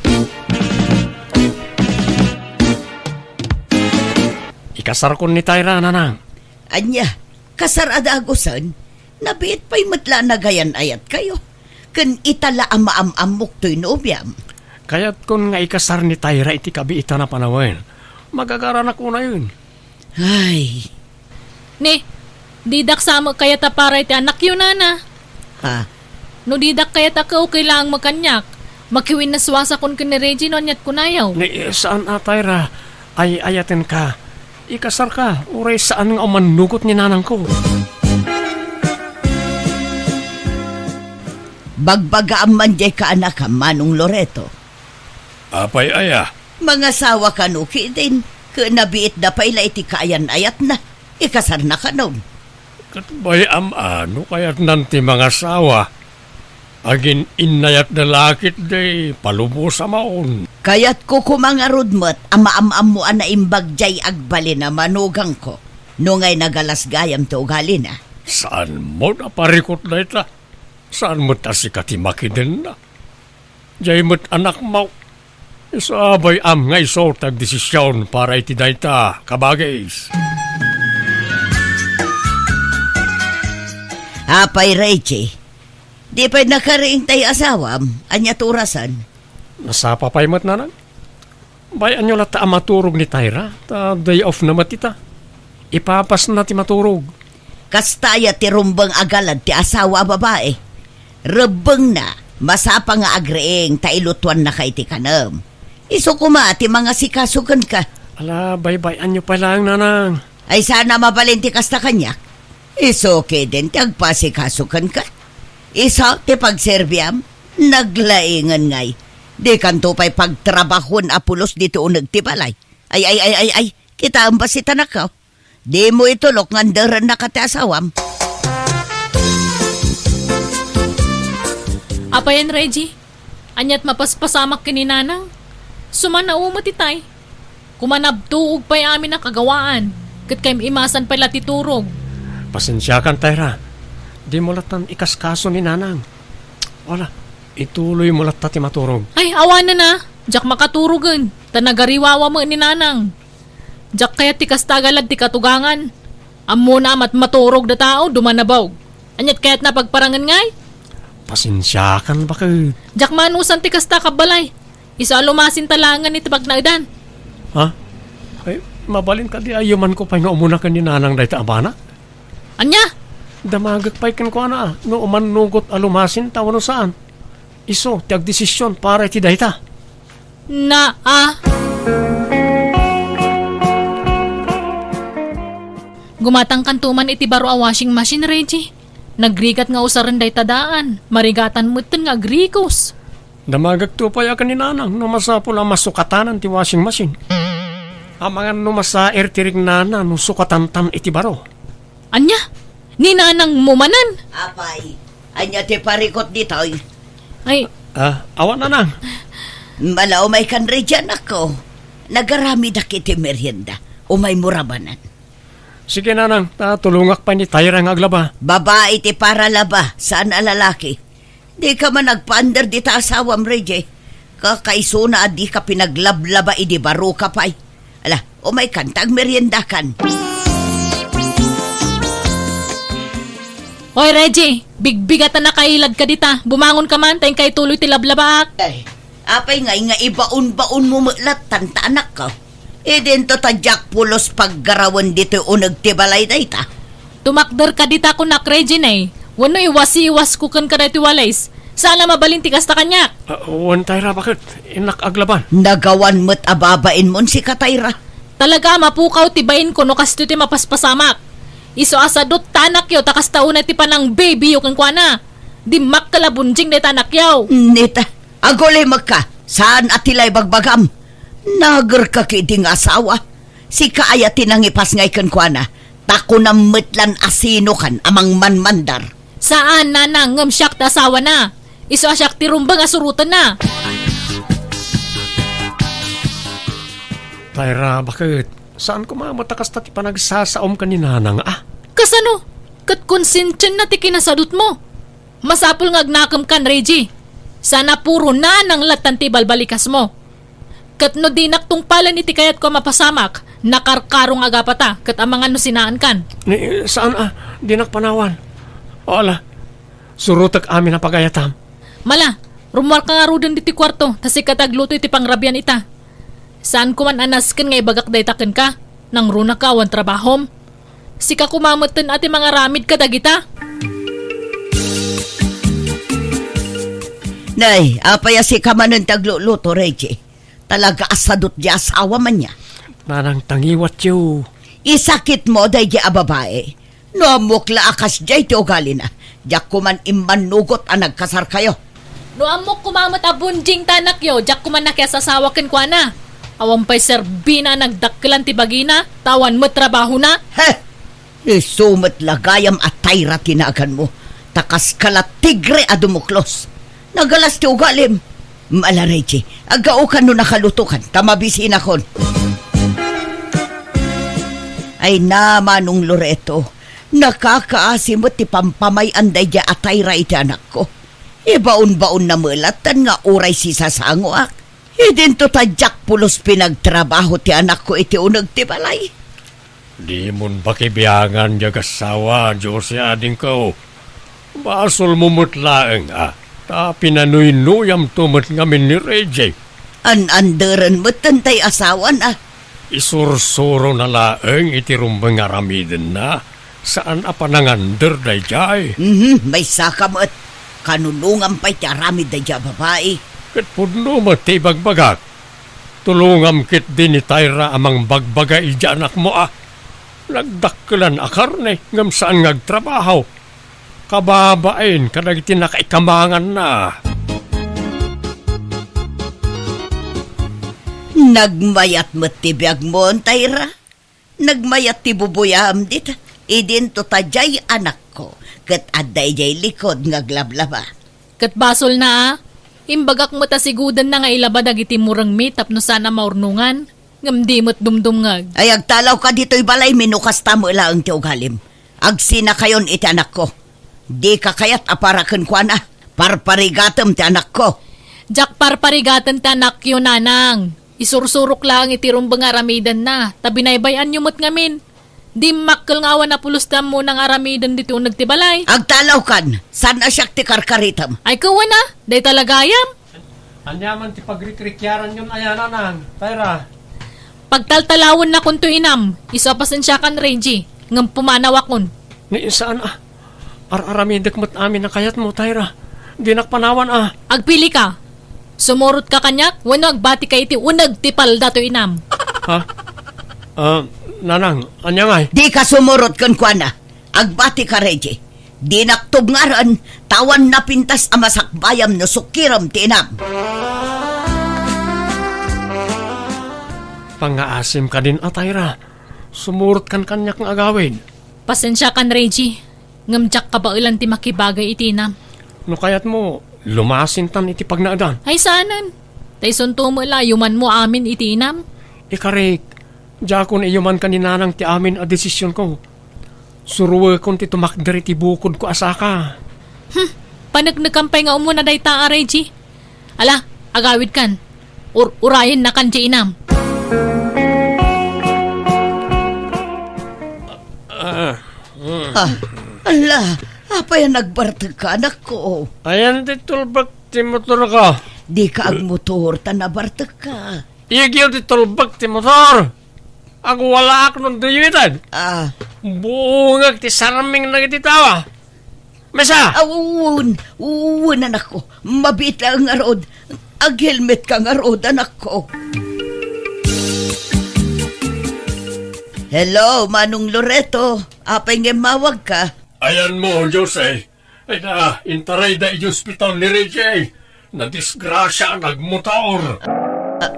Ikasarkon ni Tyra, nanang. Ania, kasar a dagusen? Nabiit pay met la a nagayan-ayatkayo. Ken ita la a maam-ammok toy nobiam. Kayatkon nga ikasar ni Tyra iti kabiitan a panawen. Magagaranak unayen. Ay. Ne, didak sa met kayat a para iti anakyo, nana. Ha? No didak kayat a kaukay laeng met kaniak, makiwinnaswasakon ken ni Reggie no aniat kunayo. Ne, saan a, Tyra. Ay-ayatenka. Ikasarka, uray saan nga umannugot ni nanangko. Bagbagaam man diay kaanakam, Manong Loreto. Apay aya? Mangasawa kano ketdin, ket nabiitda pay la iti kaayan-ayatna. Ikasarna kanon. Ket bay-am a no kayatnan ti mangasawa. Agin-innayatda la ketdi, palubosa maon. Kayatko koma ngarud met a maam-ammo a naimbag diay agbalin a manugangko, no ngay nagalas gayam ti ugalina. Saan met a parikut dayta? Saan met a sika ti makidenna? Diay met anakmo. Isu a bay-am nga isu ti agdesision para iti dayta, kabagis. Apay, Reggie, di pay nakariing tay asawam? Ania ti orasen? Nasapa pay met, nanang. Bay-anyo latta a maturog ni Tyra, ta day off na met ita. Ipapasna ti maturog. Kasta aya ti rumbeng a galad ti asawa a babai. Rebbengna, masapa nga agriing ta ilutuannaka iti kanem. Isu koma ti mangasikaso kenka. Ala, baybay-anyo pay laeng, nanang. Ay, saan a mabalin ti kasta kaniak? Isu ketdin ti agpasikaso kenka. Isu ti pagserbiam. Naglaingen ngay. Dikanto pay pagtrabahon a pulos ditoy uneg ti balay. Ay, ay, ay, ay, ay. Kitaem basta ti anakko. Dimo itulok nga anderennaka ti asawam. Apayen, Reggie? Aniat mapaspasamak ken ni nanang? Sumannao met itay. Koma nabtuog pay amin a kagawaan, ket kaim-imasan pay la ti turog. Pasensiakan, Tyra. Dimo lattan ikaskaso ni nanang. Wala, ituloymo latta ti maturog. Ay, awanen a. Diak makaturogen, ta nagariwawa met ni nanang. Diak kayat ti kasta a galad ti katugangan. Ammona a matmaturog da tao, dumanabog. Aniat kayatna a pagparangen ngay? Pasensiakan, baket. Diak manusan ti kasta, kabbalay. Isu a lumasinta laengen iti pagnaedan. Ha? Ay, mabalin kadi a yumanko pay nga umuna ken ni nanang dayta a bana? Ania? Damagek pay kenkuana a no umannugot a lumasinta wenno saan. Isu ti agdesision para iti dayta. Naa. Gumatangkanto man iti baro a washing machine, Reggie. Nagrigat nga usaren dayta daan. Marigatan metten nga agrikos. Damagekto pay a ken ni nanang no masapul a masukatanan ti washing machine. Amangan no masair ti rignana no sukatantan iti baro. Ania? Ni nanangmo manen? Apay, ania ti parikut ditoy? Ay. Ah, awan, nanang. Ala, umaykan, Reggie, anakko. Nagaramidak iti merienda. Umaymo rabanen. Sige, nanang, ta tulongak pay ni Tyra nga aglaba. Babai ti paralaba, saan a lalaki. Dika man agpaandar dita asawam, Reggie. Kakaisuna a dika pinaglablaba idi baroka pay. Ala, Umaykan ta agmeriendakan. Hoy, Reggie, bigbigatan a nakailadka dita. Bumangonka man, ta inkay tuloy ti lablabaak. Ay, apay ngay nga ibaon-baonmo met lattan ta anakko? Idinto ta diak pulos paggarawen ditoy uneg ti balay dayta. Tumakderka dita kunak, Regine. Wenno iwasiwasko kenka daytoy walis. Saan a mabalin ti kasta kaniak. Ah, wen, Tayra, baket? Innak aglaban. Nagawan met a babainmon sika, Tayra. Talaga a mapukaw ti bainko no kastoy ti mapaspasamak. Isu a sadut ta anakyo ta kasta unay ti panang-babyyo kenkuana. Dimmakkel a bunjing dayta anakyo. Nita, agulimekka, saan a ti la ibagbagam. Nagerka ketdi nga asawa. Sika aya ti nangipasngay kenkuana, ta kunam met lan a sinokan a mangmanmandar. Saan, nanang, ngem siak ti asawana. Isu a siak ti rumbeng a surotenna. Tayra, baket? Saan koma met a kasta ti panagsasaom ken ni nanang, a? Kasano? Ket konsensianna ti kinasadutmo. Masapul nga agnakemkan, Reggie. Saan a puro nanang lattan ti ibalbalikasmo. Ket no dinak tungpalen iti kayatko a mapasamak, nakarkaro nga agapata, ket amangan no sinaankan. Ni, saan a, dinak panawan. O, ala, surotek amin a pagayatam. Mala, rummuarka ngaruden ditoy kuarto, ta sika ti agluto iti pangrabian ita. Saan koman a nasken nga ibagak dayta kenka, nangrunaka awan trabahom. Sika koma metten a ti mangaramid kadagita. Nay, apay a sika manen ti agluluto, Reggie? Talaga a sadut ti asawam ania. Nanang, tangiwatyo. Isakitmo daydi a babai. No ammok la a kasdiay ti ugalina, diak koman immannugot a nagkasarkayo. No ammok koma met a bunjing ti anakyo, diak koman nakiasasawa kenkuana. Awan pay serbina a nagdakkelan ti bagina, ta awan met trabahona. He! Isu met la gayam a Tayra ti naganmo, ta kaska la tigre a dumuklos. Nagalas ti ugalim. Mala, Reggie, aggaokan no nakalutokan, ta mabisinakon. Ay na, Manong Loreto, nakakaasi met ti pampamay-an daydi a Tayra iti anakko. Ibaon-baonna met lattan nga uray sisasangoak. Idinto ta diak pulos pinagtrabaho ti anakko iti uneg ti balay. Dimon pakibiangan diay agassawa, Jose, adingko. Basolmo met laeng a ta pinanuynuyamto met ngamin ni Reggie. An-anderen metten tay asawan a. Isursurona laeng iti rumbeng nga aramidenna, saan a panangander daydiay. Mhm, maysaka met. Kanunongam pay ti aramid daydiay a babai. Ket pudno met ti ibagbagak. Tulongam ketdi ni Tayra a mangbagbaga idiay anakmo a nagdakkelan a karne ngem saan nga agtrabaho. Kababain kadagiti nakaikamanganna. Nagmayat met ti biagmo, Tayra. Nagmayat ti bubuyam dita. Idinto ta diay anakko, ket adda idiay likod nga aglablaba. Ket basolna a. Imbagak met a sigudenna nga ilaba dagiti murengmi tapno saan a maurnongan, ngem di met dumdumngeg. Ay, agtalawka ditoy balaymi no kasta met laeng ti ugalim. Agsinakayon iti anakko. Dika kayat a para kenkuana. Parparigatem ti anakko. Diak parparigaten ti anakyo, nanang. Isursurok laeng iti rumbeng nga aramidenna, ta binaybay-anyo met ngamin. Dimmakkel nga awan a pulos ti ammona nga aramiden ditoy uneg ti balay. Agtalawkan, saan a siak ti karkaritem? Ay, kawana, dayta la gayam. Ania man ti pagrikrikiaranyon aya, nanang, Tayra? Pagtaltalawennakonto, inam. Isu a pasensiakan, Reggie, ngem pumanawakon. Ni saan a, ar-aramidek met amin a kayatmo, Tayra. Dinak panawan a. Agpilika. Sumurotka kaniak wenno agbatika iti uneg ti palda toy inam. Ha? Ah, nanang, ania ngay? Dika sumurot kenkuana. Agbatika, Reggie. Dinak tubngaren, ta awan napintas a masakbayam no sukirem ti inam. Pangngaasim kadin a, Tayra. Sumurotkan kaniak nga agawid. Pasensiakan, Reggie. Ngem diak kabaelan ti makibagay iti inam. No kayatmo, lumasintan iti pagnaedan. Ay, saanen. Ta isunto met la a yumanmo amin iti inam. Ikarik, diakon iyuman ken ni nanang ti amin a desisionko. Suroekon ti tumakder iti bukodko a saka. Hmm, paneknekan pay nga umuna dayta a, Reggie. Ala, agawidkan. Ur-, urayennakan ti inam. Ah, ala, apay a nagbartekka, anakko? Ayan ti tulbek ti motorko. Dika agmotor ta nabartekka. Igyaw ti tulbek ti motor. Agwalaak no duyuiten. Ah. Buongek ti sarming dagiti tao. Mesa! Ah, wen, wen, anakko. Mabiit laeng ngarud. Aghelmetka ngarud, anakko. Hello, Manong Loreto. Apay nga immawagka? Ayanmo, Jose. Ay na, intarayda iti ospital ni Reggie. Nadisgrasia a nagmotor. Ah,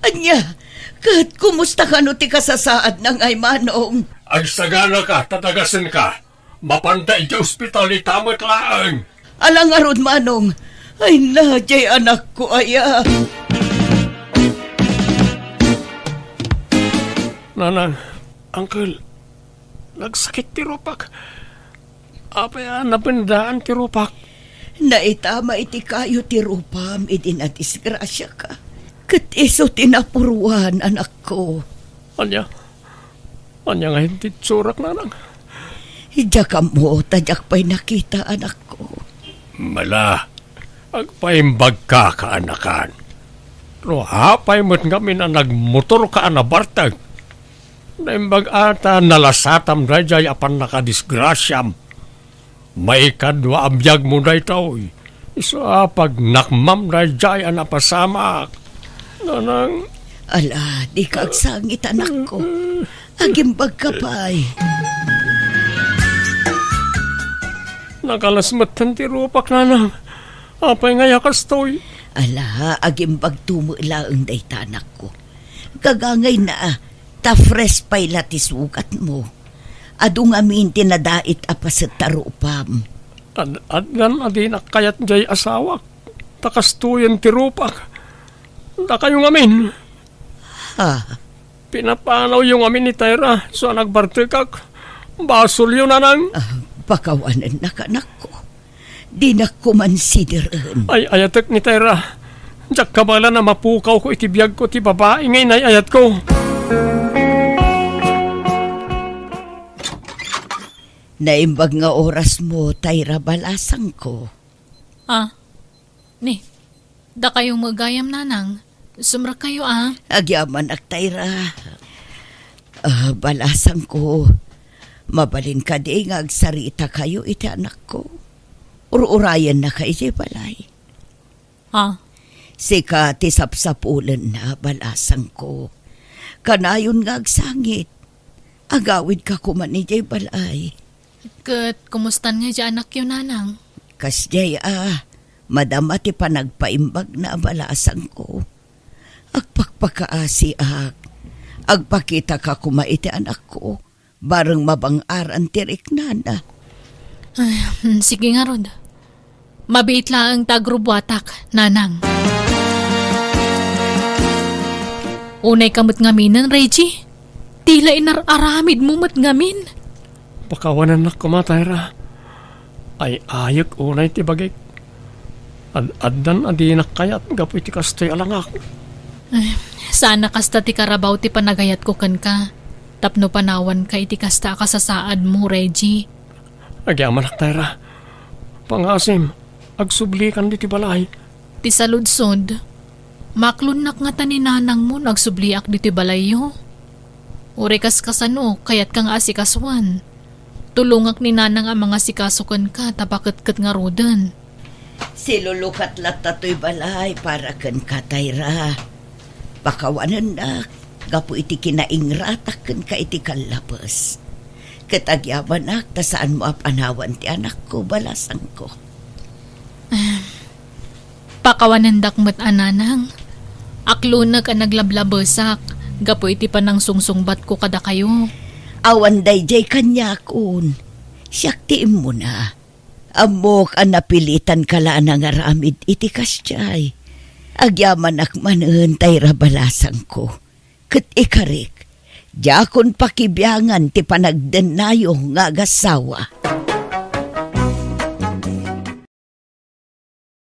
ania? Ket kumusta kano ti kasasaadna ngay, Manong? Agsaganaka ta dagasenka. Mapanda iti ospital ita met laeng. Ala ngarud, Manong. Ay na, diay anakko aya. Nanang, Uncle, nagsakit ti rupak. Apay a napendaan ti rupak? Naitama iti kayo ti rupam idi nadisgrasiaka. Ket isu ti napuruan, anakko. Ania? Ania ngayen ti itsurak, Nanang? Diak ammo ta diak pay nakita, anakko. Mala, agpaimbagka, kaanakan. No apay met ngamin a nagmotorka a nabartek, naimbag a ta nalasatam daydiay a pannakadisgrasiam. Maikadua a biagmo daytoy. Isu a pagnakmam daydiay a napasamak. Nanang. Ala, dika agsangit, anakko. Agimbagka pay. Nakalas metten ti rupak, Nanang. Apay ngay a kastoy? Ala, agimbagto met laeng dayta, anakko. Gagangayna, ta fresh pay la ti sugatmo. Adu ngamin ti nadait a paset ta rupam. Ad-, addan a dinak kayat diay asawak, ta kastoyen ti rupak. Dakayo ngamin. Ha? Pinapanawyo ngamin ni Tyra, isu a nagbartekak. Basolyo, Nanang. Ah, pakawanennak, anakko. Dinak koma sideren. Ay-ayatek ni Tyra. Diak kabaelan a mapukawko iti biagko ti babai nga inay-ayatko. Naimbag nga orasmo, Tyra, balasangko. Ah, ni, dakayo met gayam, Nanang. Sumrekkayo, a. Agyamanak, Tyra. Ah, balasangko, mabalin kadi nga agsaritakayo iti anakko? Ur-urayennaka idiay balay. A. Sika ti sapsapulenna, balasangko. Kanayon nga agsangit. Agawidka koma idiay balay. Ket kumustan nga diay anakyo, Nanang? Kasdiay a, madama ti panagpaimbagna, balasangko. Agpakpakaasiak. Agpakitaka koma iti anakko. Bareng mabang-aran ti riknana. Ay, mm, sige ngarud. Mabiit laeng ta agrubuatak, Nanang. Unayka met ngaminen, Reggie. Tila inar-aramidmo met ngamin. Pakawanennak koma, Tyra. Ay-ayek unay ti bagik. Ad-addan a dinak kayat gapu iti kastoy a langak. Ay, saan a kasta ti karabaw ti panagayatko kenka tapno panawanka iti kasta a kasasaadmo, Reggie. Agyamanak, Tyra. Pangasim, agsublikan ditoy balay. Ti saludsod, maklonnak ngata ni nanangmo no agsubliak ditoy balayyo? Uray kaskasano, kayatka nga asikasuan? Tulongak ni nanang a mangasikaso kenka ta paketket ngaruden. Silulukat latta toy balay para kenka, Tyra. Pakawanennak gapu iti kinaingratak kenka iti kallabes. Ket agyamanak ta saanmo a panawan ti anakko, balasangko. Ah, pakawanendak met a nanang. Aklonek a naglablabesak gapu iti panangsungsungbatko kadakayo. Awan daydiay kaniakon. Siak ti immuna. Ammok a napilitanka la a nangaramid iti kasdiay. Agyamanak manen, Tyra, balasangko. Ket ikarik, diakon pakibiangan ti panagdennayo nga agassawa.